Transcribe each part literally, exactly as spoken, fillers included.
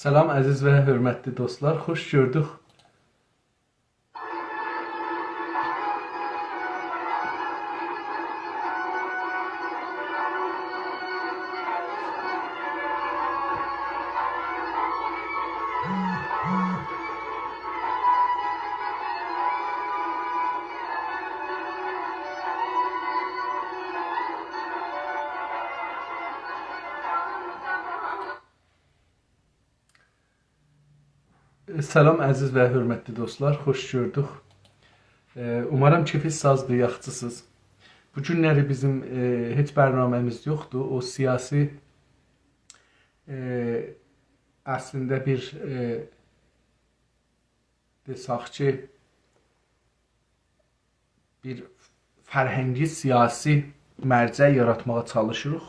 سلام، عزیز و حؤرمتلی دوستلار، خوش گؤردوک. سلام، عزیز و حؤرمتلی دوستلار، خوش گؤردوک. ائ، اومارام کئفینیز سازدیر، یاخشیسینیز. بو گونلری بیزیم، ائ، هئچ برنامه‌میز یوخدور. او سیاسی، ائ، اصلینده بیر، ائ، دئساق کی، بیر فرهنگی سیاسی مرجع یاراتماغا چالیشیریق.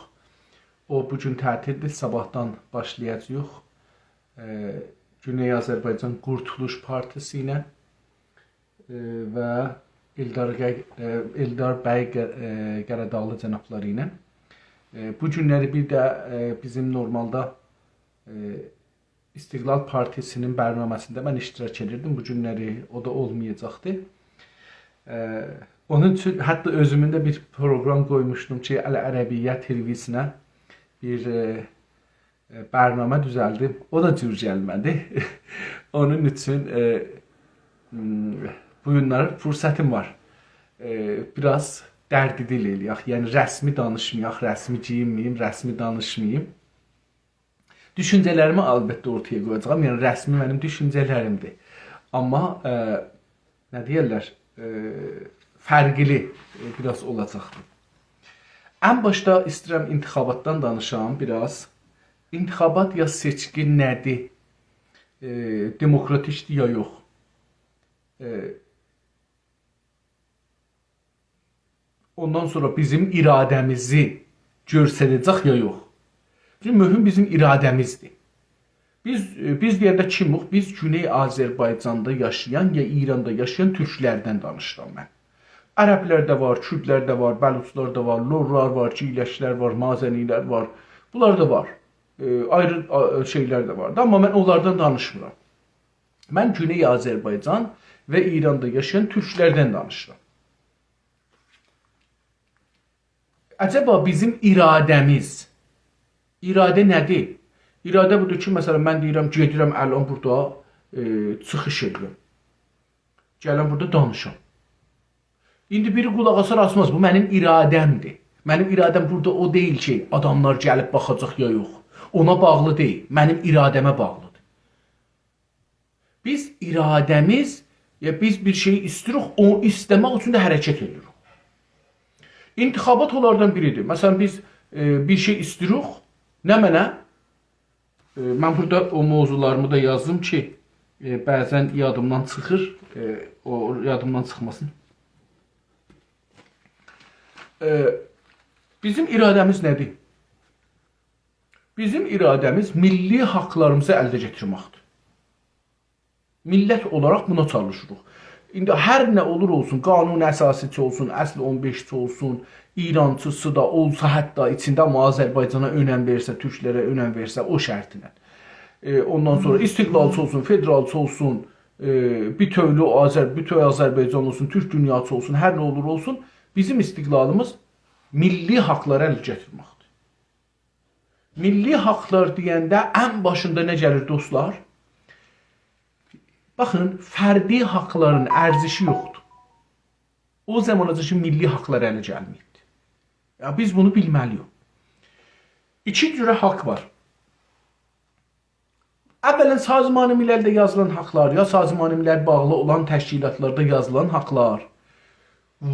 او بو گون تعطیلدیر، صاباحدان باشلایاجاغیق. ائ، گونئی آذربایجان قورتولوش پارتیسی ایله، ائ، و ائلدار قه-، ائ، ائلدار بی قه-، ائ، قاراداغلی جنابلاری ایله. ائ، بو گونلری بیر ده، ائ، بیزیم نورمالدا، ائ، استقلال پارتیسی‌نین برنامه‌سینده من اشتراک ائدیردیم. بو گونلری او دا اولمایاجاقدی. ائ، اونون اوچون حتی اؤزومون ده بیر پروگرام قویموشدوم کی، العربیه تلویزیونو بیر، ائ، ائ، برنامه دوزلدیم. او دا جور گلمه‌دی. اونون اوچون، ائ، م، بو گونلری فرصتیم وار. ائ، بیر آز درد دل ائله‌یک. یعنی رسمی دانیشمایاق، رسمی گئیینمه‌ییم، رسمی دانیشماییم. دوشونجه‌لریمی البته اورتایا قویاجاغام. یعنی رسمی منیم دوشونجه‌لریمدیر. آمما، ائ، نه دئیرلر، ائ، فرقلی، ائ، بیر آز اولاجاقدیر. ان باشدا ایسته‌ییرم انتخاباتدان دانیشام بیر آز. انتخابات یا سئچکی نه‌دیر؟ ائ، دموکراتیکدیر یا یوخ؟ ائ، اوندان سونرا بیزیم اراده‌میزی گؤستره‌جک یا یوخ؟ بیزیم مهم بیزیم اراده‌میزدیر. بیز، ائ، بیز دئینده کیموخ؟ بیز گونئی آذربایجاندا یاشایان یا ایراندا یاشایان تورکلردن دانیشیرام من. عربلر ده وار، کوردلر ده وار، بلوچلار دا وار، لورلار وار، گیلکلر وار، مازنی‌لر وار. بونلار دا وار. ائ، آیری، آ، شئیلر ده وار دا، آمما من اونلاردان دانیشمیرام. من گونئی آذربایجان و ایراندا یاشایان تورکلردن دانیشیرام. عجبا بیزیم اراده‌میز، اراده نه‌دیر؟ اراده بودور کی، مثلا، من دئییرم، گئدیرم الان بورادا، ائ، چیخیش ائدیرم. گلم بورادا دانیشام. ایندی بیری قولاق آسار، آسماز. بو منیم اراده‌مدیر. منیم اراده‌م بورادا او دئییل کی، آداملار گلیب باخاجاق یا یوخ. اونا باغلی دئییل. منیم اراده‌مه باغلیدیر. بیز اراده‌میز، یا بیز بیر شئیی ایسته‌ییریک، او ایسته‌مک اوچون ده حرکت ائدیریک. انتخابات اونلاردان بیریدیر. مثلا، بیز، ائ، بیر شئی ایسته‌ییریک، نمنه؟ ائ، من بورادا او موضوعلاریمی دا یازدیم کی، ائ، بعضا یادیمدان چیخیر، ائ، او یادیمدان چیخماسین. ائ، بیزیم اراده‌میز نه‌دیر؟ بیزیم اراده‌میز میللی حاقلاریمیزی الده گتیرمکدیر. میللت اولاراق بونا چالیشیریق. ایندی هر نه اولور اولسون، قانون اساسی‌سی اولسون، اصل اون بئشی‌سی اولسون، ایرانچی‌سی دا اولسا، حتی ایچینده، آمما آذربایجانا اؤنم وئرسه، تورکلره اؤنم وئرسه، او شرطینن. ائ، اوندان سونرا استقلالچی اولسون، فدرالچی اولسون، ائ، بوتؤولو آذر-، بوتؤو آذربایجان اولسون، تورک دونیاسی اولسون، هر نه اولور اولسون، بیزیم استقلالیمیز میللی حاقلاری اله گتیرمکدیر. میللی حاقلار دئینده ان باشیندا نه گلیر، دوستلار؟ باخین، فردی حاقلارین ارزشی یوخدور او زاماناجان کی، میللی حاقلار اله گلمه‌ییبدیر. یا، بیز بونو بیلمه‌لی‌ییک. ایکی جوره حاق وار. اولا، سازمان مللده یازیلان حاقلار، یا سازمان ملل باغلی اولان تشکیلاتلاردا یازیلان حاقلار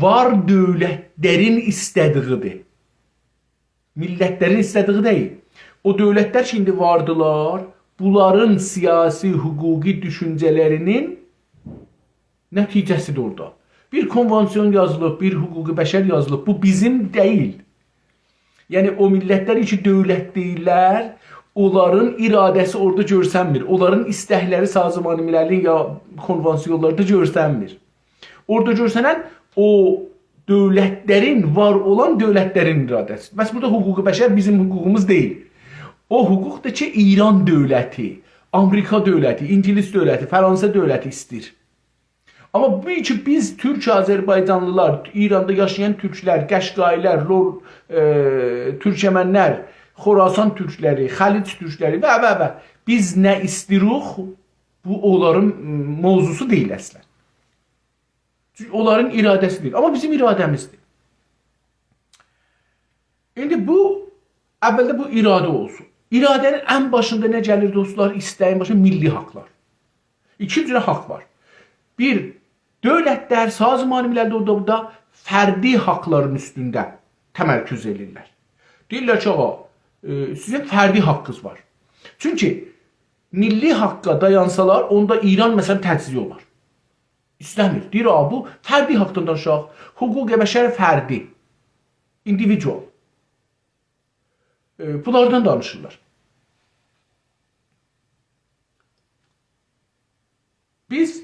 وار دؤولتلرین ایسته‌دیگیدیر. میللتلرین ایسته‌دیگی دئییل. او دؤولتلر کی، ایندی واردیلار، بونلارین سیاسی، حقوقی دوشونجه‌لرینین نتیجه‌سیدیر اورادا. بیر کنوانسیون یازیلیب، بیر حقوق بشر یازیلیب. بو بیزیم دئییل. یعنی، او میللتلر کی، دؤولت دئییرلر، اونلارین اراده‌سی اورادا گؤرسنمیر. اونلارین ایستکلری سازمان مللین یا کنوانسیونلاردا گؤرسنمیر. اورادا گؤرسنن او دؤولتلرین، وار اولان دؤولتلرین اراده‌سی. بس بورادا حقوق بشر بیزیم حقوقوموز دئییل. او حقوقدور کی، ایران دؤولتی، آمریکا دؤولتی، اینگیلیس دؤولتی، فرانسه دؤولتی ایسته‌ییر. آمما بو کی، بیز تورک آذربایجانلیلار، ایراندا یاشایان تورکلر، قشقایی‌لر، لور، ائ، تورکمنلر، خراسان تورکلری، خلیج تورکلری و، و، و بیز نه ایسته‌ییریک، بو اونلارین موضوعسو دئییل اصلا. چونکی اونلارین اراده‌سی دئییل. آمما بیزیم اراده‌میزدیر. ایندی بو، اولده بو اراده اولسون. اراده‌نین ان باشیندا نه گلیر، دوستلار؟ ایسته‌یین باشیندا میللی حاقلار. ایکی جوره حاق وار. بیر، دؤولتلر، سازمان ملل اورادا، بورادا فردی حاقلارین اوستونده تمرکز ائدیرلر. دئییرلر کی، آغا، ائ، سیزین فردی حاقینیز وار. چونکی میللی حاققا دایانسالار، اوندا ایران، مثلا، تجزیه اولار. ایسته‌میر. دئییر، «آ، بو فردی حاقدان دانیشاق. حقوق بشر فردی. Individual.» ائ، بونلاردان دانیشیرلار. بیز،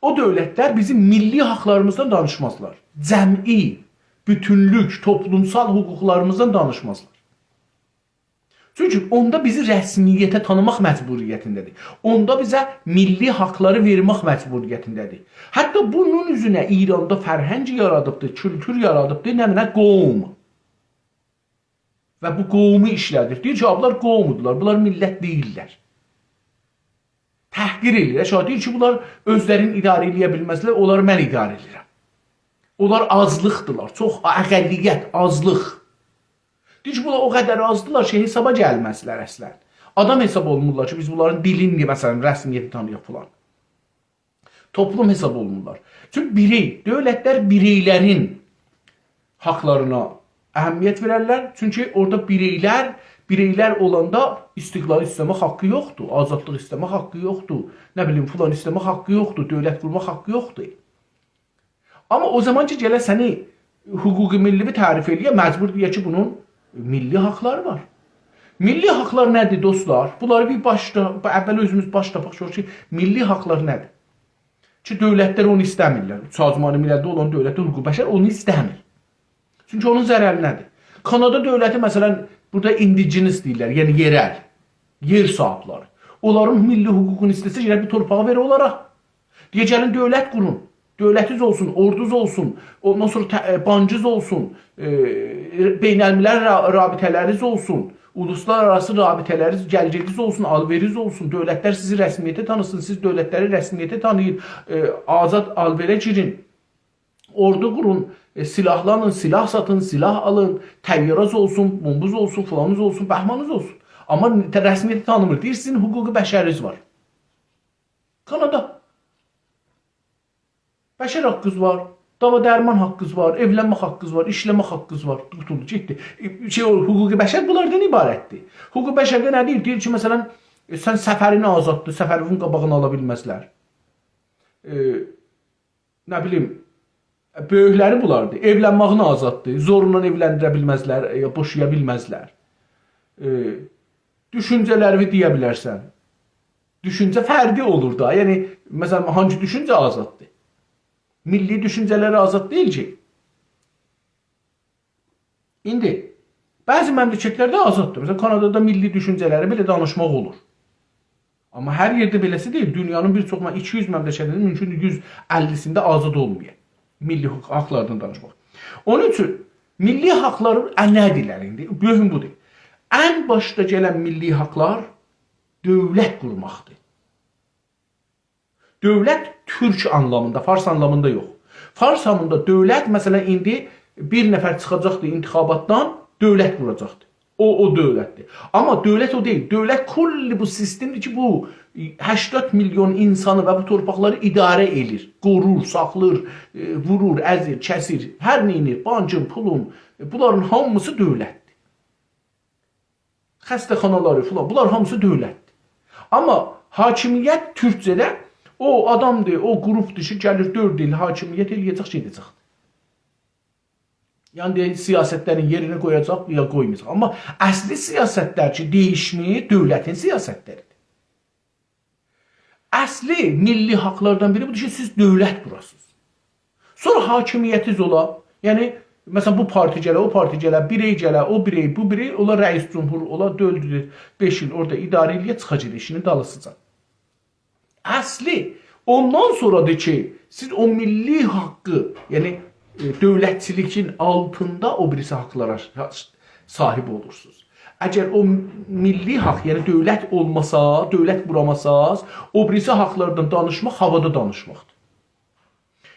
او دؤولتلر بیزیم میللی حاقلاریمیزدان دانیشمازلار. جمعی، بوتونلوک، توپلومسال حقوقلاریمیزدان دانیشمازلار. چونکی اوندا بیزی رسمیته تانیماق مجبوریتینده‌دیر. اوندا بیزه میللی حاقلاری وئرمک مجبوریتینده‌دیر. حتی بونون اوزونه ایراندا فرهنگ یارادیبدیر، کولتور یارادیبدیر، نه، نه قوم. و بو قومو ایشله‌دیر. دئییر کی، «آ، بونلار قومودولار، بونلار میللت دئییللر.» تحقیر ائله‌ییر. اشاره دئییر کی، «بونلار اؤزلرینی اداره ائله‌یه بیلمزلر، اونلاری من اداره ائله‌ییرم.» اونلار آزلیقدیلار، چوخ اقلیت، آزلیق. دئییر کی، بونلار او قدر آزدیلار کی، حسابا گلمزلر اصلا. آدام حساب اولونمورلار کی، بیز بونلارین دیلینی، مثلا، رسمیته تانییاق فلان. توپلوم حساب اولونمورلار. چونکی بیرئی، دؤولتلر بیرئیلرین حاقلارینا اهمیت وئررلر. چونکی اورادا بیرئیلر، بیرئیلر اولاندا استقلال ایسته‌مک حاققی یوخدور، آزادلیق ایسته‌مک حاققی یوخدور، نه بیلیم، فلان ایسته‌مک حاققی یوخدور، دؤولت قورماق حاققی یوخدور. آمما او زامان کی، گله سنی حقوق ملی‌وی تعریف ائله‌یه، مجبور دئیه کی، بونون میللی حاقلاری وار. میللی حاقلار نه‌دیر، دوستلار؟ بونلاری بیر باشدا، اول اؤزوموز باش تاپاق، گؤرک کی، میللی حاقلار نه‌دیر؟ کی، دؤولتلر اونو ایسته‌میرلر. سازمان مللده اولان دؤولتلر، حقوق بشر اونو ایسته‌میر. چونکی اونون ضررینه‌دیر. کانادا دؤولتی، مثلا، بورادا indigenous دئییرلر، یعنی یئرل، یئر صاحیبلری. اونلارین میللی حقوقونو ایسته‌سه، گرک بیر تورپاغی وئره اونلارا. دئیه، «گلین دؤولت قورون. دؤولتینیز اولسون، اوردونوز اولسون، اوندان سونرا ته-، ائ، بانکینیز اولسون، ائ، بین‌الملل را-، رابطه‌لرینیز اولسون، اولوسلارآراسی رابطه‌لرینیز، گل‌گئدیز اولسون، آل‌وئریز اولسون، دؤولتلر سیزی رسمیته تانیسین، سیز دؤولتلری رسمیته تانییین، ائ، آزاد آل‌وئره گیرین.» اوردو قورون، ائ، سلاحلانین، سلاح ساتین، سلاح آلین، طیاره‌ز اولسون، بومبوز اولسون، فلانیز اولسون، بهمانیز اولسون. آمما ته-، رسمیته تانیمیر. دئییر، «سیزین حقوق بشرینیز وار.» کانادا. بشر حاققینیز وار، داوا درمان حاققینیز وار، ائولنمک حاققینیز وار، ایشله‌مک حاققینیز وار. قوتولدو، گئتدی. ائ، شئی، او حقوق بشر بونلاردان عبارتدیر. حقوق بشرده نه دئییر؟ دئییر کی، مثلا، ائ، سن سفرینی آزاددیر، سفرینین قاباغینی آلا بیلمزلر. ائ، نه بیلیم، بؤیوکلری بونلاردیر. ائولنمه‌یین آزاددیر. زورلا ائولندیره بیلمزلر، یا بوشایا بیلمزلر. ائ، دوشونجه‌لرینی دئیه بیلرسن. دوشونجه فردی اولور دا. یعنی، مثلا، هانسی دوشونجه آزاددیر؟ میللی دوشونجه‌لر آزاد دئییل کی. ایندی بعضی مملکتلرده آزاددیر. مثلا، کانادادا میللی دوشونجه‌لری بئله دانیشماق اولور. آمما هر یئرده بئله‌سی دئییل. دونیانین بیر چوخ، ایکی یوز مملکتینده مومکوندور یوز اللی‌سینده آزاد اولمایا میللی حقوق، حاقلاردان دانیشماق. اونون اوچون میللی حاقلار، ا، نه‌دیرلر ایندی؟ مهم بودور. ان باشدا گلن میللی حاقلار دؤولت قورماقدیر. دؤولت تورک آنلامیندا، فارس آنلامیندا یوخ. فارس آنلامیندا دؤولت، مثلا، ایندی بیر نفر چیخاجاقدی انتخاباتدان، دؤولت قوراجاقدی. او، او دؤولتدیر. آمما دؤولت او دئییل. دؤولت کلّی بو سیستمدیر کی، بو هشتاد میلیون اینسانی و بو تورپاقلاری اداره ائله‌ییر، قورور، ساخلاییر، ائ، وورور، ازیر، کسیر، هر نه ائدیر، بانکین، پولون، ائ، بونلارین هامیسی دؤولتدیر. خسته‌خانالاری فلان، بونلار هامیسی دؤولتدیر. آمما حاکمیت تورکجه‌ده او آدامدیر، او گروپدور کی، گلیر دؤرد ایل حاکمیت ائله‌یه‌جک، گئده‌جکدیر. یعنی، دئییر، سیاستلرین یئرینه قویاجاق یا قویمایاجاق. آمما اصلی سیاستلر کی، دییشمیر، دؤولتین سیاستلریدیر. اصلی میللی حاقلاردان بیری بودور کی، سیز دؤولت قوراسینیز. سونرا حاکمیتینیز اولا. یعنی، مثلا، بو پارتی گله، او پارتی گله، بیر ای گله، او بیر ای، بو بیر ای، اولا رئیس جمهور، اولا دؤرد ایل، بئش ایل اورادا اداره ائله‌یه، چیخا گئده ایشینین دالیسیجا. اصلی اوندان سونرادیر کی، سیز او میللی حاقی، یعنی، ائ، دؤولتچیلیگین آلتیندا او بیریسی حاقلارا شا-، صاحیب اولورسونوز. اگر او میللی حاق، یعنی دؤولت اولماسا، دؤولت قوراماساز، او بیریسی حاقلاردان دانیشماق هاوادا دانیشماقدیر.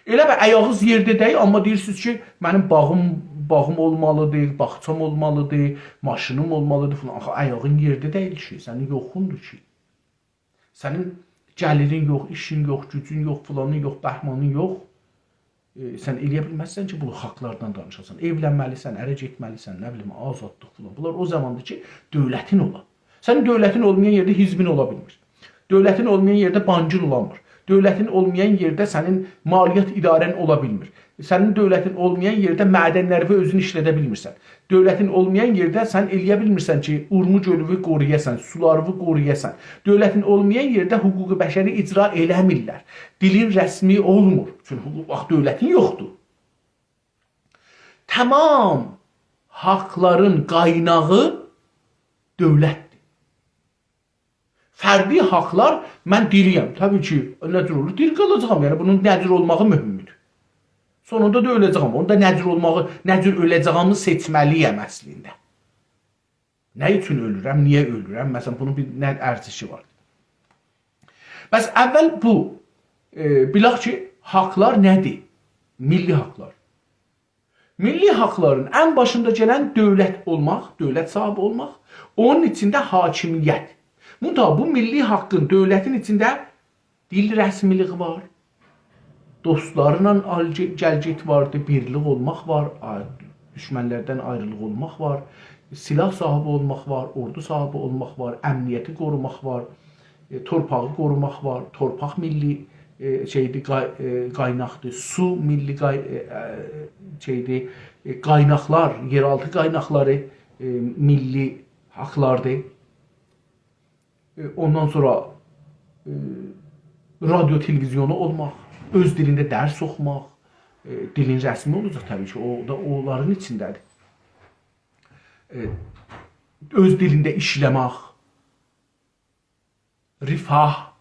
ائله بیل آیاغینیز یئرده دئییل، آمما دئییرسینیز کی، منیم باغیم، باغیم اولمالیدیر، باغچام اولمالیدیر، ماشینیم اولمالیدیر فلان. آخی آیاغین یئرده دئییل کی، سنین یوخوندور کی. سنین گلیرین یوخ، ایشین یوخ، گوجون یوخ، فلانین یوخ، بهمانین یوخ. ائ، سن ائلیه بیلمزسن کی، بو حاقلاردان دانیشاسان. ائولنمه‌لیسن، اره گئتمه‌لیسن، نه بیلیم، آزادلیق فلان. بونلار او زاماندیر کی، دؤولتین اولار. سنین دؤولتین اولمایان یئرده حزبین اولا بیلمیر. دؤولتین اولمایان یئرده بانکین اولامیر. دؤولتین اولمایان یئرده سنین مالیات اداره‌ن اولا بیلمیر. سنین دؤولتین اولمایان یئرده معدنلریوی اؤزون ایشلده بیلمیرسن. دؤولتین اولمایان یئرده سن ائلیه بیلمیرسن کی، اورمو گؤلووو قورویاسان، سولاریوی قورویاسان. دؤولتین اولمایان یئرده حقوق بشری اجرا ائله‌میرلر. دیلین رسمی اولمور. چونکی حقوق، باخ، دؤولتین یوخدور. تمام حاقلارین قایناغی دؤولتدیر. فردی حاقلار، من دیری‌یم. طبیعی کی، نه جور اولور؟ دیری قالاجاغام. یعنی، بونون نه جور اولماغی مهمدور. سونوندا دا اؤله‌جه‌یم. اوندا نه جور اولماغی، نه جور اؤله‌جه‌ییمی سئچمه‌لی‌یم اصلینده. نه اوچون اؤلورم، نییه اؤلورم؟ مثلا، بونون بیر نه ارزشی وار؟ پس اول بو، ائ، بیلک کی، حاقلار نه‌دیر؟ میللی حاقلار. میللی حاقلارین ان باشیندا گلن دؤولت اولماق، دؤولت صاحیبی اولماق، اونون ایچینده حاکمیت. منتها بو میللی حاقین، دؤولتین ایچینده دیل رسمیلیگی وار، دوستلارلا آل-، گل-گئت واردی، بیرلیک اولماق وار، آ-، دوشمنلردن آیریلیق اولماق وار، سلاح صاحیبی اولماق وار، اوردو صاحیبی اولماق وار، امنیتی قوروماق وار، ائ، تورپاغی قوروماق وار، تورپاق میللی، ائ، شئیدیر، قای-، ائ، قایناقدیر، سو میللی قای-، ائ، ائ، شئیدیر، ائ، قایناقلار، یئرآلتی قایناقلاری، ائ، میللی حاقلاردیر. ائ، اوندان سونرا، ائ، رادیو، تلویزیونو اولماق، اؤز دیلینده درس اوخوماق، ائ، دیلین رسمی اولاجاق طبیعی کی، او دا اونلارین ایچینده‌دیر. ائ، اؤز دیلینده ایشله‌مک، رفاه.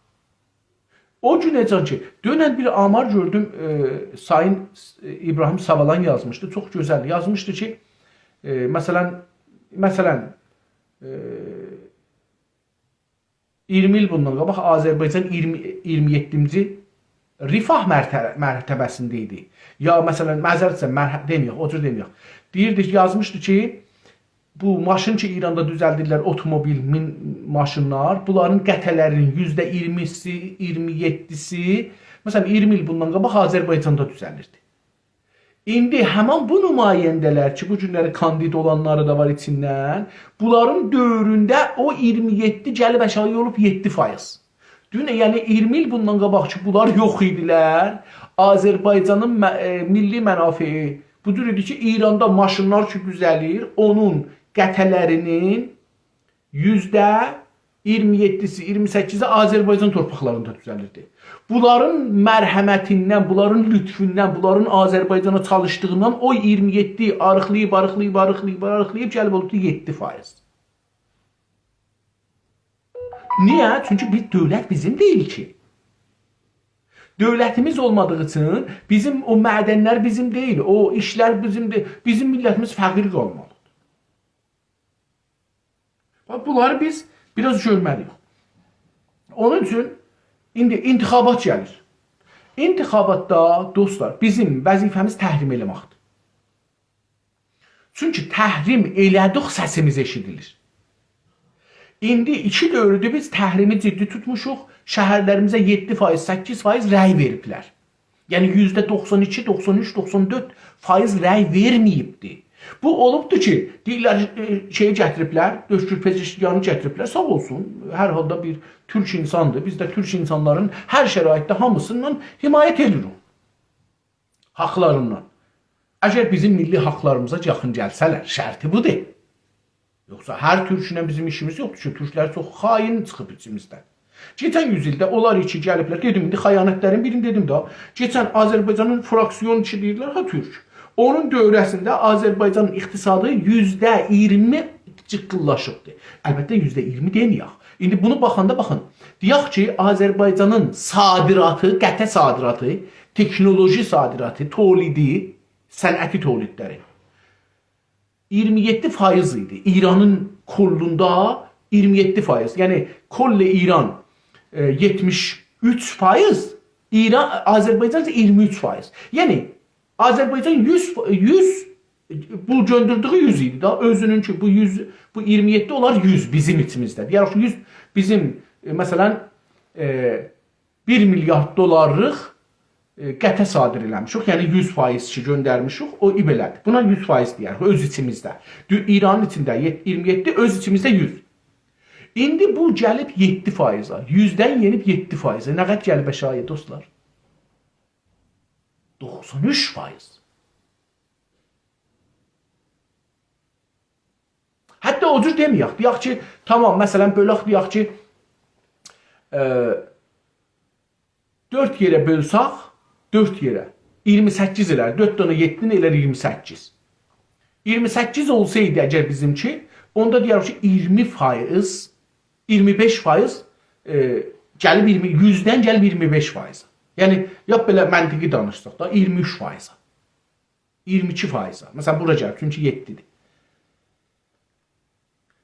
او گونه‌جن کی، دونن بیر آمار گؤردوم، ائ، سایین، ائ، ابراهیم ساوالان یازمیشدی، چوخ گؤزل یازمیشدی کی، ائ، مثلا، مثلا، ائ، اییرمی ایل بوندان قاباق آذربایجان اییرمی، اییرمی یئددینجی رفاه مرت-، مرتبه‌سینده ایدی. یا، مثلا، معذرت ایسته‌ییرم، مرح-، دئمه‌یک، او جور دئمه‌یک. دئییردی، یازمیشدی کی، بو ماشین کی، ایراندا دوزلدیرلر، اوتوموبیل، مین-، ماشینلار، بونلارین قطعه‌لرینین یوزده اییرمیسی، اییرمی یئددیسی، مثلا، اییرمی ایل بوندان قاباق آذربایجاندا دوزلیردی. ایندی همان بو نماینده‌لر کی، بو گونلری کاندید اولانلاری دا وار ایچیندن، بونلارین دؤورونده او اییرمی یئددی گلیب آشاغی اولوب یئددی فایز. دون، یعنی اییرمی ایل بوندان قاباق کی، بونلار یوخ ایدیلر، آذربایجانین م-، ائ، میللی منافعی بو جور ایدی کی، ایراندا ماشینلار کی دوزلیر، اونون قطعه‌لرینین یوزده اییرمی یئددیسی، اییرمی سککیزی آذربایجان تورپاقلاریندا دوزلیردی. بونلارین مرحمتیندن، بونلارین لطفوندن، بونلارین آذربایجانا چالیشدیغیندان او اییرمی یئددی آریقلاییب، آریقلاییب، آریقلاییب، آریقلاییب، گلیب اولوبدو یئددی فایز. نییه؟ چونکی بیر دؤولت بیزیم دئییل کی. دؤولتیمیز اولمادیغی اوچون بیزیم او معدنلر بیزیم دئییل، او ایشلر بیزیم دئییل. بیزیم میللتیمیز فقیر قالمالیدیر. باخ، بونلاری بیز بیر آز گؤرمه‌لی‌ییک. اونون اوچون ایندی انتخابات گلیر. انتخاباتدا، دوستلار، بیزیم وظیفه‌میز تحریم ائله‌مکدیر. چونکی تحریم ائله‌دیک، سسیمیز ائشیدیلیر. ایندی ایکی دؤوردور بیز تحریمی جدی توتموشوق، شهرلریمیزه یئددی فایز، سککیز فایز رأی وئریبلر. یعنی، یوزده دوخسان ایکی، دوخسان اوچ، دوخسان دؤرد فایز رأی وئرمه‌ییبدی. بو اولوبدو کی، دئییرلر، ائ، شئیی گتیریبلر، اؤزگور پزشکیانی گتیریبلر، ساغ اولسون. هر حالدا بیر تورک اینساندیر. بیز ده تورک اینسانلارین هر شرایطده هامیسیندان حمایت ائدیریک. حاقلاریندان. اگر بیزیم میللی حاقلاریمیزا یاخین گلسه‌لر، شرطی بودور. یوخسا هر تورکونن بیزیم ایشیمیز یوخدور کی، تورکلر چوخ خائن چیخیب ایچیمیزدن. کئچن یوز ایلده اونلار کی گلیبلر، دئدیم، ایندی خیانتلرین بیرینی دئدیم ده، کئچن آذربایجانین فراکسیون کی دئییرلر، ها، تورک. اونون دوره‌سینده آذربایجانین اقتصادی یوزده اییرمی جیققیللاشیبدیر. البته، یوزده اییرمی دئمه‌یک. ایندی بونو باخاندا باخین. دئیک کی، آذربایجانین صادراتی، قطعه صادراتی، تکنولوژی صادراتی، تولیدی، صنعتی تولیدلری اییرمی یئددی فایز ایدی. ایرانین کلّوندا اییرمی یئددی فایز. یعنی، کل ایران، ائ، یئتمیش اوچ فایز، ایران، آذربایجان ایسه اییرمی اوچ فایز. یعنی، آذربایجان یوز، یوز، بو گؤندردیگی یوز ایدی دا، اؤزونون کی، بو یوز، بو اییرمی یئددی اولار یوز بیزیم ایچیمیزده. دئیک کی، یوز بیزیم، ائ، مثلا، ائ، بیر میلیارد دلارلیق، ائ، قطعه صادر ائله‌میشیک. یعنی یوز فایز کی، گؤندرمیشیک، او بئله‌دیر. بونا یوز فایز دئیه‌ریک، اؤز ایچیمیزده. دو-، ایرانین ایچینده یئت-، اییرمی یئددی، اؤز ایچیمیزده یوز. ایندی بو گلیب یئددی فایزه، یوزدن یئنیب یئددی فایزه. نه قدر گلیب آشاغییا، دوستلار؟ دوخسان اوچ فایز. حتی او جور دئمه‌یک. دئیک کی، تامام، مثلا، بؤلک، دئیک کی، ائ، دؤرد یئره بؤلسک، دؤرد یئره، اییرمی سککیز ائلر، دؤرد دنه یئددینی ائلر اییرمی سککیز. اییرمی سککیز اولسایدی اگر بیزیمکی، اوندا دئیک کی، اییرمی فایز، اییرمی بئش فایز، ائ، گلیب اییرمی، یوزدن گلیب اییرمی بئش فایز. یعنی، یا بئله منطقی دانیشساق دا، اییرمی اوچ فایز. اییرمی ایکی فایز. مثلا، بورا گلیب، چونکی یئددی‌دیر.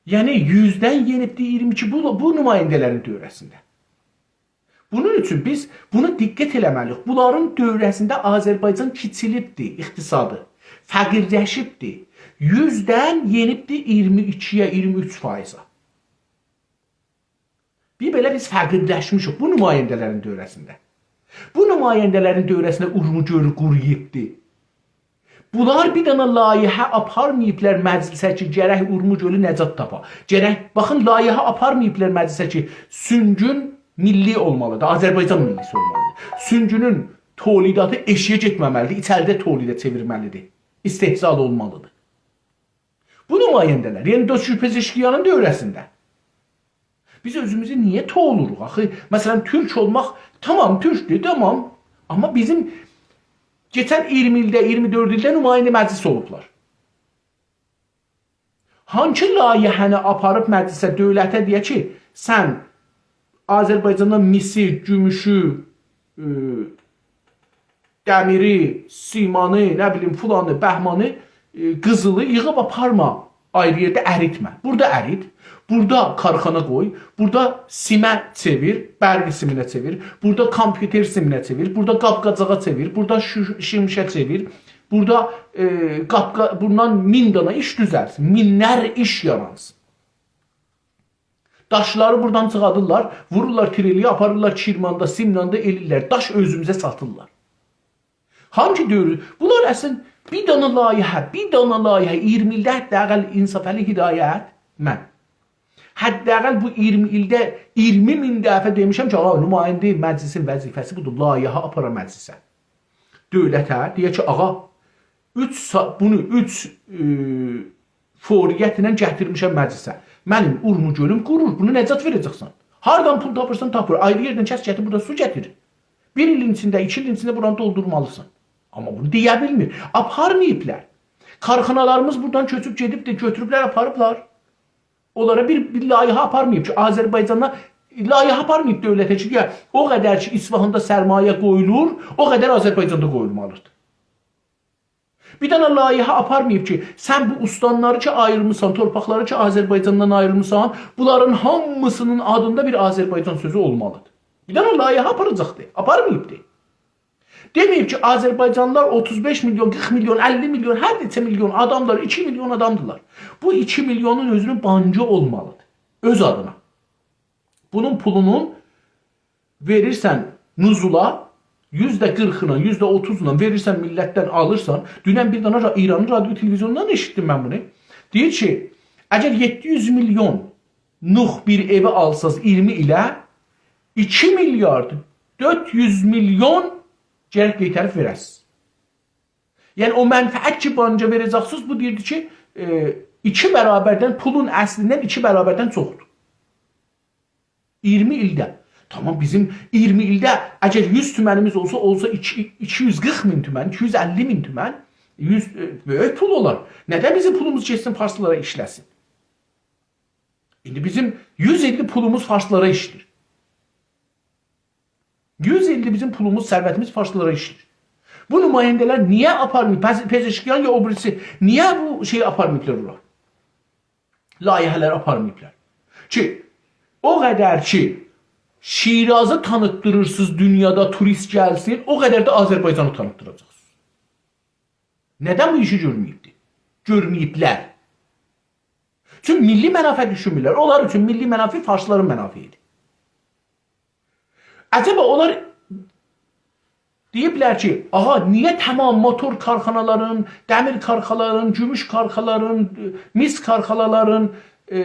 یعنی، یوزدن یئنیبدیر اییرمی ایکی بو، بو نماینده‌لرین دوره‌سینده. بونون اوچون بیز بونو دقت ائله‌مه‌لی‌ییک. بونلارین دوره‌سینده آذربایجان کیچیلیبدیر اقتصادی، فقیرلشیبدیر. یوزدن یئنیبدیر اییرمی ایکی‌یه، اییرمی اوچ فایزه. بیر بئله بیز فقیرلشمیشیک بو نماینده‌لرین دوره‌سینده. بو نماینده‌لرین دوره‌سینده اورمو گؤلو قورویوبدی. بونلار بیر دنه لایحه آپارماییبلار مجلسه کی، گرک اورمو گؤلو نجات تاپا. گرک، باخین، لایحه آپارماییبلار مجلسه کی، سونگون میللی اولمالیدیر، آذربایجان میللی‌سی اولمالیدیر. سونگونون تولیداتی ائشیگه گئتمه‌مه‌لیدیر، ایچریده تولیده چئویرمه‌لیدیر، استحصال اولمالیدیر. بو نماینده‌لر، یعنی دکتر پزشکیانین دوره‌سینده بیز اؤزوموزو نییه توولوروق آخی؟ مثلا، تورک اولماق، تامام، تورکدور، تامام. آمما بیزیم کئچن اییرمی ایلده، اییرمی دؤرد ایلده نماینده مجلس اولوبلار. هانسی لایحه‌نی آپاریب مجلسه، دؤولته دئیه کی، سن آذربایجاندان میسی، گوموشو، ائ، دمیری، سیمانی، نه بیلیم، فلانی، بهمانی، ائ، قیزیلی ییغیب آپارما، آیری یئرده اریتمه. بورادا اریت، بورادا کارخانا قوی، بورادا سیمه چئویر، برق سیمینه چئویر، بورادا کامپیوتر سیمینه چئویر، بورادا قاب-قاجاغا چئویر، بورادا شو-، شیمیشه چئویر، بورادا، ائ، قاب-قا-، بوندان مین دانا ایش دوزلسین، مینلر ایش یارانسین. داشلاری بورادان چیخادیرلار، وورورلار تریلی‌یه، آپاریرلار کرماندا، سمناندا ائله‌ییرلر، داش اؤزوموزه ساتیرلار. هانسی دؤور؟ بونلار اصلینده بیر دانا لایحه، بیر دانا لایحه، اییرمی ایلده حداقل انصافعلی هدایت، من. حداقل بو اییرمی ایلده اییرمی مین دفعه دئمیشم کی، آغا، نماینده مجلسین وظیفه‌سی بودور، لایحه آپارا مجلسه. دؤولته، دئیه کی، آغا، اوچ سا-، بونو اوچ، ائ، فوریتله گتیرمیشم مجلسه. منیم اورمو گؤلوم قورور، بونو نجات وئره‌جکسن. هاردان پول تاپیرسان، تاپیر. آیری یئردن کس گتیر، بورادا سو گتیر. بیر ایلین ایچینده، ایکی ایلین ایچینده بورانی دولدورمالیسان. آمما بونو دئیه بیلمیر. آپارماییبلار. کارخانالاریمیز بورادان کؤچوب گئدیبدیر، گؤتوروبلر، آپاریبلار. اونلارا بیر، بیر لایحه آپارماییب کی، آذربایجاندا لایحه آپارماییب دؤولته کی، دئیه، او قدر کی، اصفهاندا سرمایه قویولور، او قدر آذربایجاندا قویولمالیدیر. بیر دنه لایحه آپارماییب کی، سن بو استانلاری کی آییرمیسان، تورپاقلاری کی آذربایجاندان آییرمیسان، بونلارین هامیسینین آدیندا بیر آذربایجان سؤزو اولمالیدیر. بیر دنه لایحه آپاراجاقدی، آپارماییبدی. دئمه‌ییب کی، آذربایجانلیلار اوتوز بئش میلیون، قیرخ میلیون، اللی میلیون، هر نئچه میلیون آدامدیر، ایکی میلیون آدامدیرلار. بو ایکی میلیونون اؤزونون بانکی اولمالیدیر، اؤز آدینا. بونون پولونون وئریرسن نزولا، یوزده قیرخینان، یوزده اوتوزونان وئریرسن، میللتدن آلیرسان. دونن بیر دنه را-، ایرانین رادیو تلویزیونوندان ائشیتدیم من بونو. دئییر کی، اگر یئددی یوز میلیونلوق بیر ائوی آلساز اییرمی ایله، ایکی میلیارد دؤرد یوز میلیون گرک قایتاریب وئره‌سیز. یعنی، او منفعت کی، بانکا وئره‌جکسینیز، بو دئییردی کی، ائ، ایکی برابردن، پولون اصلیندن ایکی برابردن چوخدور. اییرمی ایلده. تامام، بیزیم اییرمی ایلده اگر یوز تومنیمیز اولسا، اولسا ایکی، ایکی یوز قیرخ مین تومن، ایکی یوز اللی مین تومن، یوز، ائ، بؤیوک پول اولار. ندن بیزیم پولوموز گئتسین فارسلارا ایشله‌سین؟ ایندی بیزیم یوز ایلدیر پولوموز فارسلارا ایشله‌ییر. یوز ایلدیر بیزیم پولوموز، ثروتیمیز فارسلارا ایشله‌ییر. بو نماینده‌لر نییه آپارماییب؟ پز-، پزشکیان یا او بیریسی، نییه بو شئیی آپارماییبلار اورا؟ لایحه‌لر آپارماییبلار. کی، او قدر کی، شیرازی تانیتدیریرسینیز دونیادا، توریست گلسین، او قدر ده آذربایجانی تانیتدیراجاقسینیز. ندن بو ایشی گؤرمه‌ییبدی؟ گؤرمه‌ییبلر. چونکی میللی منافع دوشونمورلر. اونلار اوچون میللی منافع فارسلارین منافعیدیر. عجبا اونلار دئییبلر کی، آغا، نییه تمام موتور کارخانالارین، دمیر کارخانالارین، گوموش کارخانالارین، میس کارخانالارین، ائ،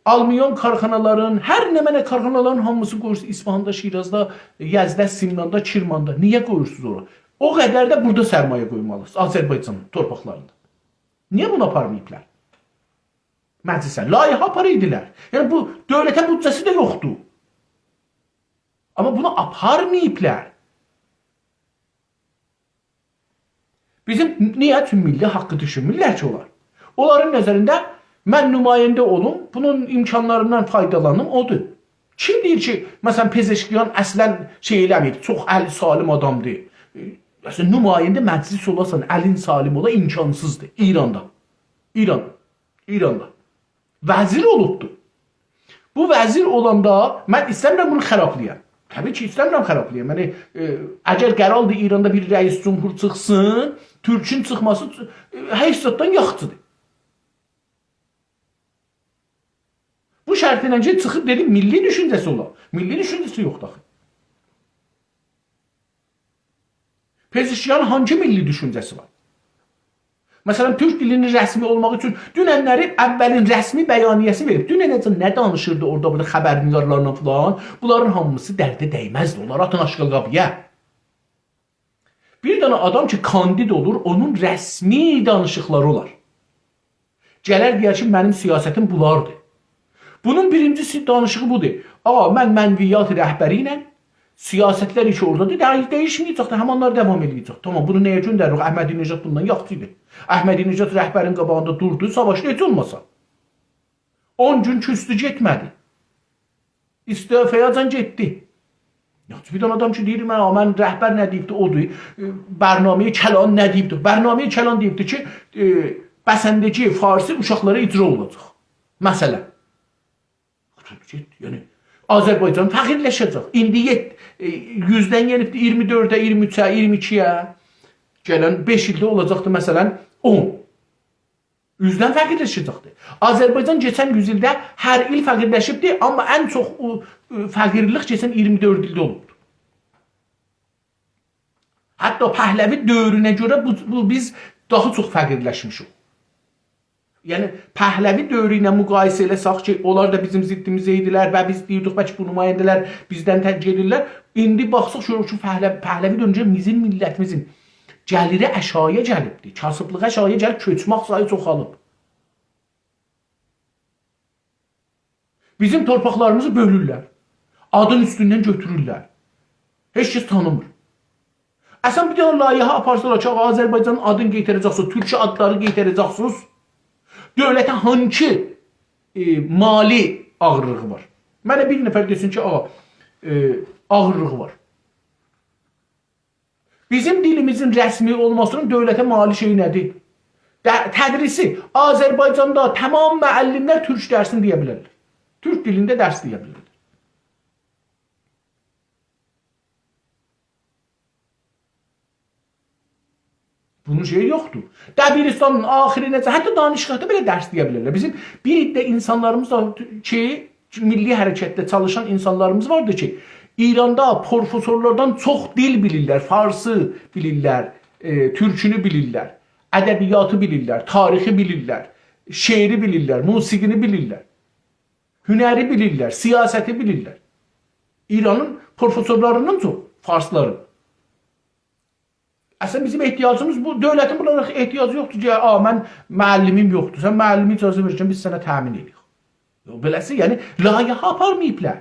آلومینیوم کارخانالارین، هر نمنه کارخانالارین هامیسی قویورسونوز اصفهاندا، شیرازدا، یزدده، سمناندا، کرماندا؟ نییه قویورسونوز اورا؟ او قدر ده بورادا سرمایه قویمالیسینیز، آذربایجان تورپاقلاریندا. نییه بونو آپارماییبلار مجلسه؟ لایحه آپاریردیلار. یعنی، بو دؤولته بودجه‌سی ده یوخدور. آمما بونو آپارماییبلار. بیزیم، نییه؟ چونکی میللی حاقی دوشونمورلر کی، اونلار. اونلارین نظرینده من نماینده اولوم، بونون امکانلاریندان فایدالانیم، اودور. کیم دئییر کی، مثلا، پزشکیان اصلا شئی ائله‌مه‌ییب، چوخ الی سالم آدامدیر؟ ائ، اصلا، نماینده مجلس اولاسان، الین سالم اولا، امکانسیزدیر. ایراندا. ایران. ایراندا. وزیر اولوبدور. بو وزیر اولاندا من ایسته‌میرم بونو خرابلایام. طبیعی کی، ایسته‌میرم خرابلایام. یعنی، ائ، اگر قراردیر ایراندا بیر رئیس جمهور چیخسین، تورکون چیخماسی، ائ، هئچ زاددان یاخشیدیر. بو شرطله کی، چیخیب دئدیم، میللی دوشونجه‌سی اولا. میللی دوشونجه‌سی یوخدور آخی. پزشکیانین هانسی میللی دوشونجه‌سی وار؟ مثلا، تورک دیلینین رسمی اولماغی اوچون دوننلری اولین رسمی بیانیه‌سینی وئریب. دوننه‌جن نه دانیشیردی اورادا، بورادا خبرنگارلارلا فلان؟ بونلارین هامیسی درده دیمزدی. اونلاری آتین آشغال قابییا. بیر دنه آدام کی، کاندید اولور، اونون رسمی دانیشیقلاری اولار. گلر دئیر کی، منیم سیاستیم بولاردیر. بونون بیرینجی سی-، دانیشیغی بودور. آغا، من منویات رهبری ایله سیاستلر کی اوردادیر، دی-، دییشمه‌یه‌جکدیر، همانلار داوام ائله‌یه‌جک. تامام، بونو نه‌یه گؤندریریک؟ احمدی‌نژاد بوندان یاخشی ایدی. احمدی‌نژاد رهبرین قاباغیندا دوردو، ساواشدی، هئچ اولماسا. اون گون کوسدو، گئتمه‌دی. استعفایه‌جن گئتدی. یا، بیر دنه آدام کی، دئییر، من، من رهبر نه دئییبدی، اودور. ائ، برنامه‌ی کلان نه دئییبدی؟ برنامه‌ی کلان دئییبدی کی، ائ، بسندگی فارسی اوشاقلارا اجرا اولاجاق. مثلا. گئتدی، یعنی، آذربایجان فقیرلشه‌جک. ایندی یئت-، ائ، یوزدن یئنیبدی اییرمی دؤرده، اییرمی اوچه، اییرمی ایکی‌یه. گلن بئش ایلده اولاجاقدی، مثلا، اون. یوزدن فقیرلشه‌جکدی. آذربایجان کئچن یوز ایلده هر ایل فقیرلشیبدی، آمما ان چوخ او، او فقیرلیک کئچن اییرمی دؤرد ایلده اولوبدو. حتی پهلوی دؤورونه گؤره بو، بو، بیز داها چوخ فقیرلشمیشیک. یعنی، پهلوی دؤورو ایله مقایسه ائله‌سک کی، اونلار دا بیزیم ضدیمیزه ایدیلر و بیز دئییردیک، بلکه بو نماینده‌لر بیزدن تک گئدیرلر. ایندی باخساق، گؤروروک کی، پهلوی، پهلوی دؤورونجه بیزیم میللتیمیزین گلیری آشاغییا گلیبدی، کاسیبلیغی آشاغییا گلیب، کؤچمک سایی چوخالیب. بیزیم تورپاقلاریمیزی بؤلورلر. آدین اوستوندن گؤتورورلر. هئچ کس تانیمیر. اصلا بیر دنه لایحه آپارسالار کی، آغا، آذربایجانین آدینی قئیتره‌جکسینیز، تورکی آدلاری قئیتره‌جکسینیز، دؤولته هانسی، ائ، مالی آغیرلیغی وار؟ منه بیر نفر دئسین کی، آغا، ائ، آغیرلیغی وار. بیزیم دیلیمیزین رسمی اولماسینین دؤولته مالی شئیی نه‌دیر؟ ده، تدریسی، آذربایجاندا تمام معلم‌لر تورک درسینی دئیه بیلرلر. تورک دیلینده درس دئیه بیلرلر. بونون شئیی یوخدور. دبیرستانین آخیرینه‌جن، حتی دانشگاهدا بئله درس دئیه بیلرلر. بیزیم بیر عده اینسانلاریمیز وار کی، میللی حرکتده چالیشان اینسانلاریمیز واردی کی، ایراندا پروفسورلاردان چوخ دیل بیلیرلر، فارسی بیلیرلر، ائ، تورکونو بیلیرلر، ادبیاتی بیلیرلر، تاریخی بیلیرلر، شعری بیلیرلر، موسیقینی بیلیرلر، هنری بیلیرلر، سیاستی بیلیرلر. ایرانین پروفسورلاریندان چوخ فارسلارین. اصلا بیزیم احتیاجیمیز بو، دؤولتین بونلارا احتیاجی یوخدور کی، «آ، من معلمیم یوخدور. سن معلمی اجازه وئره‌جم، بیز سنه تأمین ائدیریک.» یوخ، بئله‌سی، یعنی، لایحه آپارماییبلار.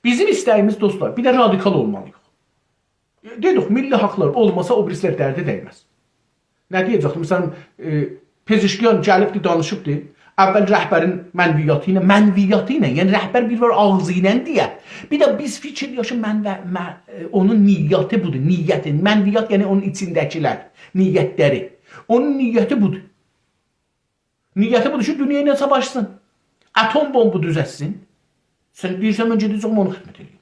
بیزیم ایسته‌ییمیز، دوستلار، بیر ده رادیکال اولمالی‌ییق. دئدیک، میللی حاقلار اولماسا، او بیریسی‌لر درده دیمز. نه دئیه‌جکدیم؟ مثلا، ائ، پزشکیان گلیبدی، دانیشیبدی. اول رهبرین منویاتی ایله، منویاتی ایله، یعنی رهبر بیر وار آغزی ایله دئیه. بیر ده بیز فیکیر ائله‌یک کی، من و، من، ائ، اونون نیتی بودور، نیتی. منویات، یعنی اونون ایچینده‌کیلر، نیتلری. اونون نیتی بودور. نیتی بودور کی، دونیا ایله ساواشسین. اتم بومبو دوزلتسین. سن دئییرسن، من گئده‌جم اونو خدمت ائله‌ییم.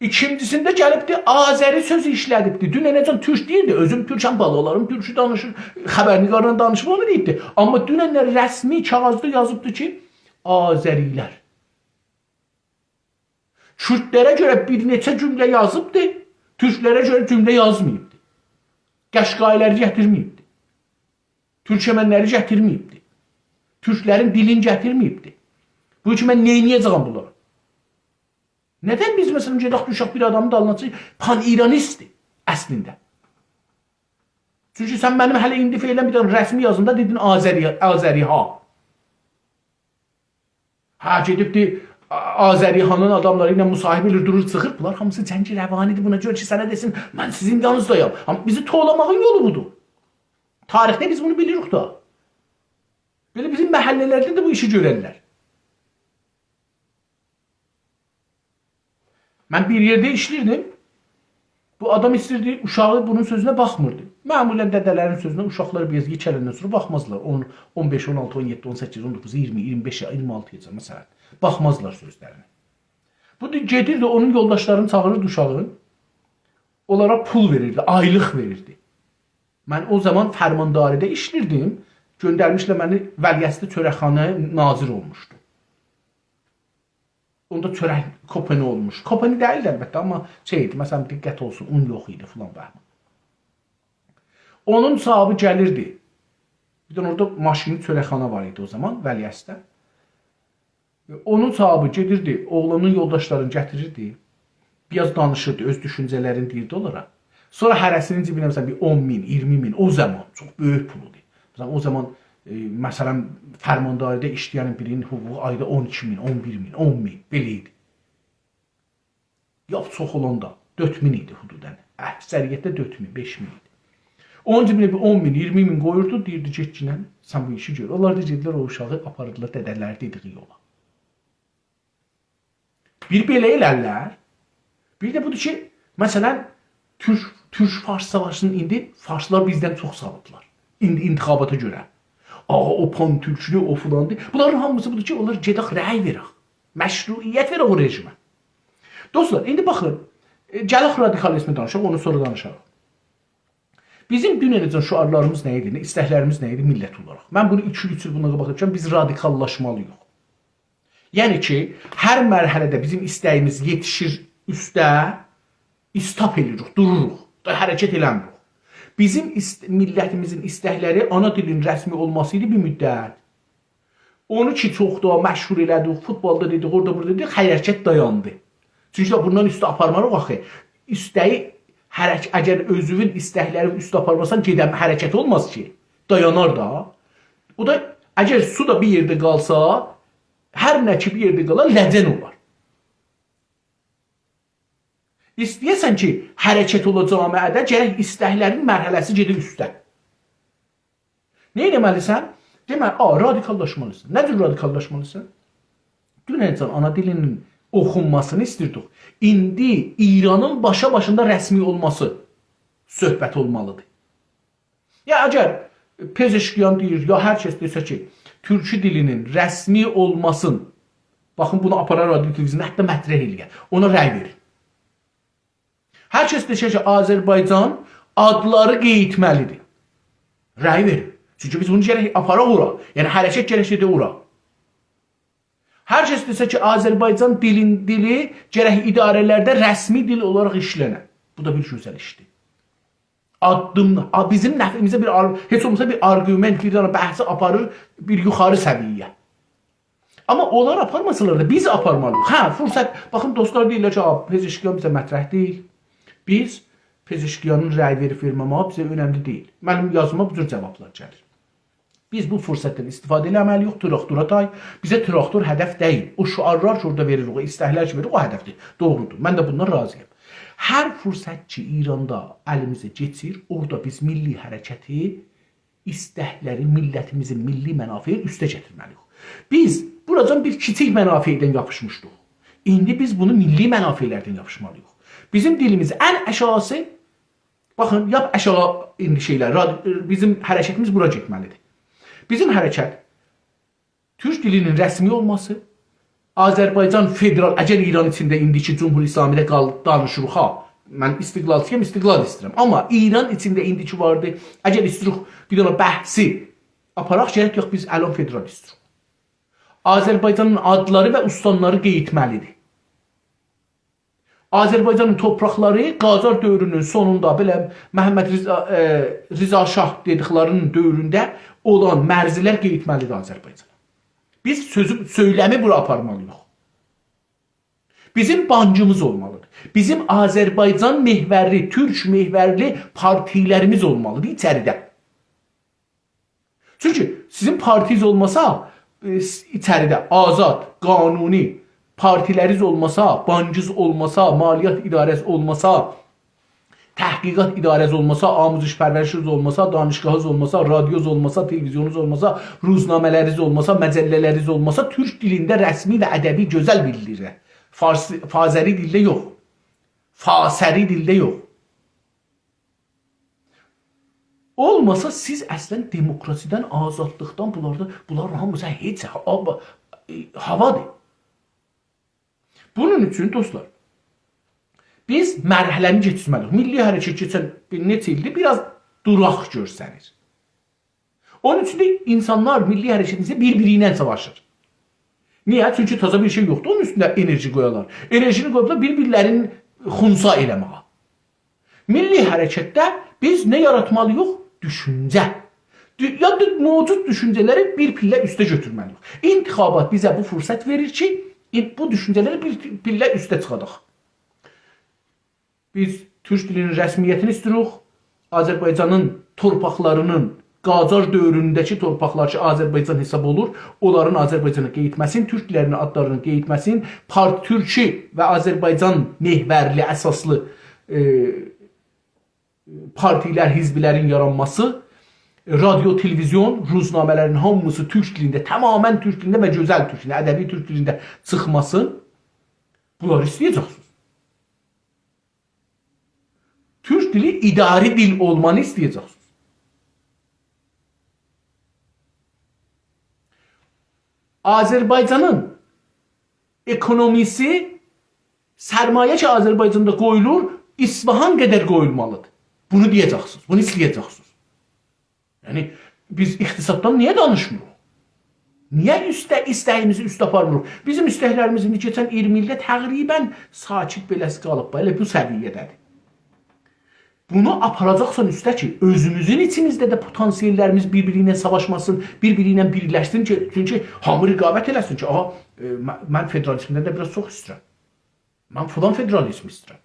ایکینجیسینده گلیبدی، آذری سؤزو ایشله‌دیبدی. دوننه‌جن تورک دئییردی، اؤزوم تورکم، بالالاریم تورکو دانیشیر، خبرنگارلا دانیشیب اونو دئییبدی. آمما دوننلری رسمی کاغیذدا یازیبدی کی، آذری‌لر. کوردلره گؤره بیر نئچه جمله یازیبدی، تورکلره گؤره جمله یازماییبدی. قشقایی‌لری گتیرمه‌ییبدی. تورکمنلری گتیرمه‌ییبدی. تورکلرین دیلینی گتیرمه‌ییبدی. بو کی، من نئینیه‌جه‌یم بونلاری؟ ندن بیز، مثلا، گئدک دوشک بیر آدامین دالینا کی، پان‌ایرانیستدیر اصلینده؟ چونکی سن منیم هله ایندی فعلا بیر دنه رسمی یازیندا دئدین آذری، آذری‌ها. هه، گئدیبدی، آ-، آذری‌هانین آداملاری ایله مصاحبه ائله‌ییر، دورور، چیخیر. بونلار هامیسی جنگ روانی‌دیر. بونا گؤره کی، سنه دئسین، من سیزین یانینیزدایام. آمما بیزی توولاماغین یولو بودور. تاریخده بیز بونو بیلیریک دا. بئله بیزیم محله‌لرده ده بو ایشی گؤررلر. من بیر یئرده ایشله‌ییردیم. بو آدام ایستیردی، اوشاغی بونون سؤزونه باخمیردی. معمولا دده‌لرین سؤزونه اوشاقلار بیر آز یئکه‌لندن سونرا باخمازلار. اون، اون بئش، اون آلتی، اون یئددی، اون سککیز، اون دوققوز، اییرمی، اییرمی بئش، اییرمی آلتی‌یاجان، مثلا. باخمازلار سؤزلرینه. بو دا گئدیردی، اونون یولداشلارینی چاغیریردی اوشاغین. اونلارا پول وئریردی، آیلیق وئریردی. من او زامان فرمانداری‌ده ایشله‌ییردیم. گؤندرمیشلر منی، ولیعصر چؤرکخانا ناظر اولموشدوم. اوندا چؤرک کوپانی اولموش. کوپانی دئییلدی البته، آمما شئی ایدی، مثلا، دقت اولسون، اون یوخ ایدی فلان، بهمان. اونون صاحابی گلیردی. بیر دنه اورادا ماشینی چؤرکخانا وار ایدی او زامان، ولیعصرده. اونون صاحابی گئدیردی، اوغلونون یولداشلارینی گتیریردی. بیر آز دانیشیردی، اؤز دوشونجه‌لرینی دئییردی اونلارا. سونرا هره‌سینین جیبینه، مثلا، بیر اون مین، اییرمی مین، او زامان چوخ بؤیوک پول ایدی. مثلا، او زامان، ائ، مثلا، فرمانداری‌ده ایشله‌ین بیرینین حقوقو آیدا اون ایکی مین، اون بیر مین، اون مین، بئله ایدی. یا چوخ اولاندا دؤرد مین ایدی حدودا. اکثریتده دؤرد مین، بئش مین ایدی. اونون جیبینه بیر اون مین، اییرمی مین قویوردو، دئییردی، «گئتگینن سن بو ایشی گؤر.» اونلار دا گئدیردیلر، او اوشاغی آپاریردیلار دده‌لری دئدیگی یولا. بیر بئله ائلرلر. بیر ده بودور کی، مثلا، تورک، تورک-فارس ساواشینین ایندی فارسلار بیزدن چوخ سالیبلار. ایندی انتخاباتا گؤره. آغا، او پان‌تورکلو، او فلاندیر. بونلارین هامیسی بودور کی، اونلار گئدک رأی وئرک. مشروعیت وئرک او رژیمه. دوستلار، ایندی باخین، ائ، گلک رادیکالیزمی دانیشاق، اونو سونرا دانیشاریق. بیزیم دوننه‌جن شعارلاریمیز نه ایدی، نه، ایستکلریمیز نه ایدی میللت اولاراق؟ من بونو ایکی اوچ ایل بوندان قاباق دئمیشم، بیز رادیکاللاشمالی‌ییق. یعنی کی، هر مرحله‌ده بیزیم ایسته‌ییمیز یئتیشیر اوسته، استاپ ائله‌ییریک، دوروروق، دا حرکت ائله‌میریک. بیزیم ایست-، میللتیمیزین ایستکلری آنا دیلین رسمی اولماسی ایدی بیر مدت. اونو کی، چوخ دا مشهور ائله‌دیک، فوتبالدا دئدیک، اورادا بورادا دئدیک، حرکت دایاندی. چونکی بوندان اوسته آپارماریق آخی. ایسته‌یی حرک-، اگر اؤزونون ایستکلرین اوسته آپارماسان، گئدن حرکت اولماز کی. دایانار دا. او دا، اگر سو دا بیر یئرده قالسا، هر نه کی بیر یئرده قالار، لجن اولار. ایسته‌یه‌سن کی، حرکت اولا جامعه‌ده، گرک ایستکلرین مرحله‌سی گئده اوسته. نه ائتمه‌لیسن؟ دئمه، آ، رادیکاللاشمالیسان. نه جور رادیکاللاشمالیسان؟ دوننه‌جن آنا دیلینین اوخونماسینی ایستیردیک. ایندی ایرانین باشا-باشیندا رسمی اولماسی صحبت اولمالیدیر. یا اگر پزشکیان دئییر، یا هر کس دئسه کی، تورکی دیلینین رسمی اولماسین، باخین، بونو آپارار رادیو تلویزیوندا، حتی مطرح ائله‌یر. اونا رأی وئرین. هر کس دئسه کی، آذربایجان آدلاری قئییتمه‌لیدیر. رأی وئرین. چونکی بیز بونو گرک آپاراق اورا. یعنی حرکت گرک گئده اورا. هر کس دئسه کی، آذربایجان دیلین دیلی گرک اداره‌لرده رسمی دیل اولاراق ایشلنه. بو دا بیر گؤزل ایشدیر. آددیم، آ، بیزیم نفعیمیزه بیر آر-، هئچ اولماسا بیر آرگومنت، بیر دنه بحثی آپاریر بیر یوخاری سویه‌یه. آمما اونلار آپارماسالار دا بیز آپارمالی‌ییق. هه، فرصت، باخین، دوستلار دئییرلر کی، «آ، پزشکیان بیزه مطرح دئییل. بیز پزشکیانین رأی وئریب وئرمه‌مه‌یی بیزه اؤنملی دئییل.» منیم یازیما بو جور جاوابلار گلیر. بیز بو فرصتدن استفاده ائله‌مه‌لی‌ییک، تراکتورا تای. بیزه تراکتور هدف دئییل. او شعارلار کی، اورادا وئریریک، او ایستکلر کی، وئریریک، او هدفدیر. دوغرودور. من ده بوندان راضی‌یام. هر فرصت کی، ایراندا الیمیزه کئچیر، اورادا بیز میللی حرکتی، ایستکلری، میللتیمیزین میللی منافعی اوسته گتیرمه‌لی‌ییک. بیز بوراجان بیر کیچیک منافعدن یاپیشمیشدیق. ایندی بیز بونو میللی منافعلردن یاپیشمالی‌ییق. بیزیم دیلیمیز ان آشاغیسی، باخین، لاپ آشاغی ایندی شئیلر، راد-، بیزیم حرکتیمیز بورا گئتمه‌لی‌دیر. بیزیم حرکت تورک دیلی‌نین رسمی اولماسی، آذربایجان فدرال، اگر ایران ایچینده ایندیکی جمهوری اسلامی‌ده قال-، دانیشیریق ها، من استقلالچی‌یام، استقلال ایسته‌ییرم. آمما ایران ایچینده ایندیکی واردی، اگر ایسته‌ییریک بیر دنه بحثی آپاراق، گرک یوخ، بیز الان فدرال ایسته‌ییریک. آذربایجانین آدلاری و استانلاری قئییتمه‌لی‌دیر. آذربایجانین تورپاقلاری قاجار دؤورونون سونوندا، بئله محمد رضا، ائ، رضا شاه دئدیکلری‌نین دؤورونده اولان مرزلر قئییتمه‌لی‌دیر آذربایجانا. بیز سؤزو، سؤیلمی بورا آپارمالی‌ییق. بیزیم بانکیمیز اولمالی‌دیر. بیزیم آذربایجان محورلی، تورک محورلی پارتیلریمیز اولمالی‌دیر ایچریده. چونکی سیزین پارتیز اولماسا، ائ، س-، ایچریده آزاد، قانونی پارتیلریز اولماسا، بانکیز اولماسا، مالیات اداره‌ز اولماسا، تحقیقات اداره‌ز اولماسا، آموزش پرورشیز اولماسا، دانشگاهیز اولماسا، رادیوز اولماسا، تلویزیونوز اولماسا، روزنامه‌لریز اولماسا، مجله‌لریز اولماسا، تورک دیلینده رسمی و ادبی گؤزل بیلیرلر. فارس-، فارسری دیلده یوخ. فارسری دیلده یوخ. اولماسا سیز اصلاً دموکراسی‌دن، آزادلیقدان، بونلاردان، بونلار هامیسی هئچ، آب-، ائ، هاوادیر. بونون اوچون، دوستلار، بیز مرحله‌نی کئچیرمه‌لی‌ییک. میللی حرکت کئچن بیر نئچه ایلدیر بیر آز دوراق گؤرسنیر. اونون اوچون ده اینسانلار میللی حرکتیمیزده بیر-بیری ایله ساواشیر. نییه؟ چونکی تازا بیر شئی یوخدور اونون اوستونده انرژی قویالار. انرژینی قویوبلار بیر-بیرلرینی خنثی ائله‌مه‌یه. میللی حرکتده بیز نه یاراتمالی‌ییق؟ دوشونجه. دو-، یا دا موجود دوشونجه‌لری بیر پیلله اوسته گؤتورمه‌لی‌ییک. انتخابات بیزه بو فرصت وئریر کی، این-، بو دوشونجه‌لری بیر پیلله اوسته چیخاداق. بیز تورک دیلی‌نین رسمیتینی ایسته‌ییریک. آذربایجانین تورپاقلاری‌نین، قاجار دؤورونده‌کی تورپاقلار کی، آذربایجان حساب اولور، اونلارین آذربایجانا قئییتمه‌سین، تورکلرین آدلارینین قئییتمه‌سین، پارت-، تورکی و آذربایجان محورلی اساسلی، ائ، پارتیلر، حزبلرین یارانماسی، رادیو، تلویزیون، روزنامه‌لرین هامیسی تورک دیلینده، تماماً تورک دیلینده و گؤزل تورک دیلینده، ادبی تورک دیلینده چیخماسی، بونلاری ایسته‌یه‌جکسینیز. تورک دیلی اداری دیل اولمانی ایسته‌یه‌جکسینیز. آذربایجانین اکونومیسی، سرمایه کی، آذربایجاندا قویولور، اصفهان قدر قویولمالیدیر. بونو دئیه‌جکسینیز، بونو ایسته‌یه‌جکسینیز. یعنی، بیز اقتصاددان نییه دانیشمیریق؟ نییه اوسته، ایسته‌ییمیزی اوسته آپارمیریق؟ بیزیم ایستکلریمیز ایندی کئچن اییرمی ایلده تقریباً ساکت بئله‌سی قالیب، ائله بو سویه‌ده‌دیر. بونو آپاراجاقسان اوسته کی، اؤزوموزون ایچیمیزده ده پتانسیل‌لریمیز بیر-بیری ایله ساواشماسین، بیر-بیری ایله بیرلشسین کی، چونکی هامی رقابت ائله‌سین کی، آها، ائ، من، من فدرالیزمدن ده بیر آز چوخ ایسته‌ییرم. من فلان فدرالیزم ایسته‌ییرم.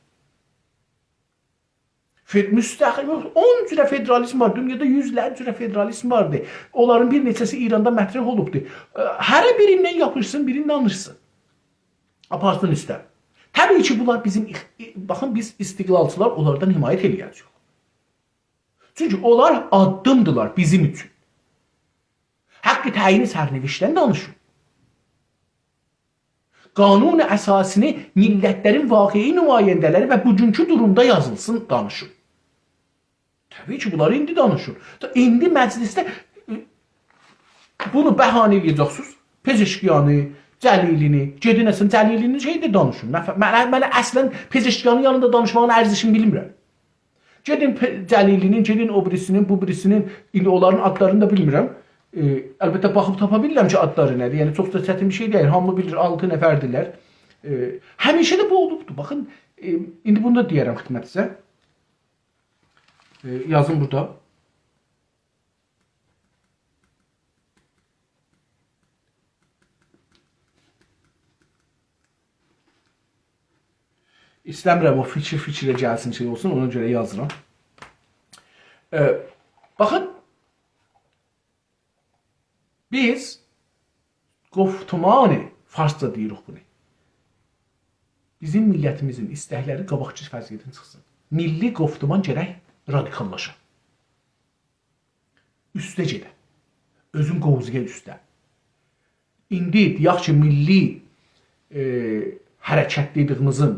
فد-، مستقیم یوخ، اون جوره فدرالیزم وار. دونیادا یوزلر جوره فدرالیزم واردیر. اونلارین بیر نئچه‌سی ایراندا مطرح اولوبدور. ائ، هره بیریندن یاپیشسین، بیرینی دانیشسین. آپارسین اوسته. طبیعی کی، بونلار بیزیم اخ-، ائ، باخین، بیز استقلالچیلار اونلاردان حمایت ائله‌یه‌جه‌ییک. چونکی اونلار آددیمدیلار بیزیم اوچون. حق تعیین سرنوشتدن دانیشین. قانون اساسینی میللت‌لرین واقعی نماینده‌لری و بوگونکو دورومدا یازیلسین، دانیشین. طبیعی کی، بونلاری ایندی دانیشین. دا ایندی مجلسده، ائ، بونو بهانه ائله‌یه‌جکسینیز. پزشکیانی، جلیلی‌نی، گئدین اصلاً جلیلی‌نین شئیینده دانیشین. من، من، من اصلاً پزشکیانین یانیندا دانیشماغین ارزشینی بیلمیرم. گئدین پ-، جلیلی‌نین، گئدین او بیریسی‌نین، بو بیریسی‌نین، ایندی اونلارین آدلارینی دا بیلمیرم. ائ، البته، باخیب تاپا بیلیرم کی، آدلاری نه‌دیر. یعنی، چوخ دا چتین بیر شئی دئییل. هامی بیلیر، آلتی نفردیرلر. ائ، همیشه ده بو اولوبدور. باخین، ائ، ایندی بونو دا دئیه‌رم خدمتینیزه. ائ، یازین بورادا. ایسته‌میرم او فیکیر فیکره گلسین، شئی اولسون، اونا گؤره یازیرام. ائ، باخین، بیز گفتمان، فارسجا دئییریک بونو. بیزیم میللتیمیزین ایستکلری قاباقکی وضعیتدن چیخسین. میللی گفتمان گرک رادیکاللاشا. اوسته گئده. اؤزون قووزویا اوسته. ایندی دئیک کی، میللی، ائ، حرکت دئدیگیمیزین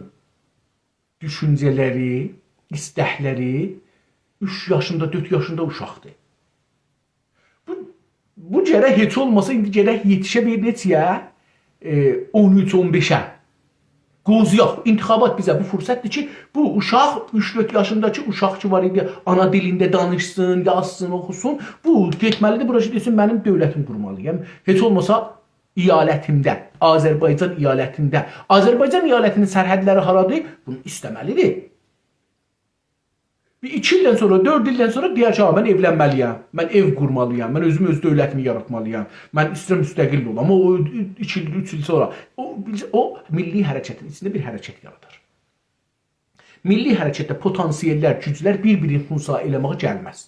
دوشونجه‌لری، ایستکلری اوچ یاشیندا، دؤرد یاشیندا اوشاقدیر. بو، بو گرک هئچ اولماسا ایندی گرک یئتیشه بیر نئچه‌یه؟ ائ، اون اوچ، اون بئشه. قووزویاق. انتخابات بیزه بو فرصتدیر کی، بو اوشاق، اوچ دؤرد یاشینداکی اوشاق کی وار ایدی، آنا دیلینده دانیشسین، یازسین، اوخوسون. بو گئتمه‌لیدیر، بورا کی دئسین، منیم دؤولتیمی قورمالییام. هئچ اولماسا ایالتیمده، آذربایجان ایالتینده. آذربایجان ایالتینین سرحدلری هارادیر؟ بونو ایسته‌مه‌لیدیر. بیر ایکی ایلدن سونرا، دؤرد ایلدن سونرا دئیر کی، «ها، من ائولنمه‌لییم، من ائو قورمالییام، من اؤزوم اؤز دؤولتیمی یاراتمالییام، من ایسته‌ییرم مستقل اولام.» او، او ایکی ایل، اوچ ایل سونرا او، او میللی حرکتین ایچینده بیر حرکت یارادار. میللی حرکتده پتانسیل‌لر، گوجلر بیر-بیرینی خنثی ائله‌مه‌یه گلمز.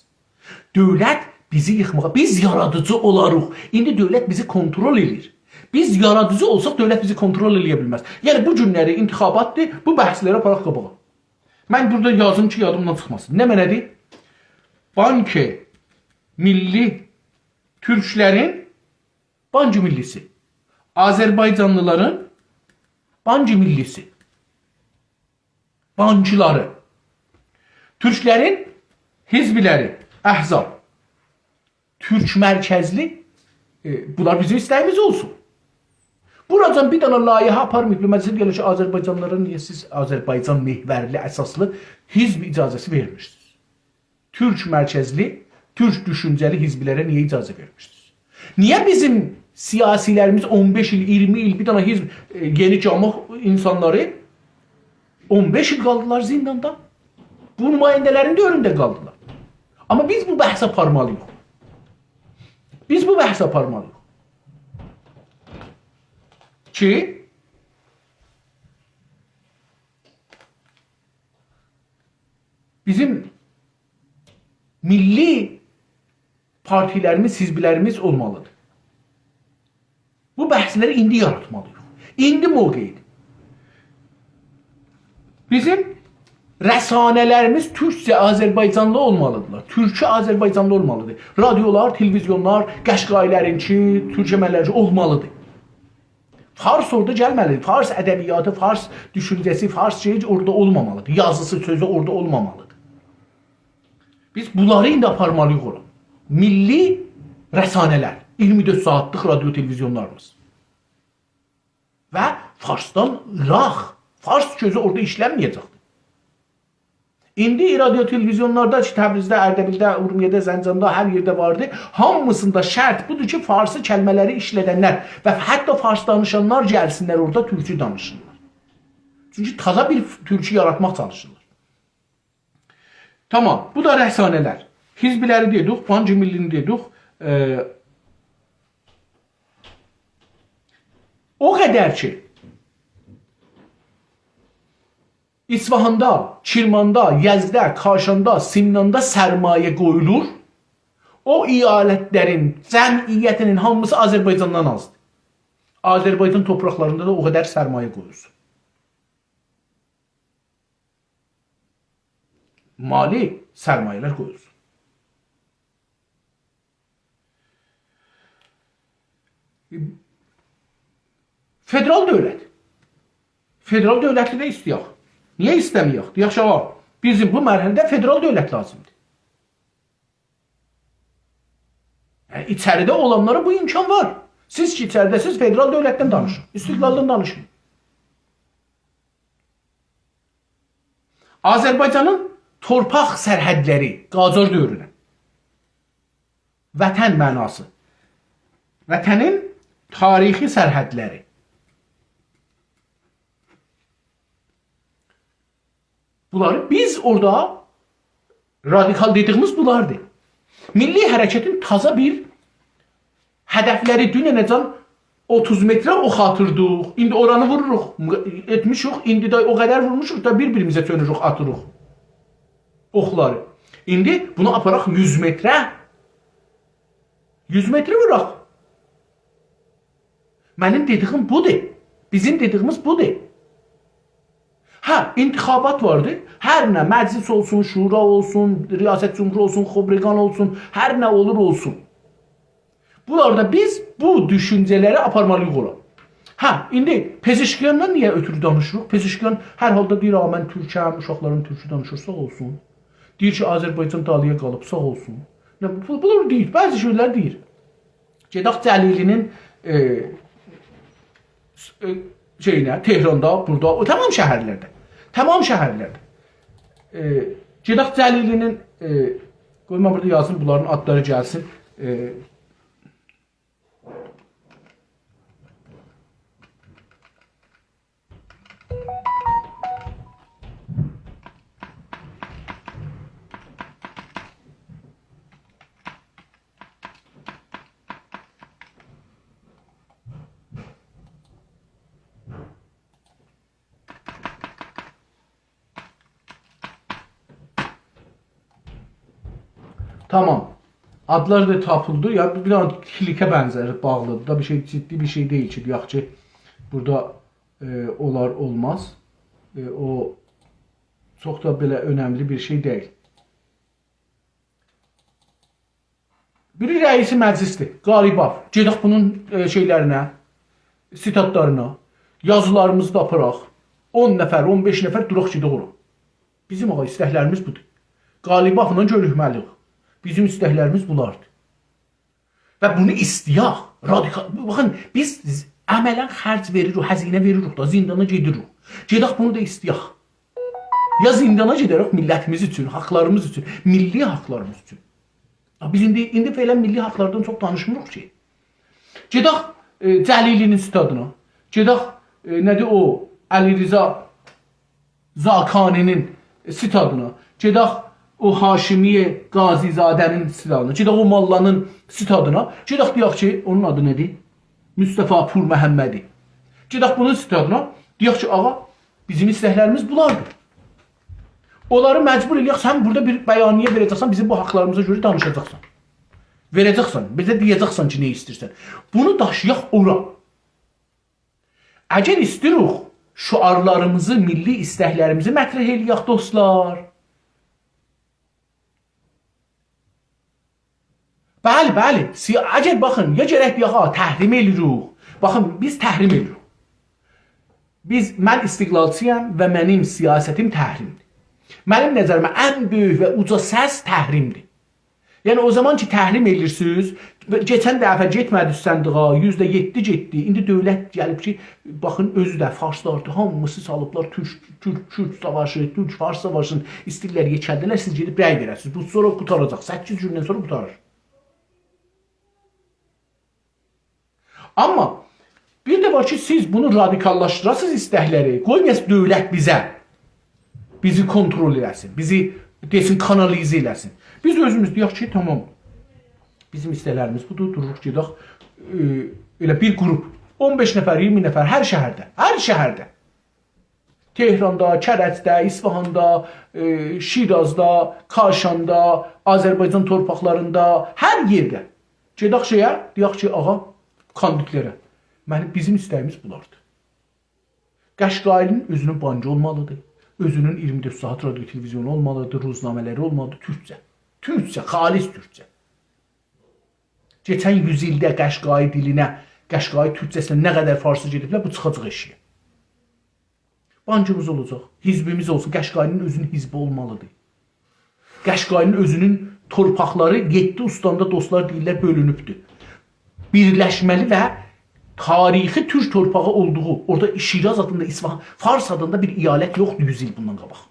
دؤولت بیزی ییخماغا، بیز یارادیجی اولاریق. ایندی دؤولت بیزی کنترل ائله‌ییر. بیز یارادیجی اولساق، دؤولت بیزی کنترل ائله‌یه بیلمز. یعنی، بو گونلری انتخاباتدیر، بو بحثلری آپاراق قاباغا. من بورادا یازیم کی، یادیمدان چیخماسین. نمنه‌دیر؟ بانک میللی تورکلرین بانک میللی‌سی. آذربایجانلیلارین بانک میللی‌سی. بانکلاری. تورکلرین حزبلری، احزاب. تورک مرکزلی، ائ، بونلار بیزیم ایسته‌ییمیز اولسون. بوراجان بیر دنه لایحه آپارماییب، مجلسه دئیه‌لر کی، آذربایجانلیلارا نییه سیز آذربایجان محورلی، اساسلی حزب اجازه‌سی وئرمیرسینیز؟ تورک مرکزلی، تورک دوشونجه‌لی حزبلره نییه اجازه وئرمیرسینیز؟ نییه بیزیم سیاسیلریمیز اون بئش ایل، اییرمی ایل، بیر دنه حزب، ائ، یئنی گاموح اینسانلاری اون بئش ایل قالدیلار زینداندا؟ بو نماینده‌لرین ده اؤنونده قالدیلار. آمما بیز بو بحثی آپارمالیییق. بیز بو بحثی آپارمالیییق. کی، بیزیم میللی پارتیلریمیز، حزبلریمیز اولمالیدیر. بو بحثلری ایندی یاراتمالیییق. ایندی موقعیدیر. بیزیم رسانه‌لریمیز تورکجه آذربایجانلی اولمالیدیرلار. تورکی آذربایجانلی اولمالیدیر. رادیولار، تلویزیونلار، قشقایی‌لرینکی، تورکمنلرینکی اولمالیدیر. فارس اورادا گلمه‌لیدیر. فارس ادبیاتی، فارس دوشونجه‌سی، فارس شئیی اورادا اولمامالیدیر. یازیسی، سؤزو اورادا اولمامالیدیر. بیز بونلاری ایندی آپارمالیییق اورا. میللی رسانه‌لر، اییرمی دؤرد ساعاتلیق رادیو تلویزیونلاریمیز. و فارسدان ایراق، فارس سؤزو اورادا ایشلنمه‌یه‌جکدیر. ایندی رادیو تلویزیونلاردا کی، تبریزده، اردبیلده، اورمیه‌ده، زنجاندا، هر یئرده واردی، هامیسیندا شرط بودور کی، فارسی کلمه‌لری ایشلدنلر و حتی فارس دانیشانلار گلسینلر اورادا تورکو دانیشسینلار. چونکی تازا بیر تورکو یاراتماق چالیشیرلار. تامام، بو دا رسانه‌لر. حزبلری دئدیک، بانک میللی‌نی دئدیک. ائ، او قدر کی، اصفهاندا، کرماندا، یزدده، کاشاندا، سمناندا سرمایه قویولور، او ایالتلرین جمعیتینین هامیسی آذربایجاندان آزدیر. آذربایجان تورپاقلاریندا دا او قدر سرمایه قویولسون. مالی سرمایه‌لر قویولسون. فدرال دؤولت. فدرال دؤولتی ده ایسته‌یک. نییه ایسته‌مه‌یک؟ دئیک کی، آغا، بیزیم بو مرحله‌ده فدرال دؤولت لازیمدیر. یعنی، ایچریده اولانلارا بو امکان وار. سیز کی، ایچریده‌سیز، فدرال دؤولتدن دانیشین. استقلالدان دانیشین. آذربایجانین تورپاق سرحدلری، قاجار دؤورونه. وطن معناسی. وطنین تاریخی سرحدلری. بونلاری بیز اورادا رادیکال دئدیگیمیز بونلاردیر. میللی حرکتین تازا بیر هدفلری، دوننه‌جن اوتوز متره اوخ آتیردیق، ایندی اورانی ووروروق، ائتمیشیک، ایندی ده او قدر وورموشوق دا بیر-بیریمیزه چؤنوروک، آتیریق اوخلاری. ایندی بونو آپاراق یوز متره، یوز متره ووراق. منیم دئدیگیم بودور. بیزیم دئدیگیمیز بودور. هه، انتخابات واردی. هر نه، مجلس اولسون، شورا اولسون، ریاست جمهوری اولسون، خبرگان اولسون، هر نه اولور اولسون. بونلاردا بیز بو دوشونجه‌لری آپارمالی‌ییق اورا. هه، ایندی پزشکیاندان نییه اؤتورو دانیشیریق؟ پزشکیان هر حالدا دئییر: «آغا، من تورکم، اوشاقلاریم تورکو دانیشیر»، ساغ اولسون. دئییر کی، آذربایجان دالییا قالیب، ساغ اولسون. نه، بو-، بونلار دئییر، بعضی شئیلر دئییر. گئدک جلیلی‌نین، ائ، س-، ائ، شئیینه، تهراندا، بورادا، او تمام شهرلرده. تمام شهرلرده. ائ، گئدک جلیلی‌نین، ائ، قوی من بورادا یازیم، بونلارین آدلاری گلسین. ائ، تامام. آدلار دا تاپیلدی. یا، بیر دنه کلیکه بنزر، باغلیدیر دا. بیر شئی، جدی بیر شئی دئییل کی، دئیک کی، بورادا، ائ، اولار، اولماز. ائ، او چوخ دا بئله اؤنملی بیر شئی دئییل. بیری رئیس مجلسدیر، قالیباف. گئدک بونون، ائ، شئیلرینه، سیتاتلارینا، یازیلاریمیزی دا آپاراق. اون نفر، اون بئش نفر دوراق گئدک اورا. بیزیم، آغا، ایستکلریمیز بودور. قالیبافلا گؤروشمه‌لی‌ییک. بیزیم ایستکلریمیز بولاردیر. و بونو ایسته‌یک. رادیکال، باخین، بیز ز-، عملاً خرج وئریریک، هزینه وئریریک دا، زیندانا گئدیریک. گئدک بونو دا ایسته‌یک. یا زیندانا گئدریک میللتیمیز اوچون، حاقلاریمیز اوچون، میللی حاقلاریمیز اوچون. یا بیز ایندی، ایندی فعلاً میللی حاقلاردان چوخ دانیشمیریق کی. گئدک، ائ، جلیلی‌نین ستادینا. گئدک، ائ، نه‌دیر او، علیرضا زاکانی‌نین ستادینا، گئدک او هاشمی قاضی‌زاده‌نین ستادینا، گئدک او موللانین ستادینا، گئدک دئیک کی، اونون آدی نه‌دیر؟ مصطفی پورمحمدی. گئدک بونون ستادینا، دئیک کی، آغا، بیزیم ایستکلریمیز بولاردیر. اونلاری مجبور ائله‌یک، سن بورادا بیر بیانیه وئره‌جکسن، بیزیم بو حاقلاریمیزا گؤره دانیشاجاقسان. وئره‌جکسن، بیزه دئیه‌جکسن کی، نه ایسته‌ییرسن. بونو داشییاق اورا. اگر ایسته‌ییریک شعارلاریمیزی، میللی ایستکلریمیزی مطرح ائله‌یک، دوستلار. بلی، بلی. سی-، اگر باخین، یا گرک دئیک، ها، تحریم ائله‌ییریک. باخین، بیز تحریم ائله‌ییریک. بیز، من استقلالچی‌یام و منیم سیاستیم تحریمدیر. منیم نظریمه ان بؤیوک و اوجا سس تحریمدیر. یعنی، او زامان کی، تحریم ائله‌ییرسینیز، و کئچن دفعه گئتمه‌دی صندوقا، یوزده یئددی گئتدی. ایندی دؤولت گلیب کی، باخین، اؤزو ده فارسلاردیر، هامیسی سالیبلار تورک، تورک، کورد ساواشی، تورک-فارس ساواشینی ایسته‌ییرلر یئکلده‌لر، سیز گئدیب رأی وئره‌سینیز. بو سونرا قوتاراجاق، سککیز گوندن سونرا قوتاریر. آمما بیر ده وار کی، سیز بونو رادیکاللاشدیراسینیز ایستکلری، قویمایاسینیز دؤولت بیزه، بیزی کنترل ائله‌سین، بیزی دئسین، کانالیزه ائله‌سین. بیز اؤزوموز دئیک کی، تامام، بیزیم ایستکلریمیز بودور، دوروروق گئدک، ائ، ائله بیر گروپ، اون بئش نفر، اییرمی نفر، هر شهرده، هر شهرده. تهراندا، کرجده، اصفهاندا، ائ، شیرازدا، کاشاندا، آذربایجان تورپاقلاریندا، هر یئرده. گئدک شئیه، دئیک کی، آغا، کاندیدلره، منیم، بیزیم ایسته‌ییمیز بولاردیر. قشقایی‌نین اؤزونون بانکی اولمالیدیر، اؤزونون اییرمی دؤرد ساعات رادیو تلویزیونو اولمالیدیر، روزنامه‌لری اولمالیدیر، تورکجه. تورکجه، خالص تورکجه. کئچن یوز ایلده قشقایی دیلینه، قشقایی تورکجه‌سینه نه قدر فارسی گئدیبلر، بو چیخاجاق ائشییه. بانکیمیز اولاجاق، حزبیمیز اولسون، قشقایی‌نین اؤزونون حزبی اولمالیدیر. قشقایی‌نین اؤزونون تورپاقلاری یئددی اوستاندا، دوستلار دئییرلر، بؤلونوبدور. بیرلشمه‌لی و تاریخی تورک تورپاغی اولدوغو، اورادا شیراز آدیندا، اصفهان، فارس آدیندا بیر ایالت یوخدور یوز ایل بوندان قاباق.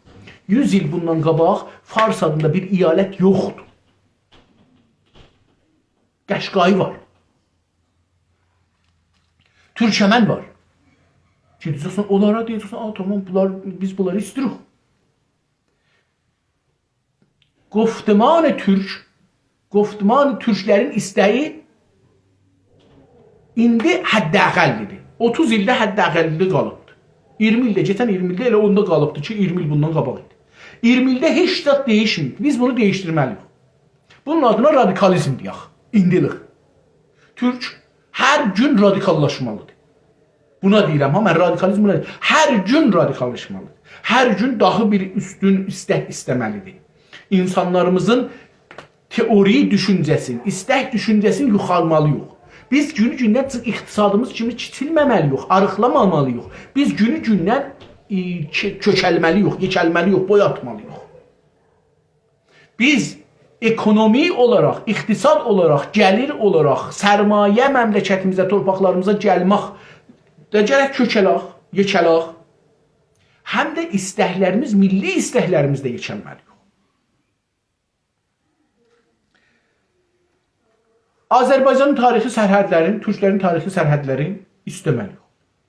یوز ایل بوندان قاباق فارس آدیندا بیر ایالت یوخدور. قشقایی وار. تورکمن وار. گئده‌جکسن اونلارا، دئیه‌جکسن، «آ، تامام، بونلار، بیز بونلاری ایسته‌ییریک.» گفتمان تورک، گفتمان تورکلرین ایسته‌یی ایندی حداقل‌دیر. اوتوز ایلده حداقل‌ده قالیبدیر. اییرمی ایلده، کئچن اییرمی ایلده ائله اوندا قالیبدیر کی، اییرمی ایل بوندان قاباق ایدی. اییرمی ایلده هئچ زاد دییشمه‌ییب. بیز بونو دییشدیرمه‌لی‌ییک. بونون آدینا رادیکالیزم دئیک. ایندیلیک. تورک هر گون رادیکاللاشمالیدیر. بونا دئییرم ها، من رادیکالیزم بونا دئییرم. هر گون رادیکاللاشمالیدیر. هر گون داها بیر اوستون ایستک ایسته‌مه‌لیدیر. اینسانلاریمیزین تئوری دوشونجه‌سینی، ایستک دوشونجه‌سینی یوخالمالی‌ییق. بیز گونو گوندن چیخ-، اقتصادیمیز کیمی کیچیلمه‌مه‌لی‌ییک، آریقلامامالی‌ییق. بیز گونو گوندن، ائ، کئ-، کؤکلمه‌لی‌ییک، یئکلمه‌لی‌ییک، بوی آتمالی‌ییق. بیز اکونومی اولاراق، اقتصاد اولاراق، گلیر اولاراق، سرمایه مملکتیمیزه، تورپاقلاریمیزا گلمک ده گرک کؤکلک، یئکلک. هم ده ایستکلریمیز، میللی ایستکلریمیز ده یئکلمه‌لی‌ییک. آذربایجانین تاریخی سرحدلرین، تورکلرین تاریخی سرحدلرین ایسته‌مه‌لی‌ییک.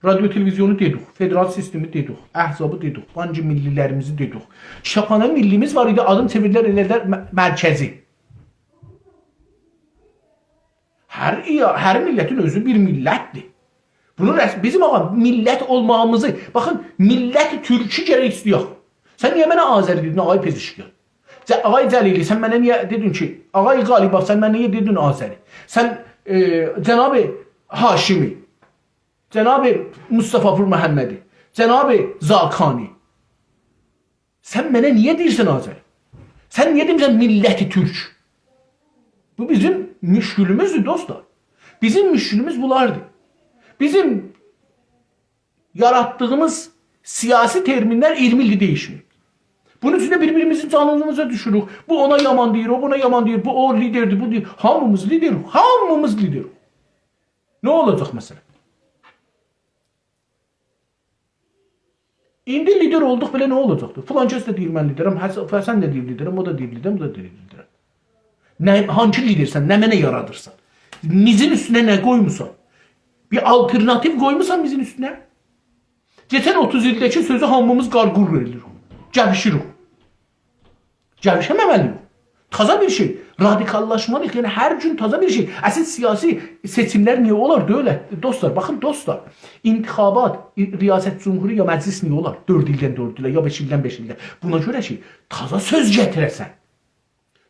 رادیو تلویزیونو دئدیک، فدرال سیستمی دئدیک، احزابی دئدیک، بانک ملی‌لریمیزی دئدیک. کیتابخانه میللی‌میز وار ایدی، آدینی چئویردیلر، ائله‌دیلر م-، مرکزی. هر، هر میللتین اؤزو بیر میللتدیر. بونو رس-، بیزیم آقا میللت اولماغیمیزی، باخین، میللت تورکو گرک ایسته‌یک. سن نییه منه آذری دئدین، آقای پزشکیان؟ ج-، آقای جلیلی، سن منه نییه دئدین کی، آقای قالیباف، سن منه نییه دئدین آذری؟ سن، ائ، جناب هاشمی، جناب مصطفی پورمحمدی، جناب زاکانی، سن منه نییه دئییرسن آذری؟ سن نییه دئمیرسن میللت تورک؟ بو بیزیم مشکلیمیزدیر، دوستلار. بیزیم مشکلیمیز بونلاردیر. بیزیم یاراتدیغیمیز سیاسی ترمینلر اییرمی ایلدیر دَییشمیر. بونون اوچون ده بیر-بیریمیزین جانیمیزا دوشوروک. بو اونا یامان دئییر، او بونا یامان دئییر، بو او لیدردیر، بو دئییر. هامیمیز لیدر، هامیمیز لیدر. نه اولاجاق مثلا؟ ایندی لیدر اولدوق بئله نه اولاجاقدیر؟ فلان کس ده دئییر من لیدرم، حس-، حسن ده دئییر لیدرم، او دا دئییر لیدرم، بو دا دئییر لیدرم. نه، هانسی لیدرسن، نمنه یارادیرسان؟ میزین اوستونه نه قویموسان؟ بیر آلترناتیو قویموسان میزین اوستونه؟ کئچن اوتوز ایلده‌کی سؤزو هامیمیز قارقور ائله‌ییریک. گوشوروک. گوشمه‌مه‌لی‌ییک. تازا بیر شئی. رادیکاللاشمالی‌ییق. یعنی هر گون تازا بیر شئی. اصل سیاسی سئچیملر نییه اولار، دؤولت؟ دوستلار، باخین، دوستلار. انتخابات، ریاست جمهوری یا مجلس نییه اولار؟ دؤرد ایلدن دؤرد ایله، یا بئش ایلدن بئش ایله. بونا گؤره کی، تازا سؤز گتیره‌سن.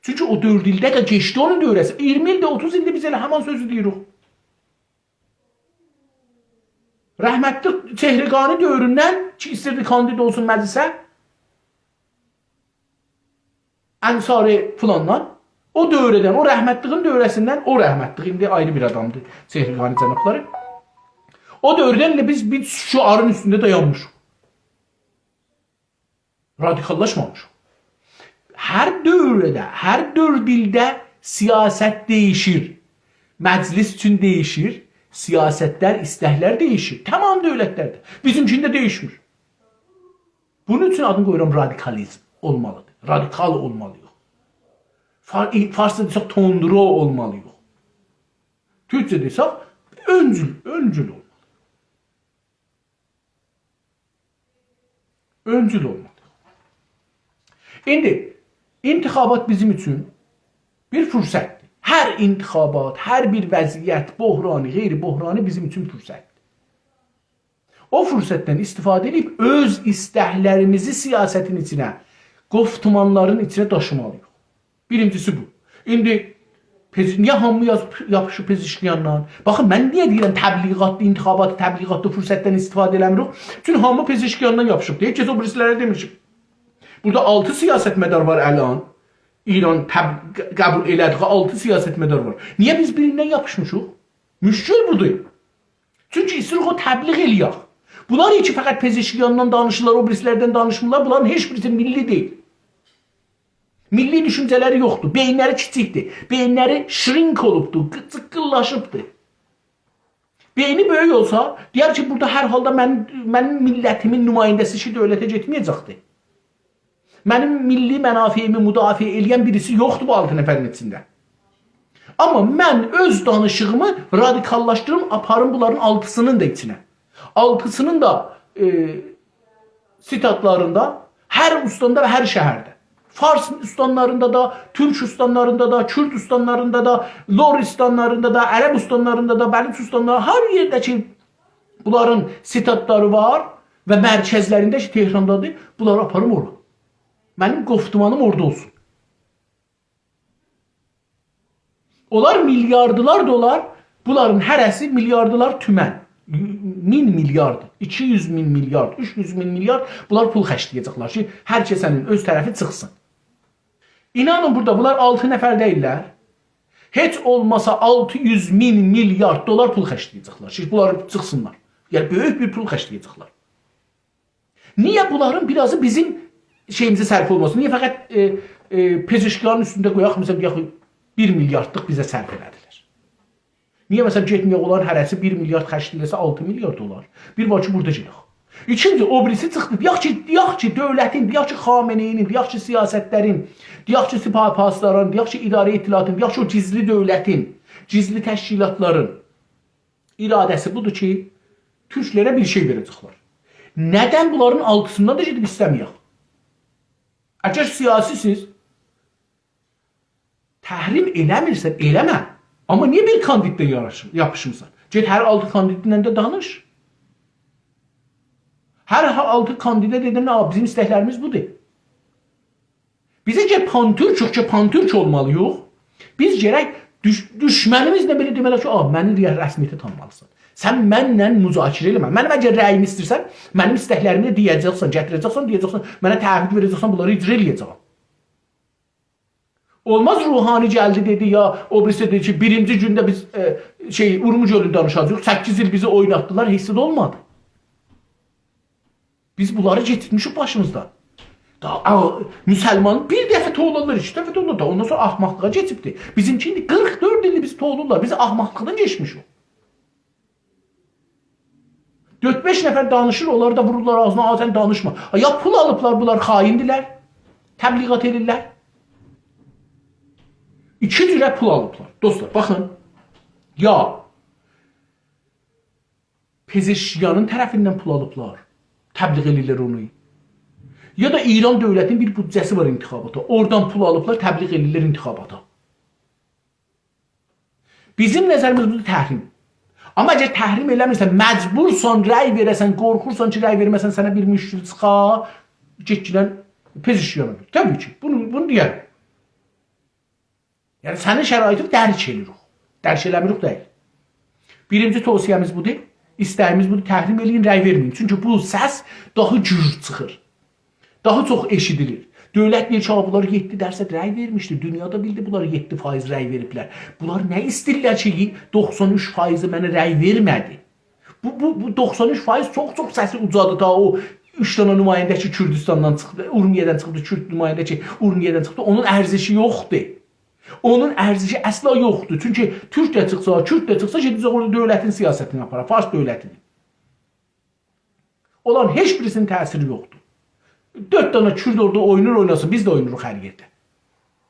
چونکی او دؤرد ایلده ده کئچدی اونون دؤوره‌سی. اییرمی ایلدیر، اوتوز ایلدیر بیز ائله همان سؤزو دئییریک. رحمتلی چهرگانی دؤوروندن کی، ایستیردی کاندید اولسون مجلسه، انصاری فلاندان، او دؤوره‌دن، او رحمتلیگین دؤوره‌سیندن، او رحمتلیک ایندی آیری بیر آدامدیر، چهرگانی جنابلاری. او دؤوردن ائله بیز بیر شعارین اوستونده دایانمیشیق. رادیکاللاشمامیشیق. هر دؤورده، هر دؤرد ایلده سیاست دَییشیر. مجلس اوچون دَییشیر، سیاستلر، ایستکلر دَییشیر. تمام دؤولتلرده. بیزیمکینده دَییشمیر. بونون اوچون آدینی قویورام رادیکالیزم اولمالیدیر. رادیکال اولمالی‌ییق. فار-، فارسدا دئسک تندرو اولمالی‌ییق. تورکجه دئسک اؤنجول، اؤنجول اولمالی. اؤنجول اولمالی. ایندی انتخابات بیزیم اوچون بیر فرصتدیر. هر انتخابات، هر بیر وضعیت، بحرانی، غیر بحرانی بیزیم اوچون فرصتدیر. او فرصتدن استفاده ائدیب اؤز ایستکلریمیزی سیاستین ایچینه، گفتمانلارین ایچینه داشیمالی‌ییق. بیرینجیسی بو. ایندی پز-، نییه هامی یاز-، یاپیشیب پزشکیاندان؟ باخین، من نییه دئییرم تبلیغاتدا، انتخابات تبلیغاتدا فرصتدن استفاده ائله‌میریک؟ چونکی هامی پزشکیاندان یاپیشیب. دئییر کی، او بیریسی‌لره دئمیشیک. بورادا آلتی سیاستمدار وار الان. ایران تب-، ق-، قبول ائله‌دیگی آلتی سیاستمدار وار. نییه بیز بیریندن یاپیشمیشیق؟ مشکل بودور. چونکی ایستیریک او تبلیغ ائله‌یک. بونلار کی، فقط پزشکیاندان دانیشیرلار، او بیریسی‌لردن دانیشمیرلار، بونلارین هئچ بیریسی میللی دئییل. میللی دوشونجه‌لری یوخدور. بئیینلری کیچیکدیر. بئیینلری شرینک اولوبدور، قی-، جیققیللاشیبدیر. بئینی بؤیوک اولسا، دئیر کی، بورادا هر حالدا من، منیم میللتیمین نماینده‌سی کی، دؤولته گئتمه‌یه‌جکدیر. منیم میللی منافعیمی مدافعه ائله‌ین بیریسی یوخدور بو آلتی نفرین ایچینده. آمما من اؤز دانیشیغیمی رادیکاللاشدیریم، آپاریم بونلارین آلتیسینین دا ایچینه. آلتیسینین دا، ائ، ستادلاریندا، هر اوستاندا و هر شهرده. فارس اوستانلاریندا دا، تورک اوستانلاریندا دا، کورد اوستانلاریندا دا، لور اوستانلاریندا دا، عرب اوستانلاریندا دا، بلوچ اوستانلاری، هر یئرده کی، بونلارین ستادلاری وار و مرکزلرینده کی، تهراندادیر، بونلاری آپاریم اورا. منیم گفتمانیم اورادا اولسون. اونلار میلیاردلار دلار، بونلارین هره‌سی میلیاردلار تومن. مین میلیارد، ایکی یوز مین میلیارد، اوچ یوز مین میلیارد بونلار پول خرجله‌یه‌جکلر کی، هر کسه‌نین اؤز طرفی چیخسین. اینانین، بورادا بونلار آلتی نفر دئییللر. هئچ اولماسا آلتی یوز مین میلیارد دلار پول خرجله‌یه‌جکلر کی، بونلار چیخسینلار. یعنی، بؤیوک بیر پول خرجله‌یه‌جکلر. نییه بونلارین بیرازی بیزیم شئییمیزه صرف اولماسین؟ نییه فقط، ائ، ائ، پزشکیانین اوستونده قویاق، مثلا، دئیک، بیر میلیاردلیق بیزه صرف ائله‌دیلر؟ نییه، مثلا، گئتمه‌یک، اونلارین هره‌سی بیر میلیارد خرجله‌سه، آلتی میلیارد اولار؟ بیر وار کی، بورادا گئدک. ایکینجی، او بیریسی چیخدی. دئیک کی، دئیک کی، دؤولتین، دئیک کی، خامنه‌ای‌نین، دئیک کی، سیاستلرین، دئیک کی، سپاه پاسداران، دئیک کی، اداره اطلاعاتین، دئیک کی، او گیزلی دؤولتین، گیزلی تشکیلاتلارین اراده‌سی بودور کی، تورکلره بیر شئی وئره‌جکلر. ندن بونلارین آلتیسیندان دا گئدیب ایسته‌مه‌یک؟ اگر سیاسی‌سیز، تحریم ائله‌میرسن، ائله‌مه. آمما نییه بیر کاندیددان یاراشی-، یاپیشمیسان؟ گئت هر آلتی کاندیدینن ده دانیش. هر ها-، آلتی کاندیدا دئدین، «آ، بیزیم ایستکلریمیز بودور.» بیز اگر پان‌تورکوق کی، پان‌تورک اولمالی‌ییق، بیز گرک دوش-، دوشمنیمیزله بئله دئمه‌لی کی، «آ، منی ره-، رسمیته تانیمالیسان. سن منله مذاکره ائله‌مه. منیم اگر رأییمی ایسته‌ییرسن، منیم ایستکلریمی دئیه‌جکسن، گتیره‌جکسن، دئیه‌جکسن، منه تعهد وئره‌جکسن، بونلاری اجرا ائله‌یه‌جم.» اولماز روحانی گلدی دئدی، یا او بیریسی دئدی کی، بیرینجی گونده بیز، ائ، شئی، اورمو گؤلونو دانیشاجاغیق. سککیز ایل بیزی اویناتدیلار، هئچ ده اولمادی. بیز بونلاری کئچیرتمیشیک باشیمیزدان. دا، آ، مسلمان بیر دفعه توولارلار، ایکی دفعه توولارلار دا. اوندان سونرا احمقلیغا کئچیبدی. بیزیمکی ایندی قیرخ دؤرد ایلدیر بیزی توولورلار. بیز احمقلیقدان کئچمیشیک. دؤرد-بئش نفر دانیشیر، اونلاری دا وورورلار آغزینا، «آ، سن دانیشما.» آ، یا پول آلیبلار، بونلار خائندیلر، تبلیغات ائدیرلر. ایکی جوره پول آلیبلار. دوستلار، باخین. یا پزشکیانین طرفیندن پول آلیبلار، تبلیغ ائدیرلر اونو. یا دا ایران دؤولتینین بیر بودجه‌سی وار انتخاباتا. اورادان پول آلیبلار، تبلیغ ائدیرلر انتخاباتا. بیزیم نظریمیز بودور، تحریم. آمما اگر تحریم ائله‌میرسن، مجبورسان رأی وئره‌سن، قورخورسان کی، رأی وئرمه‌سن، سنه بیر مشکل چیخا، گئتگینن پزشکیانا وئر. طبیعی کی، بونو، بونو دئیرم. یعنی، سنین شرایطینی درک ائدیریک. درک ائله‌میریک دئییل. بیرینجی توصیه‌میز بودور. ایسته‌ییمیز بودور، تحریم ائله‌یین، رأی وئرمه‌یین. چونکی بو سس داها گور چیخیر. داها چوخ ائشیدیلیر. دؤولت دئییر کی، «آ، بونلار یئددی درصد رأی وئرمیشدی. دونیا دا بیلدی، بونلار یئددی فایز رأی وئریبلر. بونلار نه ایسته‌ییرلر کی، دوخسان اوچ فایزی منه رأی وئرمه‌دی؟» بو، بو، بو دوخسان اوچ فایز چوخ-چوخ سسی اوجادی دا او اوچ دنه نماینده کی، کوردوستاندان چیخدی، اورمیه‌دن چیخدی، کورد نماینده کی، اورمیه‌دن چیخدی، اونون ارزشی یوخدور. اونون ارزشی اصلا یوخدور. چونکی تورک ده چیخسا، کورد ده چیخسا، گئده‌جک اورادا دؤولتین سیاستینی آپارار، فارس دؤولتینی. اولارین هئچ بیریسینین تأثیری یوخدور. دؤرد دنه کورد اورادا اوینور، اویناسین، بیز ده اوینوروق هر یئرده.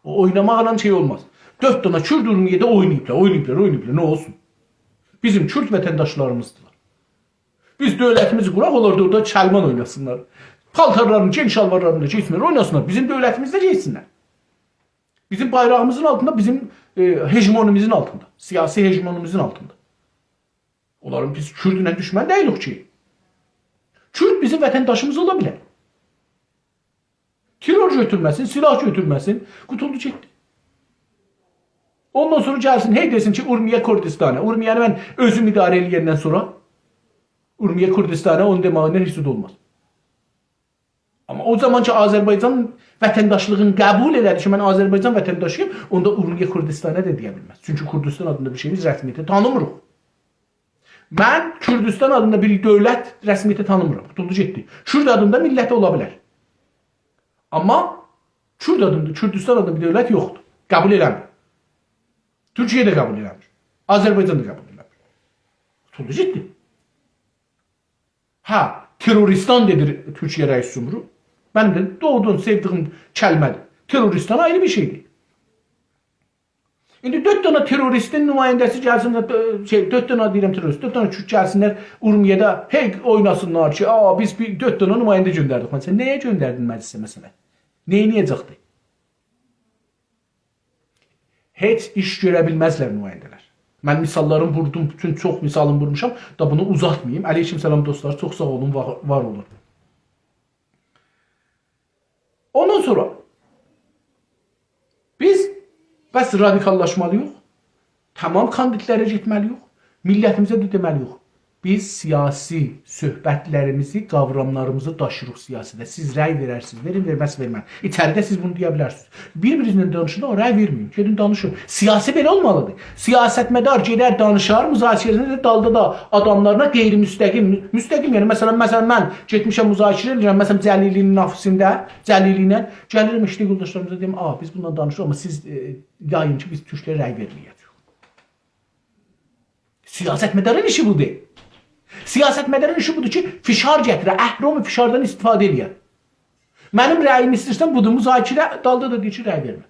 او اویناماقلا شئی اولماز. دؤرد دنه کورد اورمیه‌ده اویناییبلار، اویناییبلار، اویناییبلار، نه اولسون؟ بیزیم کورد وطنداشلاریمیزدیلار. بیز دؤولتیمیزی قوراق، اونلار دا اورادا کلمان اویناسینلار. پالتارلارینی، گئنیش شالوارلارینی دا گئیسینلر، اویناسینلار. بیزیم دؤولتیمیزده گئیسینلر. بیزیم بایراغیمیزین آلتیندا، بیزیم، ائ، هژمونیمیزین آلتیندا، سیاسی هژمونیمیزین آلتیندا. اونلارین بیز کوردله دوشمن دئییلیک کی. کورد بیزیم وطنداشیمیز اولا بیلر. ترور گؤتورمه‌سین، سلاح گؤتورمه‌سین، قوتولدو گئتدی. اوندان سونرا گلسین، هئی دئسین کی، اورمیه کوردوستانه. اورمیه‌نی من اؤزوم اداره ائله‌یندن سونرا اورمیه کوردوستانه، اونو دئمه‌ییندن هئچ زاد اولماز. آمما او زامان کی، آذربایجان وطنداشلیغینی قبول ائله‌دی کی، من آذربایجان وطنداشی‌یام، اوندا اورمیه کوردوستانه ده دئیه بیلمز. چونکی کوردوستان آدیندا بیر شئیی بیز رسمیته تانیمیریق. من کوردوستان آدیندا بیر دؤولت رسمیته تانیمیرام. قوتولدو گئتدی. کورد آدیندا میللت اولا بیلر. آمما کورد آدیندا، کوردوستان آدیندا بیر دؤولت یوخدور. قبول ائله‌میر. تورکیه ده قبول ائله‌میر. آذربایجان دا قبول ائله‌میر. قوتولدو گئتدی. هه، تروریستان دئدی تورکیه رئیس جمهورو. منیم ده دوغرودان سئودیگیم کلمه‌دیر. تروریستان آیری بیر شئیدیر. ایندی دؤرد دنه تروریستین نماینده‌سی گلسین، ائ، شئی، دؤرد دنه دئییرم تروریست، دؤرد دنه کورد گلسینلر اورمیه‌ده، هئی اویناسینلار کی، «آ، بیز بیر دؤرد دنه نماینده گؤندردیک.» مثلا، نه‌یه گؤندردین مجلسه، مثلا؟ نه ائده‌جکدی؟ هئچ ایش گؤره بیلمزلر نماینده‌لر. من مثاللارینی ووردوم، بوتون چوخ مثالینی وورموشام. دا بونو اوزاتماییم. علیکم سلام دوستلار، چوخ ساغ اولون، وار، وار اولون. اوندان سونرا بیز بس رادیکاللاشمالی‌ییق، تمام کاندیدلره گئتمه‌لی‌ییک، میللتیمیزه ده دئمه‌لی‌ییک. بیز سیاسی صحبتلریمیزی، قاوراملاریمیزی داشیریق سیاسته. سیز رأی وئررسینیز، وئرین، وئرمز، وئرمن. ایچریده سیز بونو دئیه بیلرسینیز. بیر-بیرینیزله دانیشین، آمما رأی وئرمه‌یین. گئدین دانیشین. سیاسی بئله اولمالیدیر. سیاستمدار گئدر دانیشار، مذاکره‌ده دالدا دا آداملارینا غیرمستقیم، مستقیم، یعنی مثلا، مثلا من گئتمیشم مذاکره ائدیرم، مثلا جلیلی‌نین آفیسینده، جلیلی ایله گلیرم ایشده یولداشلاریمیزا دئییرم، «آ، بیز بوندان دانیشیریق، آمما سیز، ائ، یایین کی، بیز تورکلر رأی وئرمه‌یه‌جه‌ییک.» سیاستمدارین ایشی بودور. سیاستمدارین ایشی بودور کی، فشار گتیره، اهرم فشاردان استفاده ائله‌یه. منیم رأییمی ایسته‌ییرسن، بودور، مذاکره، دالدا دا دئییر کی، رأی وئرمه.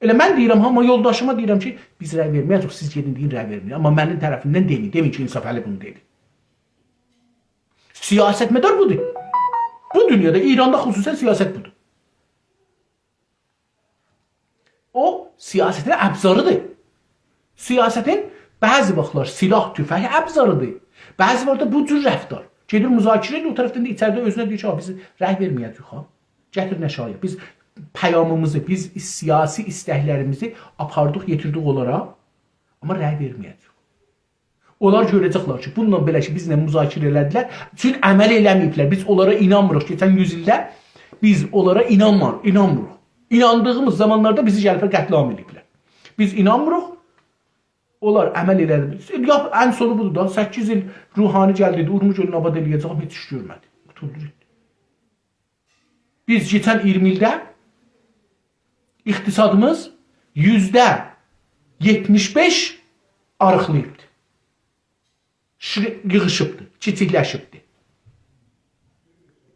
ائله من دئییرم، آمما یولداشیما دئییرم کی، بیز رأی وئرمه‌یه‌جه‌ییک، سیز گئدین دئیین، رأی وئرمه‌یین. آمما منیم طرفیمدن دئمه‌یین، دئمه‌یین کی، انصافعلی بونو دئدی. سیاستمدار بودور. بو دونیادا، ایراندا خصوصا سیاست بودور. او، سیاستین ابزاریدیر. سیاستین بعضی واختلار سلاح، توفنگ ابزاریدیر. بعضی واختلار بو جور رفتار. گئدیر مذاکره ائدیر، او طرفدن ده ایچریده اؤزونه دئییر کی، «آ، بیز رأی وئرمه‌یه‌جه‌ییک ها. گتیر نشایه. بیز پیامیمیزی، بیز سیاسی ایستکلریمیزی آپاردیق، یئتیردیک اونلارا. آمما رأی وئرمه‌یه‌جه‌ییک.» اونلار گؤره‌جکلر کی، بونونلا بئله کی، بیزله مذاکره ائله‌دیلر، چون عمل ائله‌مه‌ییبلر. بیز اونلارا اینانمیریق کئچن یوز ایلده، بیز اونلارا اینانمار-، اینانمیریق. ایناندیغیمیز زامانلاردا بیزی گلیبلر قتل‌عام ائله‌ییبلر. بیز اینانمیریق، اونلار عمل ائله‌دی. یا، ان سونو بودور دا، سککیز ایل روحانی گلدی، دئدی، اورمو گؤلونو آباد ائله‌یه‌جه‌یم، هئچ ایش گؤرمه‌دی. قوتولدو گئتدی. بیز کئچن اییرمی ایلده اقتصادیمیز یوزده یئتمیش بئش آریقلاییبدی. شی-، ییغیشیبدی، کیچیکلشیبدی.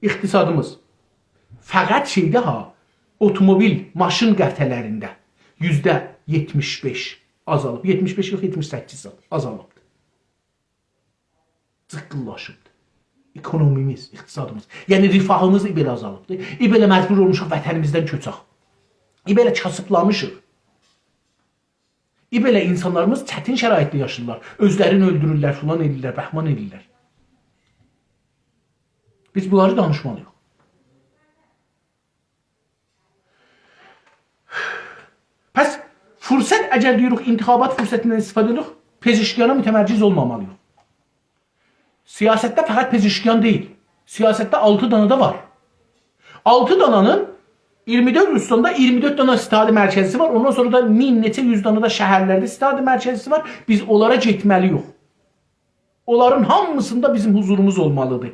اقتصادیمیز فقط شئیده ها، اوتوموبیل، ماشین قطعه‌لرینده یوزده یئتمیش بئش آزالیب. یئتمیش بئش یوخ، یئتمیش سککیز آزالیبدی. جیققیللاشیبدیر. اکونومیمیز، اقتصادیمیز، یعنی رفاهیمیز ایبئله آزالیبدیر. ایبئله مجبور اولموشوق وطنیمیزدن کؤچک. ایبئله کاسیبلامیشیق. ایبئله اینسانلاریمیز چتین شرایطده یاشاییرلار. اؤزلرینی اؤلدورورلر، فلان ائدیرلر، بهمان ائدیرلر. بیز بونلاری دانیشمالیییق. پس فرصت، اگر دئییریک، انتخابات فرصتیندن استفاده ائدیریک، پزشکیانا متمرکز اولمامالیییق. سیاستده فقط پزشکیان دئییل، سیاستده آلتی دانا دا وار. آلتی دانانین اییرمی دؤرد استاندا اییرمی دؤرد دانا استعداد مرکزیسی وار. اوندان سونرا دا مین نئچه یوز دانا دا شهرلرده استعداد مرکزیسی وار. بیز اونلارا گئتمه‌لیییک. اونلارین هامیسیندا بیزیم حضوروموز اولمالیدیر.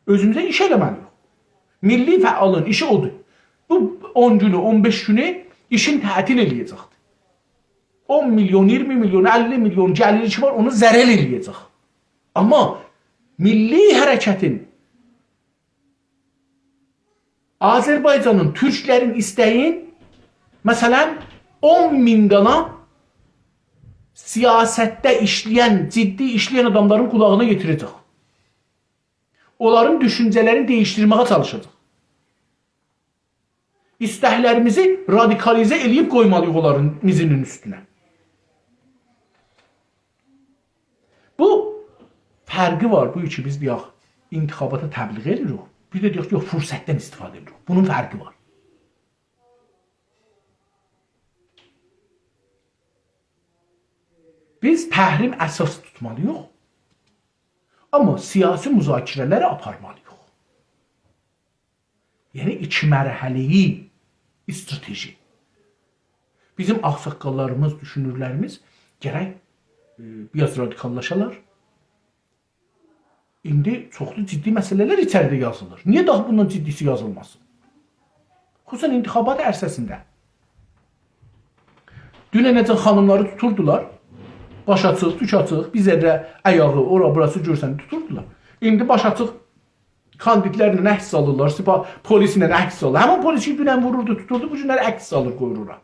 اؤزوموزه ایش ائله‌مه‌لیییک. میللی فعالین ایشی اودور. بو اون گونو، اون بئش گونو ایشین تعطیل ائله‌یه‌جکدیر. اون میلیون، اییرمی میلیون، اللی میلیون گلیری کی وار، اونو ضرر ائله‌یه‌جک. آمما میللی حرکتین، آذربایجانین، تورکلرین ایسته‌یین، مثلا، اون مین دانا سیاستده ایشله‌ین، جدی ایشله‌ین آداملارین قولاغینا یئتیره‌جک. اونلارین دوشونجه‌لرینی دییشدیرمه‌یه چالیشاجاق. ایستکلریمیزی رادیکالیزه ائله‌ییب قویمالیییق اونلارین میزینین اوستونه. بو فرقی وار، بو کی بیز دئیک، انتخاباتا تبلیغ ائدیریک. بیر ده دئیک، یوخ، فرصتدن استفاده ائدیریک. بونون فرقی وار. بیز تحریم اساس توتمالیییق، آمما سیاسی مذاکره‌لری آپارمالیییق. یعنی، ایکی مرحله‌لی استراتژی. بیزیم آغ‌ساققاللاریمیز، دوشونورلریمیز گرک، ائ، بیر آز رادیکاللاشالار. ایندی چوخلو جدی مسئله‌لر ایچریده یازیلیر. نییه داها بوندان جدی‌سی یازیلماسین؟ خصوصا انتخابات عرصه‌سینده. دوننه‌جن خانیملاری توتوردولار. باش آچیق، توک آچیق، بیر ذره آیاغی، اورا، بوراسی گؤرسن توتوردولار. ایندی باش آچیق کاندیدلرله عکس سالیرلار، سپاه پلیسله عکس سالیر. همین پلیس کی دونن ووروردو، توتوردو، بو گونلر عکس سالیر، قویور اورا.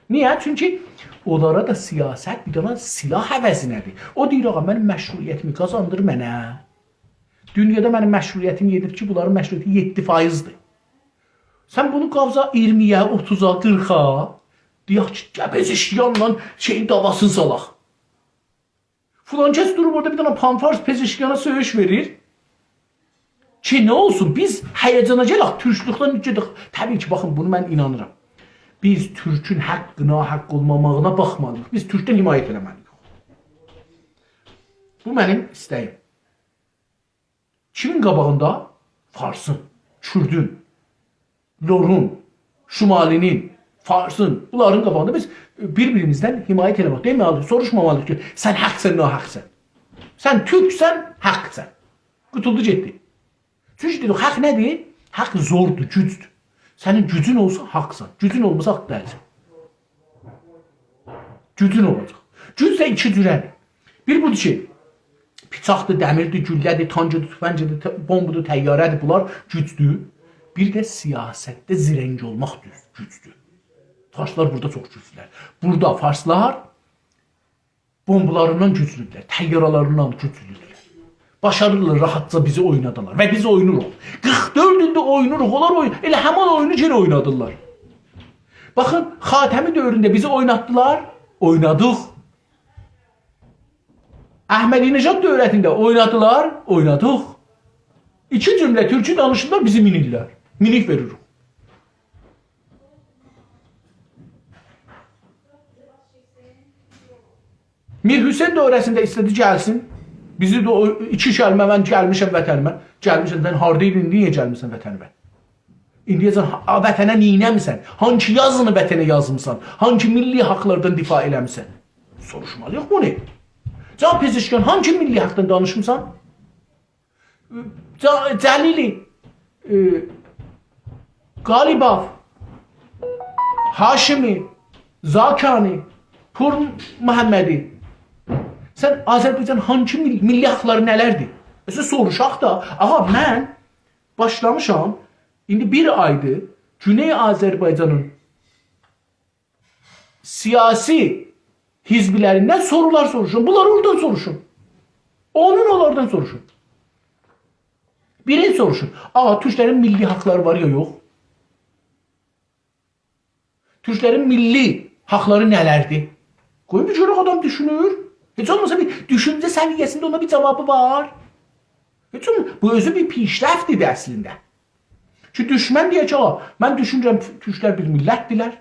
نییه؟ چونکی اونلارا دا سیاست بیر دنه سلاح عوضینه‌دیر. او دئییر، «آغا، منیم مشروعیتیمی قازاندیر منه.» دونیادا منیم مشروعیتیم یئتیب کی، بونلارین مشروعیتی یئددی فایزدیر. سن بونو قاوزا اییرمی‌یه، اوتوزا، قیرخا، دئیک کی، گل پزشکیانلا شئیین دعواسینی سالاق. فلان کس دوروب اورادا بیر دنه پان‌فارس پزشکیانا سؤیوش وئریر. کی، نه اولسون؟ بیز هیجانا گلک، تورکلوکدن گئدک. طبیعی کی، باخین، بونو من اینانیرام. بیز تورکون حق، ناحق اولماماغینا باخمالیییق. بیز تورکدن حمایت ائله‌مه‌لیییک. بو منیم ایسته‌ییم. کیمین قاباغیندا؟ فارسین، کوردون، لورون، شمالی‌نین، فارسین، بونلارین قاباغیندا بیز بیر-بیریمیزدن حمایت ائله‌مک. دئمه‌لی، سوروشمامالی‌ییق کی، سن حاقسان، ناحاقسان. سن تورکسن، حاقسان. قوتولدو گئتدی. چونکی دئدیک، حاق نه‌دیر؟ حاق زوردور، گوجدور. سنین گوجون اولسا، حاقسان. گوجون اولماسا، حاق دئییلسن. گوجون اولاجاق. گوج ده ایکی جوره‌دیر. بیر بودور کی، بیچاقدیر، دمیردیر، گولله‌دیر، تانکدیر، توفنگدیر، ت-، بومبودور، طیاره‌دیر. بونلار گوجدور. بیر ده سیاستده زرنگ اولماق دوز-، گوجدور. فارسلار بورادا چوخ گوجلودولر. بورادا فارسلار بومبالاریندان گوجلودولر، طیاره‌لریندن گوجلودولر. باشاریرلار راحتجا بیزی اوینادالار و بیز اوینوروق. قیرخ دؤرد ایلدیر اوینوروق، اونلار اوین-، ائله همان اویونو یئنه اوینادیرلار. باخین، خاتمی دؤورونده بیزی اویناتدیلار، اوینادیق. احمدی‌نژاد دؤولتینده اوینادیلار، اوینادیق. ایکی جمله تورکو دانیشیرلار، بیزی مینیرلر. مینیک وئریریک. میر حسین دوره‌سینده ایسته‌دی گلسین. بیزی ده او ایکی کلمه، «من گلمیشم وطنیمه.» گلمیشم، سن هاردایدین، نییه گلمیسن وطنیمه؟ ایندییه‌جن ها-، وطنه نئینه‌میسن؟ هانسی یازینی وطنه یازمیسان؟ هانسی میللی حاقلاردان دفاع ائله‌میسن؟ سوروشمالی‌ییق بونو. جان پزشکیان، هانسی میللی حاقدان دانیشمیسان؟ جا-، جلیلی، ائ، قالیباف، هاشمی، زاکانی، پور محمدی. سن آذربایجان هانسی میل-، میللی حاقلاری نه‌لردیر؟ اؤزو سوروشاق دا. آغا، من باشلامیشام، ایندی بیر آیدیر گونئی آذربایجانین سیاسی حزبلریندن سورولار سوروشون. بونلاری اورادان سوروشون. اونون اونلاردان سوروشون. بیرینجی سوروشون. آغا، تورکلرین میللی حاقلاری وار یا یوخ؟ تورکلرین میللی حاقلاری نه‌لردیر؟ قوی بیر گؤرک آدام دوشونور. هئچ اولماسا بیر دوشونجه سویه‌سینده اونا بیر جاوابی وار. هئچ اولم-، بو اؤزو بیر پیشرفتدیر اصلینده. کی دوشمن دئیه کی، «آ، من دوشونورم، تورکلر بیر میللتدیرلر.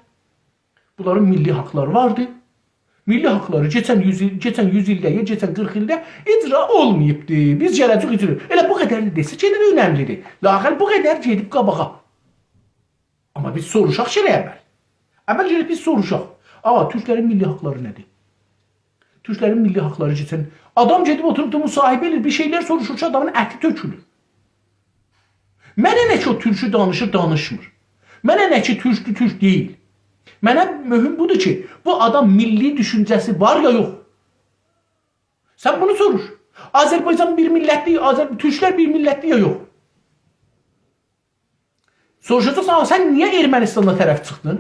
بونلارین میللی حاقلاری واردی. میللی حاقلاری کئچن یوز ایل، کئچن یوز ایلده، یا کئچن قیرخ ایلده اجرا اولماییبدی. بیز گله‌جه‌ییک اجرا.» ائله بو قدر ده دئسه، یئنه ده اؤنملیدیر. لااقل بو قدر گئدیب قاباغا. آمما بیز سوروشاق گرک اول. اول گرک بیز سوروشاق. آغا، تورکلرین میللی حاقلاری نه‌دیر؟ تورکلرین میللی حاقلاری کئچن، آدام گئدیب اوتوروب دا مصاحبه ائله‌ییر، بیر شئیلر سوروشور کی، آدامین اتی تؤکولور. منه نه کی، او تورکو دانیشیر، دانیشمیر. منه نه کی، تورکدور، تورک دئییل. منه مهم بودور کی، بو آدام میللی دوشونجه‌سی وار یا یوخ؟ سن بونو سوروش. آذربایجان بیر میللتدیر، آذر-، تورکلر بیر میللتدیر یا یوخ؟ سوروشاجاقسان، «آ، سن نییه ارمنیستانا طرف چیخدین؟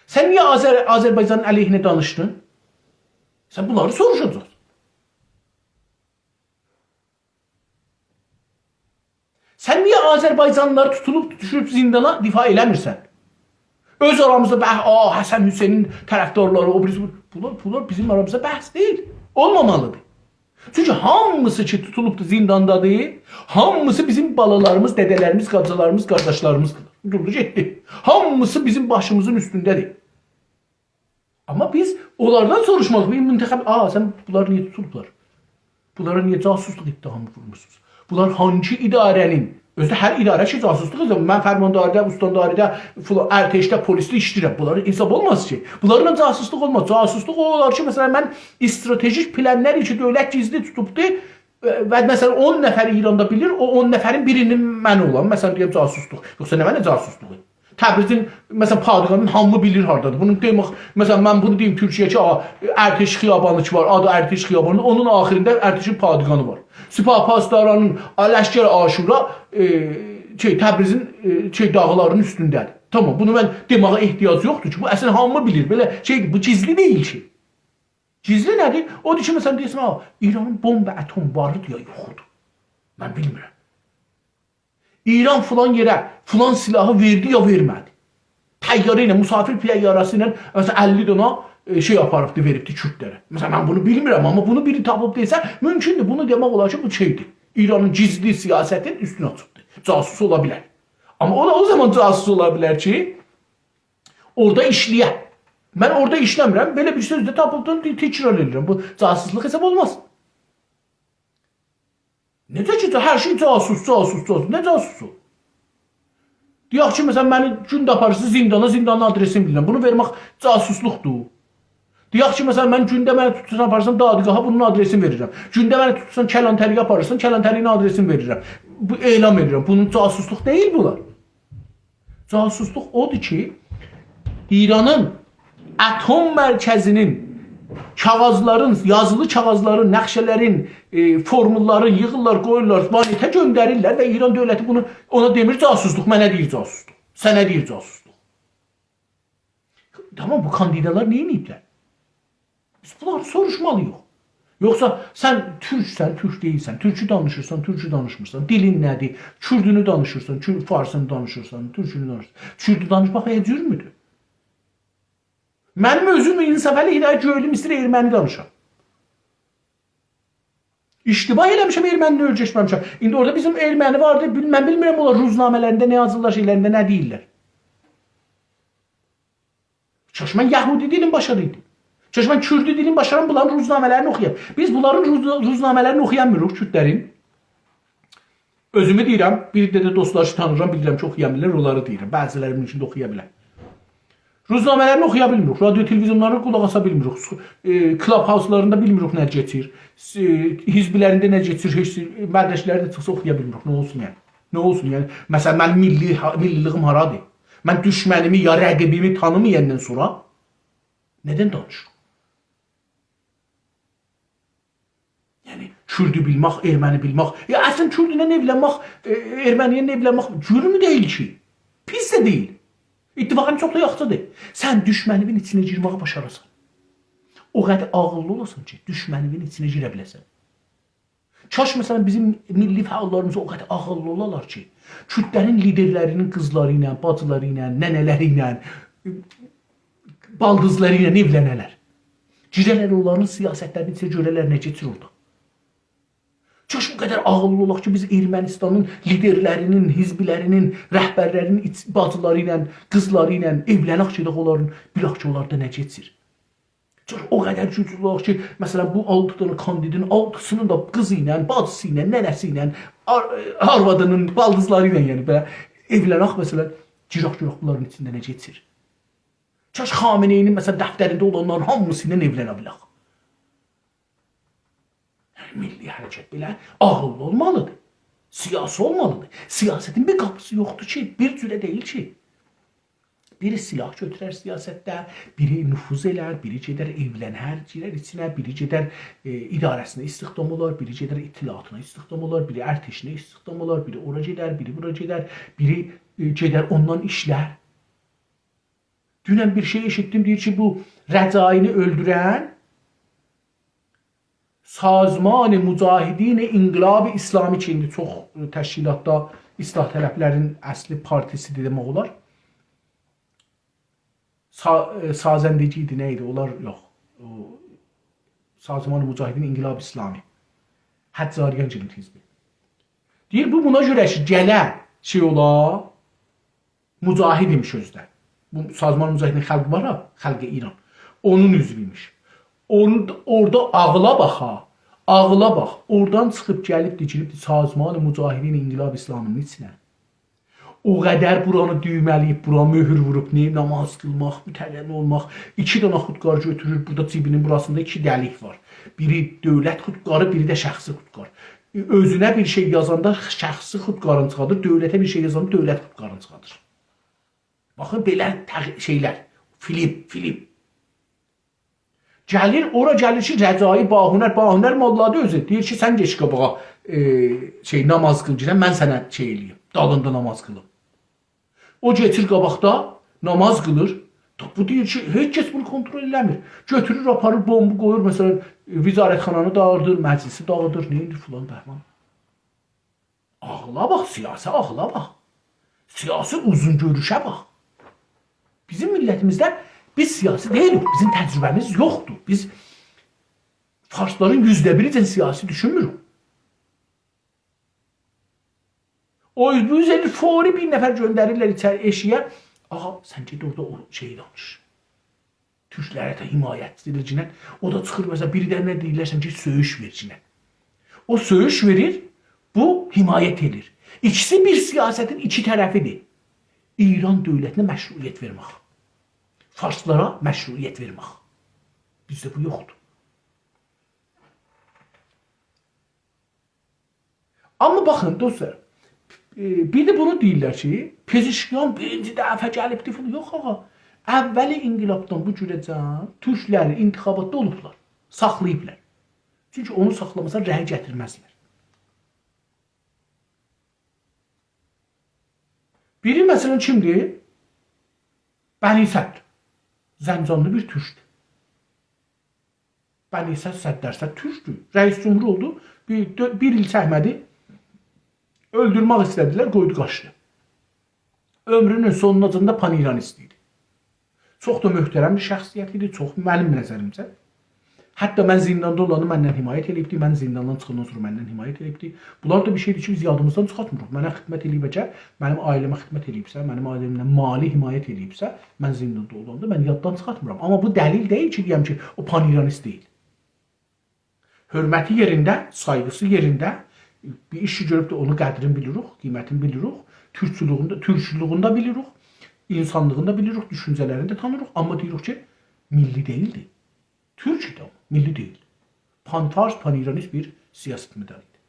سن نییه آذر-، آذربایجانین علیهینه دانیشدین؟» سن بونلاری سوروشاجاقسان. سن نییه آذربایجانلیلار توتولوب، دوشوروب زیندانا دفاع ائله‌میرسن؟ اؤز آرامیزدا بح-، «آ، حسن حسینین طرفدارلاری، او بیریسی بو.» بونلار، بونلار بیزیم آرامیزدا بحث دئییل. اولمامالیدیر. چونکی هامیسی کی توتولوبدور، زینداندادیر، هامیسی بیزیم بالالاریمیز، دده‌لریمیز، قاجالاریمیز، قارداشلاریمیزدیر. دوردو گئتدی. هامیسی بیزیم باشیمیزین اوستونده‌دیر. آمما بیز اونلاردان سوروشمالی‌ییق. بیر منتخب، «آ، سن بونلاری نییه توتولوبلار؟ بونلارا نییه جاسوسلوق اتهامی وورموسونوز؟ بونلار هانسی اداره‌نین»، اؤزو ده هر اداره کی جاسوسلوق ائدیر. من فرمانداری‌ده، استانداری‌ده، فلا-، ارتشده، پلیسده ایشله‌ییرم. بونلاری حساب اولماز کی. بونلارلا جاسوسلوق اولماز. جاسوسلوق او اولار کی، مثلا، من استراتژیک پلانلار کی دؤولت گیزلی توتوبدو، ائ، و مثلا اون نفر ایراندا بیلیر، او اون نفرین بیرینین من اولام. مثلا دئیم جاسوسلوق. یوخسا نمنه جاسوسلوغو؟ تبریزین، مثلا، پادگانین هامی بیلیر هاردادیر. بونو دئمک، مثلا، من بونو دئییم تورکیه‌یه کی، آ، ارتش خیابانی کی وار، آدی ارتش خیابانی، اونون آخیریندا ارتشین پادگانی وار. سپاه پاسدارانین، آ، لشکر عاشورا، ائ، شئی، تبریزین، ائ، شئی، داغلارینین اوستونده‌دیر. تامام، بونو من دئمه‌یه احتیاج یوخدور کی، بو اصلینده هامی بیلیر. بئله شئی، بو گیزلی دئییل کی. گیزلی نه‌دیر؟ اودور کی، مثلا، دئیه‌سن، «آ، ایرانین بمب و اتم واردیر یا یوخدور؟ من بیلمیرم. ایران فلان یئره فلان سلاحی وئردی یا وئرمه‌دی؟ طیاره ایله، مسافر طیاره‌سی ایله، مثلا، اللی دانا، ائ، شئی آپاریبدی، وئریبدی کوردلره.» مثلا، من بونو بیلمیرم، آمما بونو بیری تاپیب دئسه، مومکوندور. بونو دئمک اولار کی، بو شئیدیر. ایرانین گیزلی سیاستین اوستونو آچیبدیر. جاسوس اولا بیلر. آمما او دا او زامان جاسوس اولا بیلر کی، اورادا ایشله‌یه. من اورادا ایشله‌میرم، بئله بیر سؤز ده تاپیبدی، ت-، تکرار ائدیرم. بو جاسوسلوق حساب اولماز. نئجه کی، هر شئی جاسوس، جاسوس، جاسوس. نه جاسوسو؟ دئیک کی، مثلا، منی گونده آپاریرسینیز زیندانا، زیندانین آدرسینی بیلیرم. بونو وئرمک جاسوسلوقدور. دئیک کی، مثلا، من گونده منی توتورسان، آپاریرسان دادگاها، بونون آدرسینی وئریرم. گونده منی توتورسان، کلانتری‌یه آپاریرسان، کلانتری‌نین آدرسینی وئریرم. بو اعلام ائدیرم. بونون جاسوسلوق دئییل بونلار. جاسوسلوق اودور کی، ایرانین اتم مرکزینین کاغیذلارین، یازیلی کاغیذلارین، نقشه‌لرین، ائ، فورموللارین ییغیرلار، قویورلار، وانئته گؤندریرلر و ایران دؤولتی بونو اونا دئمیر جاسوسلوق، منه دئییر جاسوسلوق، سنه دئییر جاسوسلوق. تامام، بو کاندیدالار نه ائدیبلر؟ بیز بونلاری سوروشمالی‌ییق. یوخسا سن تورکسن، تورک دئییلسن، تورکو دانیشیرسان، تورکو دانیشمیرسان، دیلین نه‌دیر، کوردونو دانیشیرسان، کور-، فارسینی دانیشیرسان، تورکونو دانیشیرسان. کوردو دانیشماق نه جرمودور؟ منیم اؤزوم انصافعلی هدایت گؤیلوم ایسته‌ییر ارمنی دانیشام. اشتباه ائله‌میشم، ارمنی‌نی اؤیرشمه‌میشم. ایندی اورادا بیزیم ارمنی واردی، بیل-، من بیلمیرم اونلار روزنامه‌لرینده نه یازیرلار، شئیلرینده نه دئییرلر. کاش من یهودی دیلینی باشارایدیم. کاش من کوردی دیلینی باشارام، بونلارین روزنامه‌لرینی اوخویام. بیز بونلارین روز-، روزنامه‌لرینی اوخویامیریق، کوردلرین. اؤزومو دئییرم، بیر عده ده دوستلار کی تانیییرام، بیلیرم کی اوخویا بیلیرلر، اونلاری دئییرم. بعضی‌لری‌نین ایچینده اوخویا بیلم. روزنامه‌لرینی اوخویا بیلمیریک، رادیو تلویزیونلارا قولاق آسا بیلمیریک، ائ، کلاب هاوسلاریندا بیلمیریک نه کئچیر، س-، ائ، حزبلرینده نه کئچیر، هئچ مدرسه‌لری ده چیخسا اوخویا بیلمیریک. نه اولسون یعنی؟ نه اولسون یعنی؟ مثلا، منیم میللی، ها-، میللیلیگیم هارادیر؟ من دوشمنیمی یا رقیبیمی تانیمایاندان سونرا ندن دانیشیرام؟ یعنی، کوردو بیلمک، ارمنی بیلمک، یا اصلا کوردونن ائولنمک، ائ، ارمنی‌یه ائولنمک جرم دئییل کی. پیس ده دئییل. اتفاقا چوخ دا یاخشیدیر. سن دوشمنیوین ایچینه گیرمه‌یی باشاراسان. او قدر عاغیللی اولاسان کی، دوشمنیوین ایچینه گیره بیله‌سن. کاش، مثلا، بیزیم میللی فعاللاریمیز او قدر عاغیللی اولالار کی، کوردلرین لیدرلرینین قیزلاری ایله، باجیلاری ایله، ننه‌لری ایله، بالدیزلاری ایله ائولنه‌لر. گیره‌لر اونلارین سیاستلرینین ایچینه، گؤره‌لر نه کئچیر اورادا. کاش بو قدر عاغیللی اولاق کی، بیز ارمنستانین لیدرلرینین، حزبلرینین، رهبرلرینین ایچ-، باجیلاری ایله، قیزلاری ایله ائولنک، گئدک اونلارین، بیلک کی، اونلاردا نه کئچیر. چونکی او قدر گوجلو اولاق کی، مثلا، بو آلتی دنه کاندیدین آلتیسینین دا قیزی ایله، باجیسی ایله، ننه‌سی ایله، آر-، آروادینین بالدیزلاری ایله، یعنی، بئله ائولنک، مثلا، گیرک گؤرک بونلارین ایچینده نه کئچیر. کاش خامنه‌ای‌نین، مثلا، دفترینده اولانلارین هامیسی ایله ائولنه بیلک. یعنی، میللی حرکت بئله عاغیللی اولمالیدیر. سیاسی اولمالیدیر. سیاستین بیر قاپیسی یوخدور کی، بیر جوره دئییل کی. بیری سلاح گؤتورر سیاستده، بیری نفوذ ائلر، بیری گئدر ائولنر، گیرر ایچینه، بیری گئدر، ائ، اداره‌سینه استخدام اولار، بیری گئدر اطلاعاتینا استخدام اولار، بیری ارتشینه استخدام اولار، بیری اورا گئدر، بیری بورا گئدر، بیری، ائ، گئدر اوندان ایشلر. دونن بیر شئی ائشیتدیم، دئییر کی، بو رجایی‌نی اؤلدورن سازمان مجاهدین انقلاب اسلامی کی، ایندی چوخ تشکیلاتدا اصلاح‌طلبلرین اصلی پارتیسی‌دیر دئمک اولار. سا-، ائ، سازندگی ایدی، نه ایدی؟ اونلار یوخ. او، سازمان مجاهدین انقلاب اسلامی. حجاریان‌گیلین حزبی. دئییر، بو بونا گؤره کی، گله شئی اولا، مجاهد ایمیش اؤزو ده. بو سازمان مجاهدین خلق وار ها، خلق ایران. اونون عضوو ایمیش. اونو، اورادا آغیلا باخ ها، آغیلا باخ. اورادان چیخیب گلیب، دیکیلیب سازمان مجاهدین انقلاب اسلامی‌نین ایچینه. او قدر بورانی دویمه‌له‌ییب، بورا مؤهور ووروب، نه نماز قیلماق، متدین اولماق، ایکی دنه خودکار گؤتورور، بورادا جیبینین بوراسیندا ایکی دلیک وار. بیری دؤولت خودکاری، بیری ده شخصی خودکار. اؤزونه بیر شئی یازاندا شخصی خودکارینی چیخادیر، دؤولته بیر شئی یازاندا دؤولت خودکارینی چیخادیر. باخین، بئله تغ-، شئیلر، فیلم، فیلم. گلیر، اورا گلیر کی، رجایی، باهنر، باهنر موللادیر اؤزو. دئییر کی، سن گئچ قاباغا، ائ، شئی، نماز قیل، گیرن، من سنه شئی ائله‌ییم، دالیندا نماز قیلیم. او گئچیر قاباقدا، نماز قیلیر. بو دئییر کی، هئچ کس بونو کنترل ائله‌میر. گؤتورور، آپاریر، بومبو قویور، مثلا، وزارتخانانی داغیدیر، مجلسی داغیدیر، نه ائدیر، فلان، بهمان. آغیلا باخ، سیاسی آغیلا باخ. سیاسی اوزون گؤروشه باخ. بیزیم میللتیمیزده بیز سیاسی دئییلیک، بیزیم تجربه‌میز یوخدور. بیز فارسلارین یوزده بیریجن سیاسی دوشونموروک. او، بو اوزه فوری بیر نفر گؤندریرلر ایچری ائشییه. آغا، سن گئت اورادا او شئیی دانیش. تورکلره ده حمایتچی‌دیر، گینن. او دا چیخیر، مثلا، بیری ده نه دئییرلر، سن کی، سؤیوش وئر، گینن. او سؤیوش وئریر، بو حمایت ائدیر. ایکیسی بیر سیاستین ایکی طرفیدیر. ایران دؤولتینه مشروعیت وئرمک. فارسلارا مشروعیت وئرمک. بیزده بو یوخدور. آمما باخین، دوستلار، ائ، بیر ده بونو دئییرلر کی، پزشکیان بیرینجی دفعه گلیبدی فیلان. یوخ، آغا. اول انقلابدان بو گونه‌جن تورکلری انتخاباتدا اولوبلار. ساخلاییبلار. چونکی اونو ساخلاماسان رأی گتیرمزلر. بیری، مثلا، کیمدیر؟ بنی صدر. زنجانلی بیر تورکدور. بنی صدر صد درصد تورکدور. رئیس جمهور اولدو. بیر، دؤ-، بیر ایل چکمه‌دی. اؤلدورمک ایسته‌دیلر، قویدو قاچدی. عؤمرونون سونوناجان دا پان‌ایرانیست ایدی. چوخ دا محترم بیر شخصیت ایدی، چوخ، منیم نظریمجه. حتی من زینداندا اولاندا مندن حمایت ائله‌ییبدی، من زینداندان چیخاندان سونرا مندن حمایت ائله‌ییبدی. بونلار دا بیر شئیدیر کی، بیز یادیمیزدان چیخارتمیریق. منه خدمت ائله‌ییب اگر، منیم عائله‌مه خدمت ائله‌ییبسه، منیم عائله‌مله مالی حمایت ائله‌ییبسه، من زینداندا اولاندا من یاددان چیخارتمیرام. آمما بو دلیل دئییل کی، دئیم کی، او پان‌ایرانیست دئییل. حرمتی یئرینده، سایغیسی یئرینده، بیر ایشی گؤروبدور، اونون قدرینی بیلیریک، قیمتینی بیلیریک، تورکچولوگونو ده، تورکچولوگونو ده بیلیریک، اینسانلیغینی دا بیلیریک، دوشونجه‌لرینی ده تانیریق، آمما دئییریک کی، میللی دئییلدی. تورک ایدی آمما، میللی دئییلدی. پان‌فارس، پان‌ایرانیست بیر سیاستمدار ایدی.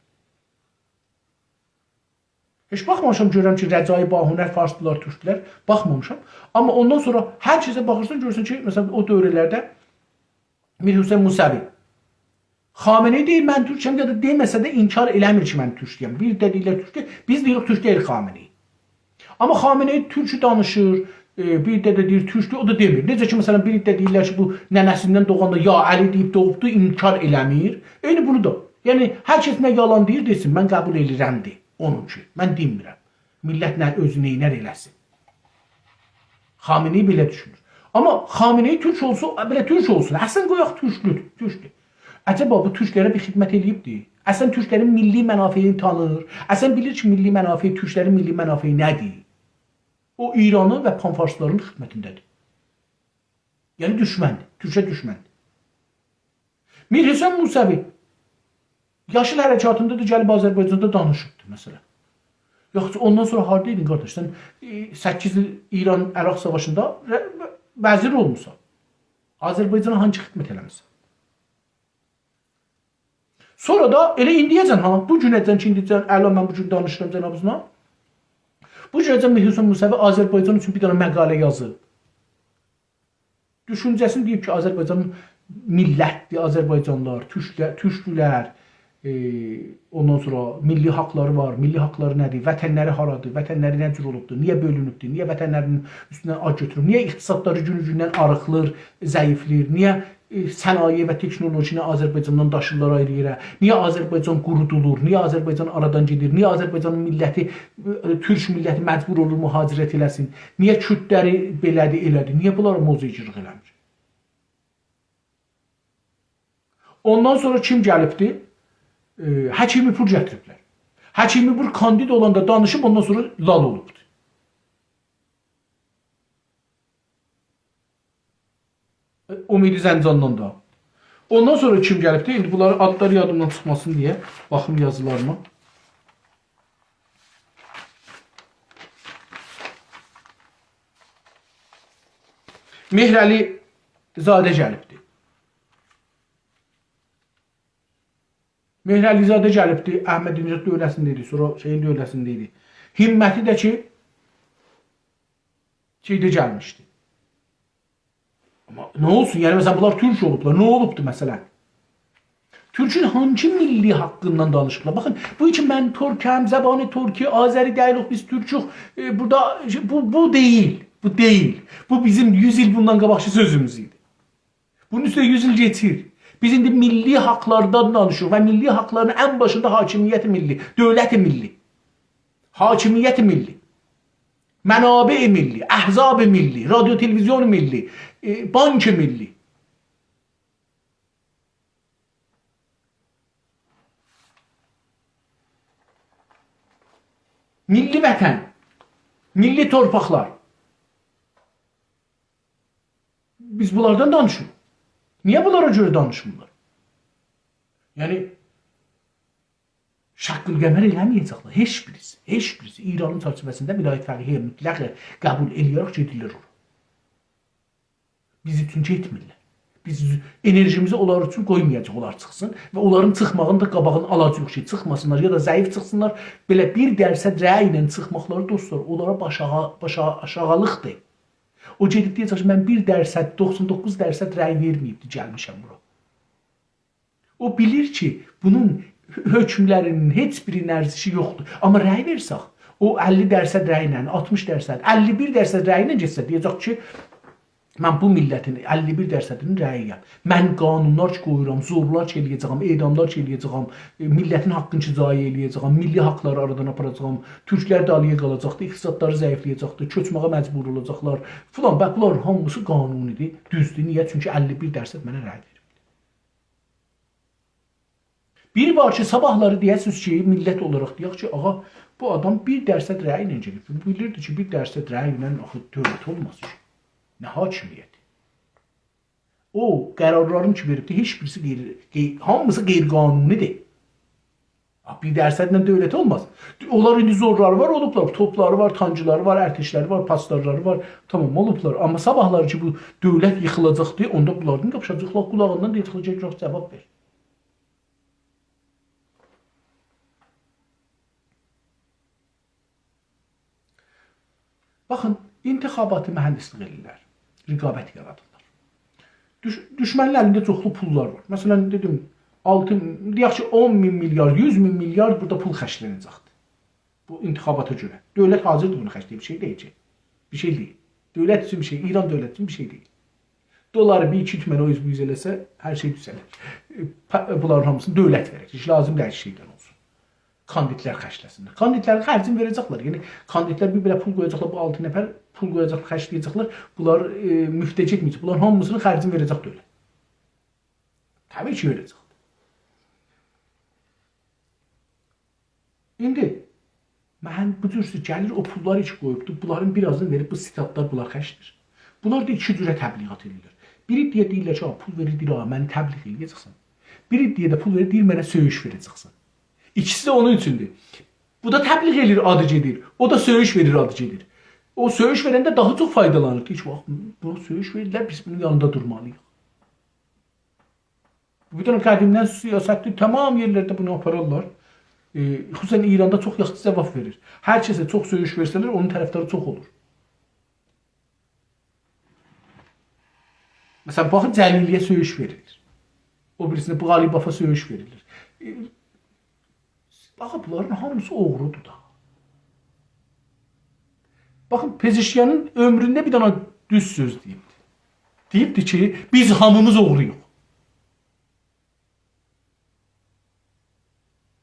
هئچ باخمامیشام گؤرم کی، رجایی، باهنر فارسدیلار، تورکدولر. باخمامیشام. آمما اوندان سونرا هر کسه باخیرسان، گؤرورسن کی، مثلا، او دؤورلرده میرحسین موسوی. خامنه‌ای دئییر، «من تورکم»، یا دا دئمه‌سه ده انکار ائله‌میر کی، «من تورکم». بیر ده دئییرلر تورک، بیز دئییریک، «تورک دئییل خامنه‌ای». آمما خامنه‌ای تورکی دانیشیر، ائ، بیر ده، ده دئییر، «تورکدور»، او دا دئمیر. نئجه کی، مثلا، بیر ده دئییرلر کی، بو ننه‌سیندن دوغاندا «یا علی» دئییب دوغوبدو، انکار ائله‌میر. عینی بونو دا. یعنی، هر کس نه یالان دئییر، دئسین، من قبول ائدیرم، دئییر. اونونکی. من دئمیرم. میللت نه، اؤزو نئینر ائله‌سین. خامنه‌ای بئله دوشونور. آمما خامنه‌ای تورک اولسون، بئله تورک اولسون. اصلا قویاق تورکلودور، تورکدور. عجبا بو تورکلره بیر خدمت ائله‌ییبدی؟ اصلا تورکلرین میللی منافعینی تانیر؟ اصلا بیلیر کی، میللی منافع، تورکلرین میللی منافعی نه‌دیر؟ او ایرانین و پان‌فارسلارین خدمتینده‌دیر. یعنی دوشمندیر، تورکه دوشمندیر. میرحسین موسوی یاشیل حرکاتیندا دا گلیب آذربایجاندا دانیشیبدی، مثلا. یوخ، اوندان سونرا هاردا ایدین، قارداش؟ سن، ائ، سککیز ایل ایران-عراق ساواشیندا ر-، وزیر اولموسان. آذربایجانا هانسی خدمت ائله‌میسن؟ سونرا دا ائله ایندییه‌جن ها، بو گونه‌جن کی، ایندییه‌جن، الان من بو گون دانیشیرام جنابینیزلا. بو گونه‌جن میرحسین موسوی آذربایجان اوچون بیر دنه مقاله یازیب. دوشونجه‌سینی دئییب کی، آذربایجان میللتدیر، آذربایجانلیلار، تورکلر، تورکلولر، ائ، اوندان سونرا میللی حاقلاری وار. میللی حاقلاری نه‌دیر؟ وطنلری هارادیر؟ وطنلری نه جور اولوبدور؟ نییه بؤلونوبدور؟ نییه وطنلرین اوستوندن آد گؤتورور؟ نییه اقتصادلاری گونو-گوندن آریخلیر، ضعیفلیر؟ نییه، ائ، صنایع و تکنولوژینی آذربایجاندان داشیرلار آیری یئره؟ نییه آذربایجان قورودولور؟ نییه آذربایجان آرادان گئدیر؟ نییه آذربایجانین میللتی، ائ، تورک میللتی مجبور اولور مهاجرت ائله‌سین؟ نییه کوردلری بئله‌دیر، ائله‌دیر؟ نییه بونلارا موضع‌گیرلیک ائله‌میر؟ اوندان سونرا کیم گلیبدی؟ ائ، حکیمی‌پور گتیریبلر. حکیمی‌پور کاندید اولاندا دانیشیب، اوندان سونرا لال اولوبدو. ائ، امیدی زنجاندان دا. اوندان سونرا کیم گلیبدی؟ ایندی بونلارین آدلاری یادیمدان چیخماسین دئیه باخیم یازیلاریما. مهرعلی‌زاده گلیبدی. مهرعلی‌زاده گلیبدی، احمدی‌نژاد دؤوره‌سینده ایدی، سونرا شئیین دؤوره‌سینده ایدی. همتی ده کی، شئیده گلمیشدی. آمما نه اولسون؟ یعنی، مثلا، بونلار تورک اولوبلار. نه اولوبدو، مثلا؟ تورکون هانسی میللی حاقیندان دانیشیبلار؟ باخین، بو کی، «من ترکم، زبان ترکی، آذری دئییلیک، بیز تورکوک»، ائ، بورادا، بو، بو دئییل، بو دئییل. بو بیزیم یوز ایل بوندان قاباقکی سؤزوموز ایدی. بونون اوسته یوز ایل کئچیر. بیز ایندی میللی حاقلاردان دانیشیریق و میللی حاقلارین ان باشیندا حاکمیت میللی، دؤولت میللی، حاکمیت میللی، منابع میللی، احزاب میللی، رادیو تلویزیون میللی، ائ، بانک میللی. میللی وطن، میللی تورپاقلار. بیز بونلاردان دانیشیریق. نییه بونلارا گؤره دانیشمیرلار؟ یعنی، شق‌القمر ائله‌مه‌یه‌جکلر. هئچ بیریسی، هئچ بیریسی. ایرانین چرچیوه‌سینده ولایت‌فقیه مطلق قبول ائله‌یه‌رک گئدیرلر اورا. بیز اوچون گئتمیرلر. بیز انرژیمیزی اونلار اوچون قویمایاجاغیق، اونلار چیخسین و اونلارین چیخماغینین دا قاباغینی آلاجاغیق کی، چیخماسینلار یا دا ضعیف چیخسینلار. بئله بیر درصد رأی ایله چیخماقلاری، دوستلار، اونلارا باش آغا-، باش آ-، آشاغیلیقدیر. او گئدیب دئیه‌جک کی، من بیر درصد، دوخسان دوققوز درصد رأی وئرمه‌ییبدی، گلمیشم بورا. او بیلیر کی، بونون حؤکملرینین هئچ بیرینین ارزشی یوخدور. آمما رأی وئرسک، او اللی درصد رأی ایله، آلتمیش درصد، اللی بیر درصد رأی ایله گئتسه، دئیه‌جک کی، من بو میللتین اللی بیر درصدینین رأیی‌یم. من قانونلار کی قویورام، زورلار کی ائله‌یه‌جه‌یم، اعداملار کی ائله‌یه‌جه‌یم، ائ، میللتین حاققینی کی ضایع ائله‌یه‌جه‌یم، میللی حاقلاری آرادان آپاراجاغام، تورکلر دالییا قالاجاقدی، اقتصادلاری ضعیفله‌یه‌جکدیر، کؤچمه‌یه مجبور اولاجاقلار فلان. باخ، بونلار هامیسی قانونی‌دیر، دوزدور. نییه؟ چونکی اللی بیر درصد منه رأی وئریب. بیری وار کی، صاباحلاری دئیه‌سیز کی، میللت اولاراق دئیک کی، آغا، بو آدام بیر درصد رأی ایله گئدیب. بو بیلیردی کی، بیر درصد رأی ایله آخی دؤولت اولماز کی. نه حاکمیتی؟ او قرارلارین کی وئریبدی، هئچ بیریسی غیر، غیر، هامیسی غیرقانونی‌دیر. آ، بیر درصدله دؤولت اولماز. اونلار ایندی زورلاری وار، اولوبلار. توپلاری وار، تانکلاری وار، ارتشلری وار، پاسدارلاری وار. تامام، اولوبلار. آمما صاباحلاری کی، بو دؤولت ییخیلاجاقدی، اوندا بونلارین یاپیشاجاقلار قولاغیندان، دئیه‌جکلر کی، یوخ، جاواب وئر. باخین، انتخاباتی مهندسلیک ائدیرلر، رقابت یارادیرلار. دوش-، دوشمنین الینده چوخلو پوللار وار. مثلا، دئدیم، آلتی، دئیک کی، اون مین میلیارد، یوز مین میلیارد بورادا پول خرجلنه‌جکدیر. بو انتخاباتا گؤره. دؤولت حاضردیر بونو خرجله‌یه، بیر شئی دئییل کی. بیر شئی دئییل. دؤولت اوچون بیر شئی، ایران دؤولتی اوچون بیر شئی دئییل. دلاری بیر ایکی تومنه او اوز بو اوز ائله‌سه، هر شئی دوزه‌لر. ائ، پا-، بونلارین هامیسینی دؤولت وئره‌جک. هئچ لازیم دئییل کی، شئیدن اولسون. کاندیدلر خرجله‌سینلر. کاندیدلرین خرجینی وئره‌جکلر. یعنی، کاندیدلر بیر-بیره پول قویاجاقلار، بو آلتی نفر پول قویاجاق، خرجله‌یه‌جکلر. بونلار، ائ، مفته گئتمه‌یه‌جک. بونلارین هامیسینین خرجینی وئره‌جک دؤولت. طبیعی کی، وئره‌جک. ایندی من بو جور گلیر، او پوللاری کی قویوبدو، بونلارین بیر آزینی وئریب، بو ستادلار بونلار خرجلیر. بونلار دا ایکی جوره تبلیغات ائدیرلر. بیری دئیه دئییرلر کی، «آ، پول وئریر، دئییر، «آ، منی تبلیغ ائله‌یه‌جکسن.» بیری دئیه ده پول وئریر، دئییر، «منه سؤیوش وئره‌جکسن.» ایکیسی ده اونون اوچوندور. بو دا تبلیغ ائله‌ییر، آدی گئدیر. او دا سؤیوش وئریر، آدی گئدیر. او سؤیوش وئرنده داها چوخ فایدالانیر. دئییر کی، «باخ، بونا سؤیوش وئریرلر، بیز بونون یانیندا دورمالی‌ییق.» بو بیر دنه قدیمدن سیاستدیر، تمام یئرلرده بونو آپارارلار. ائ، خصوصا ایراندا چوخ یاخشی جاواب وئریر. هر کسه چوخ سؤیوش وئرسه‌لر، اونون طرفداری چوخ اولور. مثلا، باخین، جلیلی‌یه سؤیوش وئریلیر. او بیریسینه، بو قالیبافا سؤیوش وئریلیر. ائ، باخین، بونلارین هامیسی اوغرودور دا. باخین، پزشکیانین عؤمرونده بیر دنه دوز سؤز دئییبدی. دئییبدی کی، «بیز هامیمیز اوغرویوق.»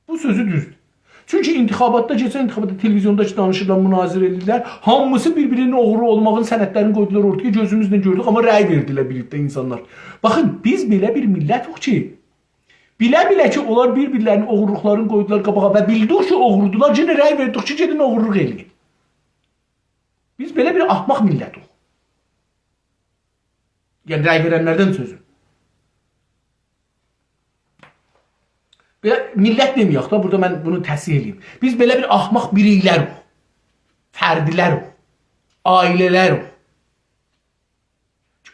بو سؤزو دوزدور. چونکی انتخاباتدا، کئچن انتخاباتدا تلویزیوندا کی دانیشیرلار، مناظره ائدیرلر، هامیسی بیر-بیرینین اوغرو اولماغین سندلرینی قویدولار اورتایا، گؤزوموزله گؤردوک، آمما رأی وئردیلر بیرلیکده اینسانلار. باخین، بیز بئله بیر میللتیک کی، بیله-بیله کی، اونلار بیر-بیرلرینین اوغورلوقلارینی قویدولار قاباغا و بیلدیک کی، اوغرودولار، یئنه رأی وئردیک کی، گئدین اوغورلوق ائله‌یین. بیز بئله بیر احمق میللتیک. یعنی، رأی وئرنلردن سؤزوم. بئله میللت دئمه‌یک دا، بورادا من بونو تصحیح ائله‌ییم. بیز بئله بیر احمق بیرئیلروخ، فردلروخ، عائله‌لروخ.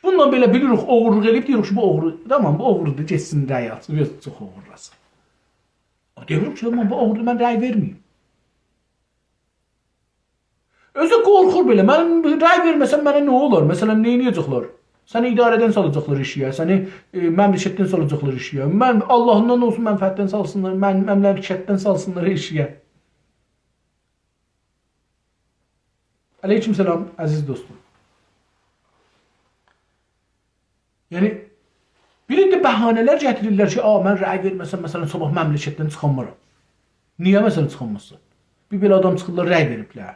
بونونلا بئله بیلیریک، اوغورلوق ائله‌ییب، دئییریک کی، بو اوغرو، تامام، بو اوغرودور، گئتسین، رأی آلسین، یوخ، چوخ اوغورلاسین. آمما دئمیریک کی، تامام، بو اوغرودور، من رأی وئرمه‌ییم. اؤزو قورخور بئله، من رأی وئرمه‌سم منه نه اولار؟ مثلا، نه ائده‌جکلر؟ سنی اداره‌دن سالاجاقلار ائشیگه، سنی، ائ، مملکتدن سالاجاقلار ائشیگه. من، آللاهیندان اولسون، منفعتدن سالسینلار، من، مملکتدن سالسینلار ائشیگه. علیکم سلام، عزیز دوستوم. یعنی، بیر عده بهانه‌لر گتیریرلر کی، «آ، من رأی وئرمه‌سم، مثلا، صاباح مملکتدن چیخانمارام.» نییه، مثلا، چیخانمازسان؟ بیر بئله آدام چیخیرلار، رأی وئریبلر.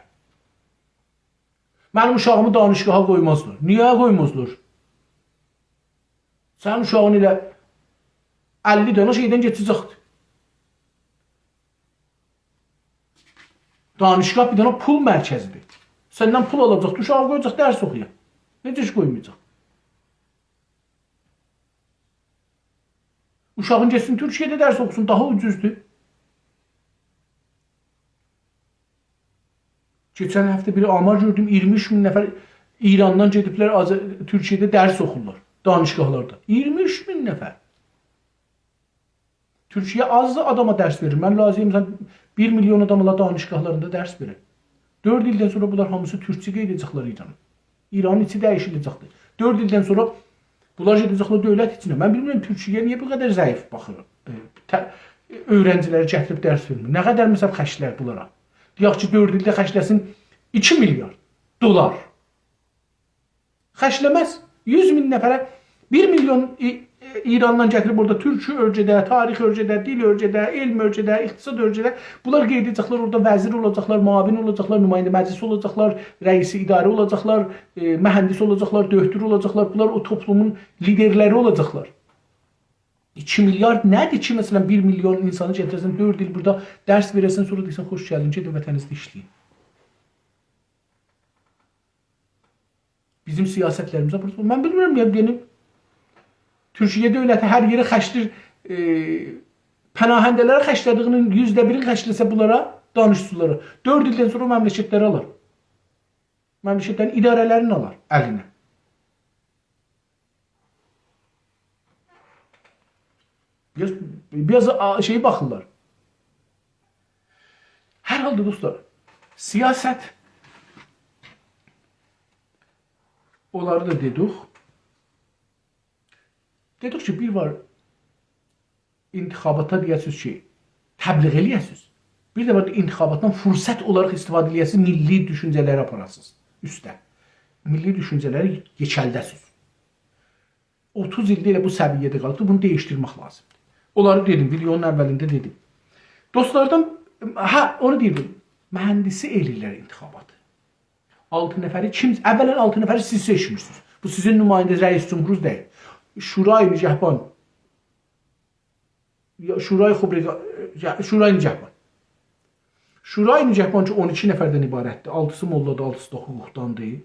«منیم اوشاغیمی دانشگاها قویمازلار.» نییه قویمازلار؟ سنین اوشاغین ائله اللی دنه شئیدن کئچه‌جکدیر. دانشگاه بیر دنه پول مرکزیدیر. سندن پول آلاجاق، اوشاغی قویاجاق درس اوخویا. نئجه کی قویمایاجاق؟ اوشاغین گئتسین تورکیه‌ده درس اوخوسون، داها اوجوزدور. کئچن هفته بیر آمار گؤردوم، اییرمی اوچ مین نفر ایراندان گئدیبلر آذ-، تورکیه‌ده درس اوخورلار، دانشگاهلاردا. اییرمی اوچ مین نفر. تورکیه آزدیر آداما درس وئریر. من راضی‌یام، مثلا، بیر میلیون آدام اولا دانشگاهلاریندا درس وئریر. دؤرد ایلدن سونرا بونلار هامیسی تورکچو قاییداجاقلار ایرانا. ایرانین ایچی دییشیله‌جکدیر. دؤرد ایلدن سونرا بونلار گئده‌جکلر دؤولت ایچینده. من بیلمیرم، تورکیه نییه بو قدر ضعیف باخیر؟ ائ، ته-، اؤیرنجی‌لری گتیریب درس وئرمیر. نه قدر، مثلا، خرجلر بونلارا؟ دئیک کی، دؤرد ایلده خرجله‌سین ایکی میلیارد دلار. خرجله‌مز. یوز مین نفره، بیر میلیون ای-، ایراندان گتیریب اورادا تورکو اؤیره‌ده، تاریخ اؤیره‌ده، دیل اؤیره‌ده، علم اؤیره‌ده، اقتصاد اؤیره‌ده. بونلار قاییداجاقلار اورادا، وزیر اولاجاقلار، معاون اولاجاقلار، نماینده مجلس اولاجاقلار، رئیس اداره اولاجاقلار، ائ، مهندس اولاجاقلار، دؤکتور اولاجاقلار. بونلار او توپلومون لیدرلری اولاجاقلار. ایکی میلیارد نه‌دیر کی، مثلا، بیر میلیون اینسانی گتیره‌سن، دؤرد ایل بورادا درس وئره‌سن، سونرا دئیه‌سن: «خوش گلدین، گئدین وطنینیزده ایشله‌یین.» بیزیم سیاستلریمیزه بورادا، من بیلمیرم، یعنی، یعنی، تورکیه دؤولتی هر یئره خرجلیر، ائ، پناهنده‌لره خرجله‌دیگینین یوزده بیرین خرجله‌سه بونلارا، دانشجولارا، دؤرد ایلدن سونرا او مملکتلری آلار. مملکتلرین اداره‌لرینی آلار الینه. بیر آز، بیر آز آ-، شئی باخیرلار. هر حالدا، دوستلار، سیاست، اونلاری دا دئدیک. دئدیک کی، بیر وار انتخاباتا دئیه‌سیز کی، تبلیغ ائله‌یه‌سیز. بیر ده وار انتخاباتدان فرصت اولاراق استفاده ائله‌یه‌سیز، میللی دوشونجه‌لری آپاراسیز اوسته. میللی دوشونجه‌لری یئکلده‌سیز. اوتوز ایلدیر ائله بو سویه‌ده قالیبدیر. بونو دییشدیرمک لازیمدیر. اونلاری دئدیم، ویدئونون اولینده دئدیم. دوستلاردان، هه، اونو دئییردیم. مهندسی ائله‌ییرلر انتخاباتی. آلتی نفری کیم؟ اولاً آلتی نفری سیز سئچمیرسینیز. بو سیزین نماینده رئیس جمهورونوز دئییل. شورای نگهبان، یا، شورای خبرگان، یا، شورای نگهبان. شورای نگهبان کی، اون ایکی نفردن عبارتدیر. آلتیسی موللادیر، آلتیسی دا حقوقداندیر.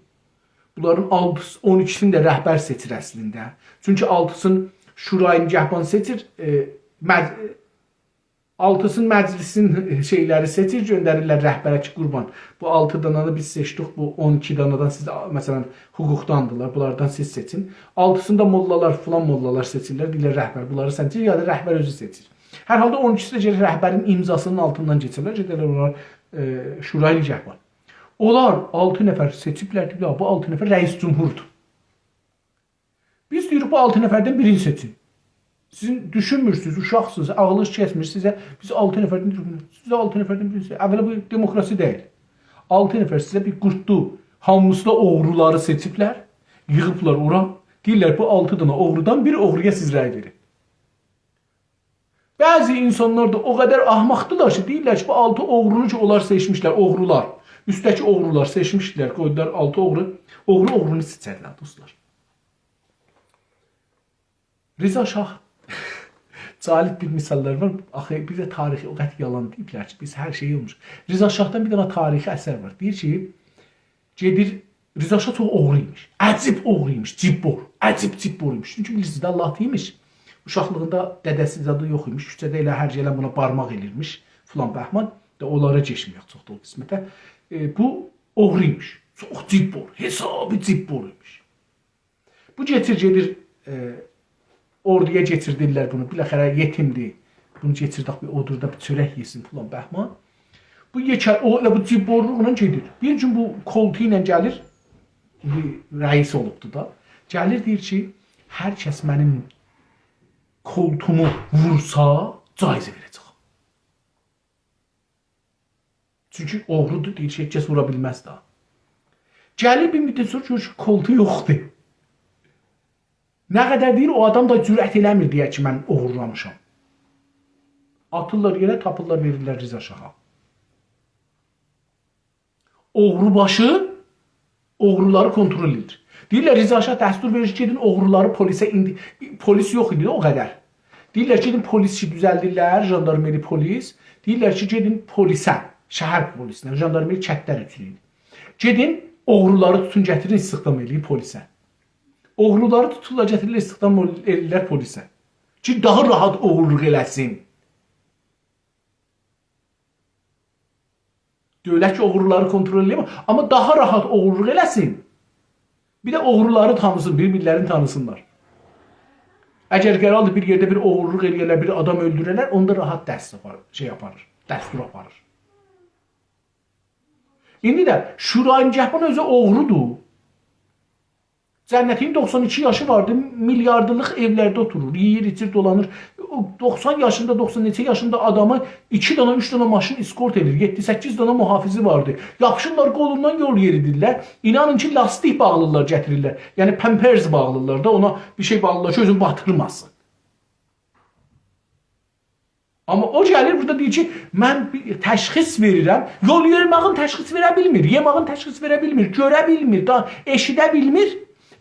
بونلارین آلتیسی، اون ایکیسینی ده رهبر سئچیر اصلینده. چونکی آلتیسین شورای نگهبان سئچیر، ائ، مج-، آلتیسین مجلسین شئیلری سئچیر، گؤندریرلر رهبره کی، قوربان، بو آلتی دانانی بیز سئچدیک، بو اون ایکی دانادان سیز، مثلا، حقوقداندیلار، بونلاردان سیز سئچین. آلتیسینی دا موللالار، فلان موللالار سئچیرلر، دئییرلر رهبر بونلاری سئچیر، یا دا رهبر اؤزو سئچیر. هر حالدا اون ایکیسی ده گرک رهبرین امضاسینین آلتیندان کئچیرلر، گئدرلر اونلار، ائ، شورای نگهبان. اونلار آلتی نفر سئچیبلر، دئییبلر: «بو آلتی نفر رئیس جمهوردور.» بیز دئییریک، بو آلتی نفردن بیرینی سئچین. سیزین دوشونمورسونوز، اوشاقسینیز، عاغلینیز کسمیر سیزه. بیز آلتی نفردن، سیز آلتی نفردن بیرینی سئچین. اولا بو دموکراسی دئییل. آلتی نفر سیزه بیر قوردلو، هامیسی دا اوغرولاری سئچیبلر، ییغیبلار اورا. دئییرلر، بو آلتی دنه اوغرودان بیر اوغرویا سیز رأی وئرین. بعضی اینسانلار دا او قدر احمقدیلار کی، دئییرلر کی، بو آلتی اوغرونو کی، اونلار سئچمیشلر، اوغرولار، اوستده‌کی اوغرولار سئچمیشدیلر، قویدولار آلتی اوغرو، اوغرو اوغرونو سئچرلر، دوستلار. رضا شاه، جالب بیر مثاللار وار. آخی، بیر ده تاریخی او قدر یالان دئییبلر کی، بیز هر شئی اولموش. رضا شاهدان بیر دنه تاریخی اثر وار. دئییر کی، گئدیر، رضا شاه چوخ اوغرو ایمیش. عجیب اوغرو ایمیش، جیببر. عجیب جیببر ایمیش. چونکی بیلیرسینیز ده، لات ایمیش. اوشاقلیغیندا دده‌سی زادی یوخ ایمیش. کوچه‌ده ائله هر گلن بونا بارماق ائلیرمیش، فلان بهمان. دا اونلارا کئچمه‌یک چوخ دا او قسمته. ائ، بو اوغرو ایمیش. چوخ جیببر، حسابی جیببر ایمیش. بو کئچیر، گئدیر، ائ، اوردویا کئچیردیرلر بونو. بالاخره یئتیمدیر. بونو کئچیر، داخ، بیر اودوردا بیر چؤرک یئسین، فلان بهمان. بو یئکه، او ائله بو جیببرلوقلا گئدیر. بیر گون بو کولتو ایله گلیر، بیر رئیس اولوبدو دا. گلیر، دئییر کی، هر کس منیم کولتومو وورسا، جایزه وئره‌جه‌یم. چونکی اوغرودور، دئییر کی، هئچ کس وورا بیلمز دا. گلیر بیر مدت سونرا گؤرور کی، کولتو یوخدور. نه قدر دئییر، او آدام دا جرأت ائله‌میر دئیه کی، من اوغورلامیشام. آتیرلار یئره، تاپیرلار، وئریرلر رضا شاها. اوغرو باشی اوغرولاری کنترل ائدیر. دئییرلر، رضا شاه دستور وئریر کی، گئدین اوغرولاری پلیسه ایندی-، پلیس یوخ ایدی او قدر. دئییرلر، گئدین پلیس کی، دوزلدیرلر، ژاندارمری پلیس. دئییرلر کی، گئدین پلیسه، شهر پلیسینه، ژاندارمری کندلر اوچون ایدی. گئدین اوغرولاری توتون، گتیرین، استخدام ائله‌یین پلیسه. اوغرولاری توتورلار، گتیریرلر، استخدام ائله‌ییرلر پلیسه. کی، داها راحت اوغورلوق ائله‌سین. دؤولت کی، اوغرولاری کونترول ائله‌یه بیلمیر، آمما داها راحت اوغورلوق ائله‌سین. بیر ده اوغرولاری تانیسین، بیر-بیرلرینی تانیسینلار. اگر قراردیر بیر یئرده بیر اوغورلوق ائله‌یه‌لر، بیر آدام اؤلدوره‌لر، اوندا راحت دست آپاریر، شئی آپاریر، دستور آپاریر. ایندی ده شورای نگهبان اؤزو اوغرودور. جنتین دوخسان ایکی یاشی واردی، میلیاردللیق ائولرده اوتورور، یئییر، ایچیر، دولانیر. او دوخسان یاشیندا، دوخسان نئچه یاشیندا آدامی ایکی دنه، اوچ دنه ماشین اسکورت ائدیر، یئددی، سککیز دنه محافظی واردی. یاپیشیرلار قولوندان، یول یئریدیرلر. اینانین کی، لاستیک باغلیرلار، گتیریرلر. یعنی پمپرز باغلیرلار دا، اونا بیر شئی باغلیرلار کی، اؤزونو باتیرماسین. آمما او گلیر بورادا دئییر کی، من بیر تشخیص وئریرم. یول یئریماغین تشخیص وئره بیلمیر، یئماغین تشخیص وئره بیلمیر، گؤره بیلمیر، دا ائشیده بیلمیر.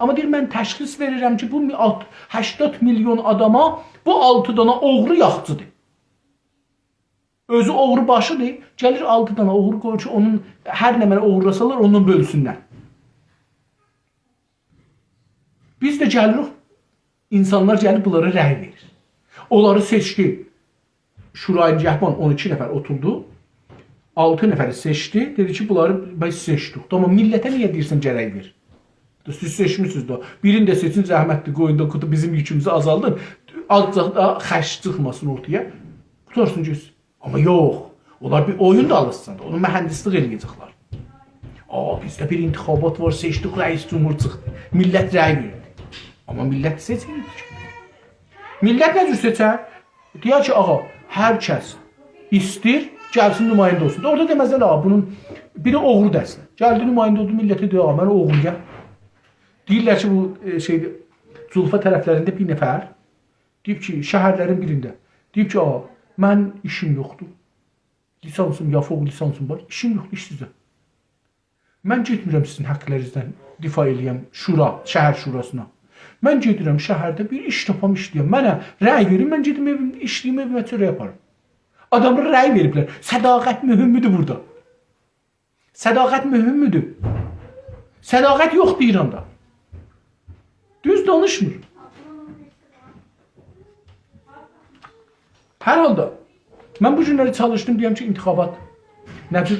آمما دئییر، من تشخیص وئریرم کی، بو می-، آلت-، هشتاد میلیون آداما بو آلتی دانا اوغرو یاخچیدیر. اؤزو اوغرو باشیدیر، گلیر آلتی دانا اوغرو قویور کی، اونون هر نمنه اوغورلاسالار، اوندان بؤلسونلر. بیز ده گلیریک، اینسانلار گلیب بونلارا رأی وئریر. اونلاری سئچدی. شورای نگهبان اون ایکی نفر اوتوردو. آلتی نفری سئچدی. دئدی کی، بونلاری بیز سئچدیک. تامام، میللته نییه دئییرسن گرک وئر؟ سیز سئچمیسینیز ده. بیرینی ده سئچین، زحمتدیر، قویون دا قوتو بیزیم یوکوموزو آزالدین. آزجاق دا خرج چیخماسین اورتایا. قوتارسین گئتسین. آمما یوخ. اونلار بیر اویون دا آلیشسین دا. اونو مهندسلیک ائله‌یه‌جکلر. آ، بیزده بیر انتخابات وار، سئچدیک، رئیس جمهور چیخدی. میللت رأی وئردی. آمما میللت سئچمه‌ییب کی. میللت نه جور سئچر؟ دئیر کی، آغا، هر کس ایستیر، گلسین نماینده اولسون. اورادا دئمزلر، آغا، بونون بیری اوغرودور اصلینده. گلدی نماینده اولدو، میللته دئییر، آغا، من اوغرویام. دئییرلر کی، بو، ائ، شئیدیر، جولفا طرفلرینده بیر نفر دئییب کی، شهرلرین بیرینده. دئییب کی، آغا، من ایشیم یوخدور. لیسانسیم یا فوق لیسانسیم وار، ایشیم یوخدور، ایشسیزم. من گئتمیرم سیزین حقلرینیزدن دفاع ائله‌یم شورا، شهر شوراسینا. من گئدیرم شهرده بیر ایش تاپام، ایشله‌یم. منه رأی وئرین، من گئدیم ائویم، ایشله‌ییم، ائویمه چؤرک آپاریم. آداملارا رأی وئریبلر. صداقت مهمدور بورادا. صداقت مهمدور. صداقت یوخدور ایراندا. دوز دانیشمیر. هر حالدا، من بو گونلری چالیشدیم دئیم کی، انتخابات نه جور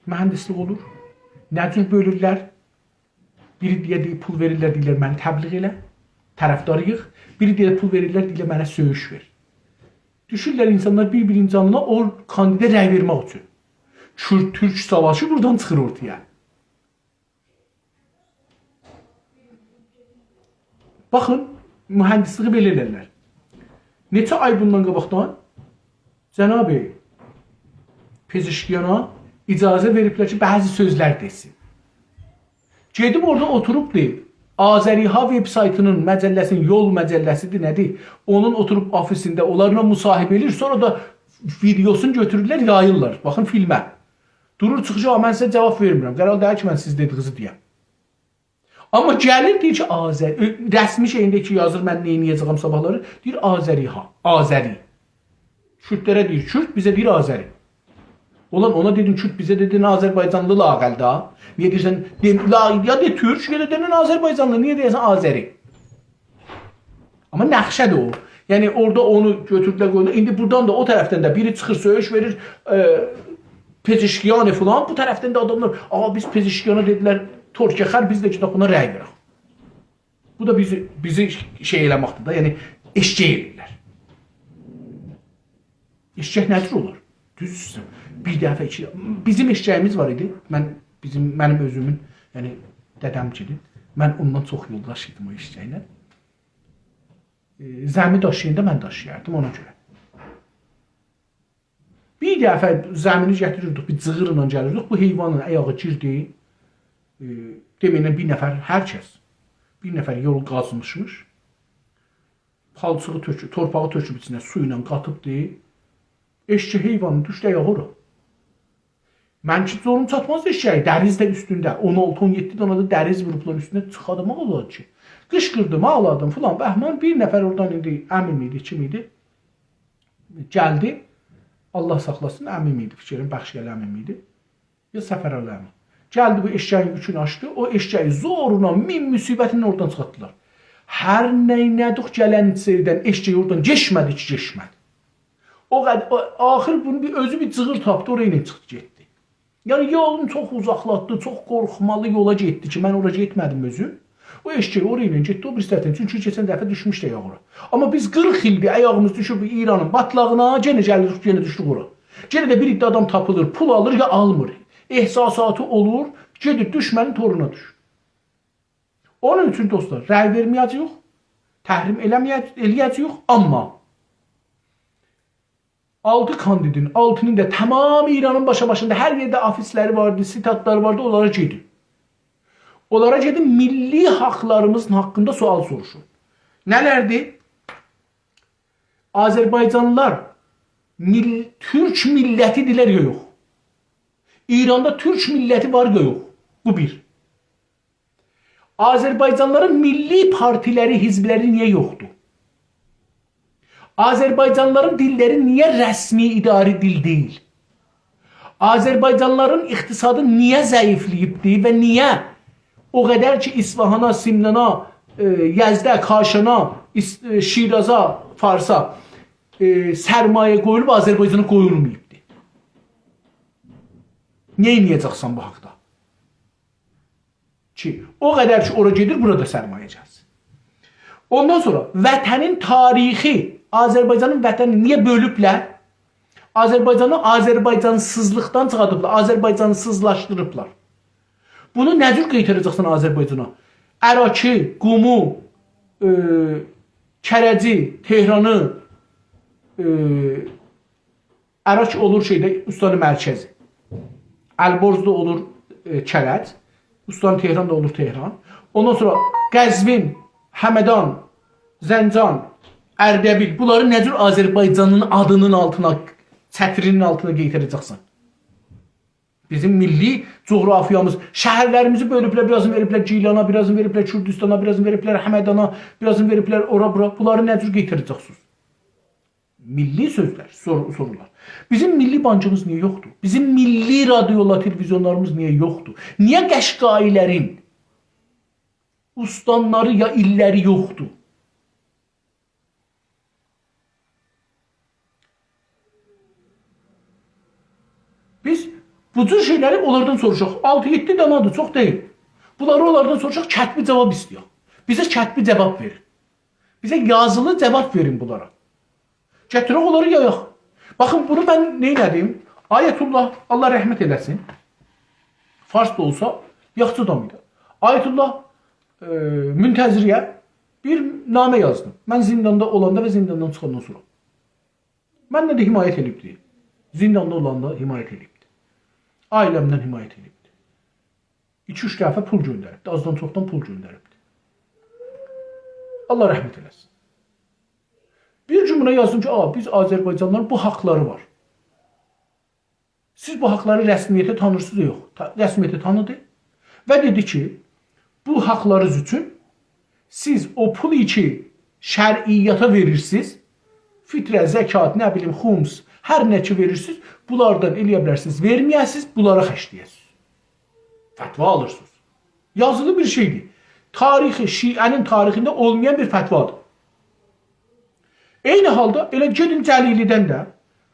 مهندسلیک اولور، نه جور بؤلورلر. بیری دئیه، دئیه پول وئریرلر، دئییرلر، «منی تبلیغ ائله، طرفدار ییغ.» بیری دئیه، پول وئریرلر، دئییرلر، «منه سؤیوش وئر.» دوشورلر اینسانلار بیر-بیرینین جانینا او کاندیدا رأی وئرمک اوچون. کورد-تورک ساواشی بورادان چیخیر اورتایا. باخین، مهندسلیگی بئله ائلرلر. نئچه آی بوندان قاباقدان جناب پزشکیانا اجازه وئریبلر کی، بعضی سؤزلر دئسین. گئدیب اورادا اوتوروب دئییب، آذری‌ها وب‌سایتینین، مجله‌سینین، یول مجله‌سیدیر، نه‌دیر؟ اونون اوتوروب آفیسینده اونلارلا مصاحبه ائله‌ییر، سونرا دا ویدئوسونو گؤتورورلر، یاییرلار. باخین فیلمه. دورور، چیخیر کی، «آ، من سیزه جواب وئرمیرم. قرار دئییل کی، من سیز دئدیگینیزی دئیم.» آمما گلیر، دئییر کی، آذری، اؤ، رسمی شئیینده کی، یازیر، «من نئینیه‌جه‌یم صاباحلاری؟» دئییر، «آذری‌ها، آذری.» کوردلره دئییر کورد، بیزه دئییر آذری. اولان اونا دئدین کورد، بیزه دئدین آذربایجانلی لااقل دا. نییه دئییرسن، دئ، لا، یا دئ تورک، یا دا دئنن آذربایجانلی، نییه دئییرسن آذری؟ آمما نقشه‌دیر او. یعنی، اورادا اونو گؤتوردولر، قویدولار. ایندی بورادان دا، او طرفدن ده بیری چیخیر، سؤیوش وئریر، ائ، پزشکیان فلان. بو طرفدن ده آداملار، «آ، بیز پزشکیانا دئدیلر ترکیه خر، بیز ده گئدک بونا رأی وئرک.» بو دا بیزی، بیزی شئی ائله‌مکدیر ده، یعنی ائششک ائله‌ییرلر. ائششک نه جور اولار؟ دوز اوسته. بیر دفعه کی، بیزیم ائششه‌ییمیز وار ایدی. من، بیزیم، منیم اؤزومون، یعنی دده‌مکیدیر. من اوندان چوخ یولداش ایدیم او ائششکله. ائ، زمی داشییاندا من داشییاردیم، اونا گؤره. بیر دفعه زمینی گتیریردیک، بیر جیغیرلا گلیردیک. بو حیوانین آیاغی گیردی. ائ، دئمه‌یینه بیر نفر، هر کس، بیر نفر یول قازمیشمیش. پالچیغی تؤکوب، تورپاغی تؤکوب ایچینه، سو ایله قاتیبدی. ائششک حیوانی دوشدو آیاغی اورا. منیم کی زوروم چاتماز ائششه‌یه، دریز ده اوستونده. اون آلتی، اون یئددی دنه ده دریز ووروبلار اوستونه، چیخادیم، اولار کی. قیشقیردیم، آغلادیم فلان، بهمان. بیر نفر اورادان ایندی عمیم ایدی، کیم ایدی؟ گلدی. الله ساخلاسین، عمیم ایدی، فیکر ائلیرم، بخشی‌علی عمیم ایدی. یا سفرعلی عمی. گلدی، بو ائششه‌یین یوکونو آچدی. او ائششه‌یی زورلا، مین مصیبتله اورادان چیخارتدیلار. هر نئینه‌دیک، گلن سئریدن ائششک اورادان گئچمه‌دی کی، گئچمه‌دی. او قد-، او، آخیر بونو بیر، اؤزو بیر جیغیر تاپدی، اورا ایله چیخدی، گئتدی. یعنی، یولون چوخ اوزاقلاتدی، چوخ قورخمالی یولا گئتدی کی، من اورا گئتمه‌دیم اؤزوم. او ائششک اورا ایله گئتدی، او بیریسی طرفدن. چونکی کئچن دفعه دوشموشدو آیاغی اورا. آمما بیز قیرخ ایلدیر آیاغیمیز دوشوب ایرانین باتلاغینا، یئنه گلیریک، یئنه دوشدوک اورا. یئنه ده بیر عده آدام تاپیلیر، پول آلیر یا آلمیر. احساساتی اولور، گئدیر دوشمنین تورونا دوشور. اونون اوچون، دوستلار، رأی وئرمه‌یه‌جه‌ییک، تحریم ائله‌مه‌یه-، ائله‌یه‌جه‌ییک، آمما آلتی کاندیدین آلتینین دا تمام ایرانین باشا باشیندا، هر یئرده آفیسلری واردی، ستادلاری واردی، اونلارا گئدین. اونلارا گئدین، میللی حاقلاریمیزین حاقیندا سؤال سوروشون. نه‌لردیر؟ آذربایجانلیلار میل-، تورک میللتی‌دیرلر یا یوخ؟ ایراندا تورک میللتی وار یا یوخ؟ بو بیر. آذربایجانلیلارین میللی پارتیلری، حزبلری نییه یوخدور؟ آذربایجانلیلارین دیللری نییه رسمی اداری دیل دئییل؟ آذربایجانلیلارین اقتصادی نییه ضعیفله‌ییبدی و نییه او قدر کی، اصفهانا، سمنانا، ائ، یزده، کاشانا، ایس-، ائ، شیرازا، فارسا، ائ، سرمایه قویولوب، آذربایجانا قویولماییبدی؟ نه ائده‌جکسن بو حاقدا؟ کی، او قدر کی، اورا گئدیر، بورا دا سرمایه گلسین. اوندان سونرا وطنین تاریخی، آذربایجانین وطنینی نییه بؤلوبلر؟ آذربایجانی آذربایجانسیزلیقدان چیخاردیبلار، آذربایجانسیزلاشدیریبلار. بونو نه جور قایتاراجاقسان آذربایجانا؟ اراکی، قومو، ائ، کرجی، تهرانی، ائ، اراک اولور شئیده، استان مرکزی. البرز دا اولور، ائ، کرج. استان تهران دا اولور تهران. اوندان سونرا قزوین، همدان، زنجان، اردبیل. بونلاری نه جور آذربایجانین آدینین آلتینا، چتری‌نین آلتینا قایتاراجاقسان؟ بیزیم میللی جغرافیامیز، شهرلریمیزی بؤلوبلر، بیر آزینی وئریبلر گیلانا، بیر آزینی وئریبلر کوردوستانا، بیر آزینی وئریبلر همدانا، بیر آزینی وئریبلر اورا، بورا. بونلاری نه جور قایتاراجاقسینیز؟ میللی سؤزلر، سور-، سورولار. بیزیم میللی بانکیمیز نییه یوخدور؟ بیزیم میللی رادیولار، تلویزیونلاریمیز نییه یوخدور؟ نییه قشقایی‌لرین استانلاری یا ایللری یوخدور؟ بیز بو جور شئیلری اونلاردان سوروشاق. آلتی-یئددی دانادیر، چوخ دئییل. بونلاری اونلاردان سوروشاق، کتبی جاواب ایسته‌یک. بیزه کتبی جاواب وئرین. بیزه یازیلی جاواب وئرین بونلارا. گتیرک اونلاری یایاق. باخین، بونو من نئینه‌دیم؟ آیت‌الله، الله رحمت ائله‌سین. فارس دا اولسا، یاخشی آدام ایدی. آیت‌الله، ائ، منتظری‌یه بیر نامه یازدیم. من زینداندا اولاندا و زینداندان چیخاندان سونرا. مندن ده حمایت ائله‌ییبدی. زینداندا اولاندا حمایت ائله‌ییبدی. عائله‌مدن حمایت ائله‌ییبدی. ایکی-اوچ دفعه پول گؤندریبدی. آزدان چوخدان پول گؤندریبدی. الله رحمت ائله‌سین. بیر گون بونا یازدیم کی، «آ، بیز آذربایجانلیلارین بو حاقلاری وار. سیز بو حاقلاری رسمیته تانیییرسینیز یا یوخ؟» تا-، رسمیته تانیدی. و دئدی کی، بو حاقلارینیز اوچون سیز او پولو کی، شرعیاتا وئریرسینیز، فطره، زکات، نه بیلیم، خمس، هر نه کی وئریرسینیز، بونلاردان ائلیه بیلرسینیز وئرمه‌یه‌سینیز، بونلارا خرجله‌یه‌سینیز. فتوا آلیرسینیز. یازیلی بیر شئیدیر. تاریخ، شیعه‌نین تاریخینده اولمایان بیر فتوادیر. عینی حالدا ائله گئدین جلیلی‌دن ده،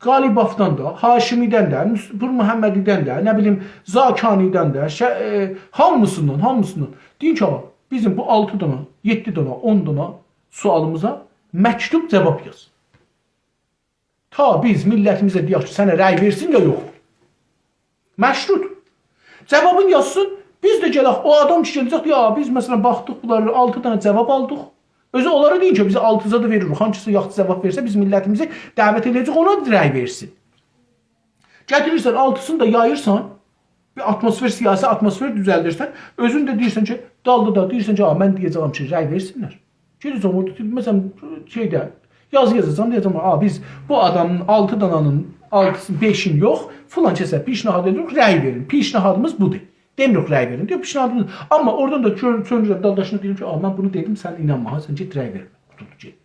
قالیبافدان دا، هاشمی‌دن ده، مس-، پورمحمدی‌دن ده، نه بیلیم، زاکانی‌دن ده، شه-، ائ، هامیسیندان، هامیسیندان. دئیین کی، آقا، بیزیم بو آلتی دانا، یئددی دانا، اون دانا سؤالیمیزا مکتوب جاواب یاز. تا بیز میللتیمیزه دئیک کی، سنه رأی وئرسین یا یوخ. مشروط. جاوابین یازسین، بیز ده گلک، او آدام کی گله‌جک، دئیک، «آ، بیز، مثلا، باخدیق بونلارا، آلتی دنه جاواب آلدیق.» اؤزو اونلارا دئیین کی، «بیز آلتیزا دا وئریریک، هانسیسا یاخشی جاواب وئرسه، بیز میللتیمیزی دعوت ائله‌یه‌جه‌ییک، اونا رأی وئرسین.» گتیریرسن، آلتیسینی دا یاییرسان، بیر آتموسفر، سیاسی آتموسفر دوزلدیرسن، اؤزون ده دئییرسن کی، دالدا دا دئییرسن کی، «آ، من دئیه‌جه‌یم کی، رأی وئرسینلر.» گئده‌جم اورادا، مثلا، شئیده، یازی یازاجام، دئیه‌جم، «آ، بیز بو آدامین آلتی دانانین آلتیسین، بئشین یوخ، فلان کسه پیشنهاد ائدیریک، رأی وئرین. پیشنهادیمیز بودور.» دئمیریک رأی وئرین، دئییر، «پیشنهادیمیز.» آمما اورادان دا چؤن-، چؤنورم دالداشینا، دئییرم کی، «آ، من بونو دئدیم، سن اینانما، سن گئت رأی وئرمه.» قوتولدو، گئتدی.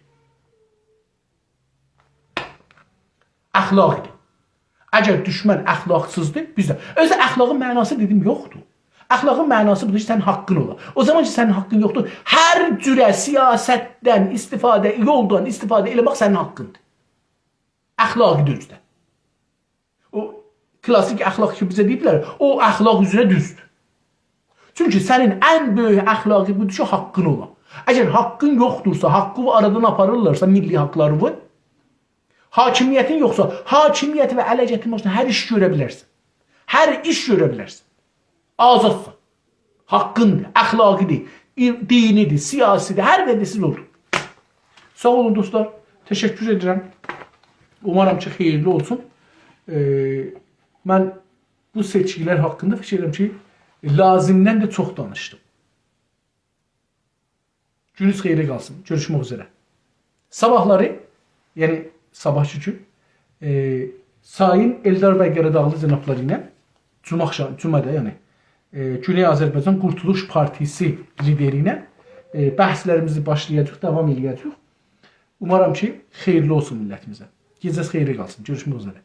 اخلاق ایدی. اگر دوشمن اخلاقسیزدیر، بیز ده. اؤزو اخلاقین معناسی، دئدیم، یوخدور. اخلاقین معناسی بودور کی، سنین حاققین اولا. او زامان کی، سنین حاققین یوخدور، هر جوره سیاستدن استفاده، یولدان استفاده ائله‌مک سنین حاققیندیر. اخلاقی دؤزده. او کلاسیک اخلاق کی بیزه دئییبلر، او اخلاق اوزره دوزدور. چونکی سنین ان بؤیوک اخلاقی بودور کی، حاققین اولا. اگر حاققین یوخدورسا، حاققی آرادان آپاریرلارسا، میللی حاقلاری وار، حاکمیتین یوخسا، حاکمیتی و اله گتیرمک اوچون هر ایش گؤره بیلرسن. هر ایش گؤره بیلرسن. آزادسان. حاققیندیر، اخلاقیدیر، ای-، دینیدیر، سیاسیدیر، هر نه دئسز اودور. ساغ اولون دوستلار، تشکر ائدیرم. اومارام کی، خئییرلی اولسون. ائ، من بو سئچکیلر حاقیندا فیکیر ائدیرم کی، لازیمدن ده چوخ دانیشدیم. گونوز خئیره قالسین. گؤروشمک اوزره. صاباحلاری، یعنی صاباحکی گون، ائ، سایین ائلدار بی قاراداغلی جنابلاری ایله جمعه آخشام، جمعه‌ده، یعنی، ائ، گونئی آذربایجان قورتولوش پارتیسی لیدری ایله، ائ، بحثلریمیزی باشلایاجاغیق، داوام ائله‌یه‌جه‌ییک. اومارام کی، خئییرلی اولسون میللتیمیزه. گئجه‌ز خئیره قالسین. گؤروشمک اوزره.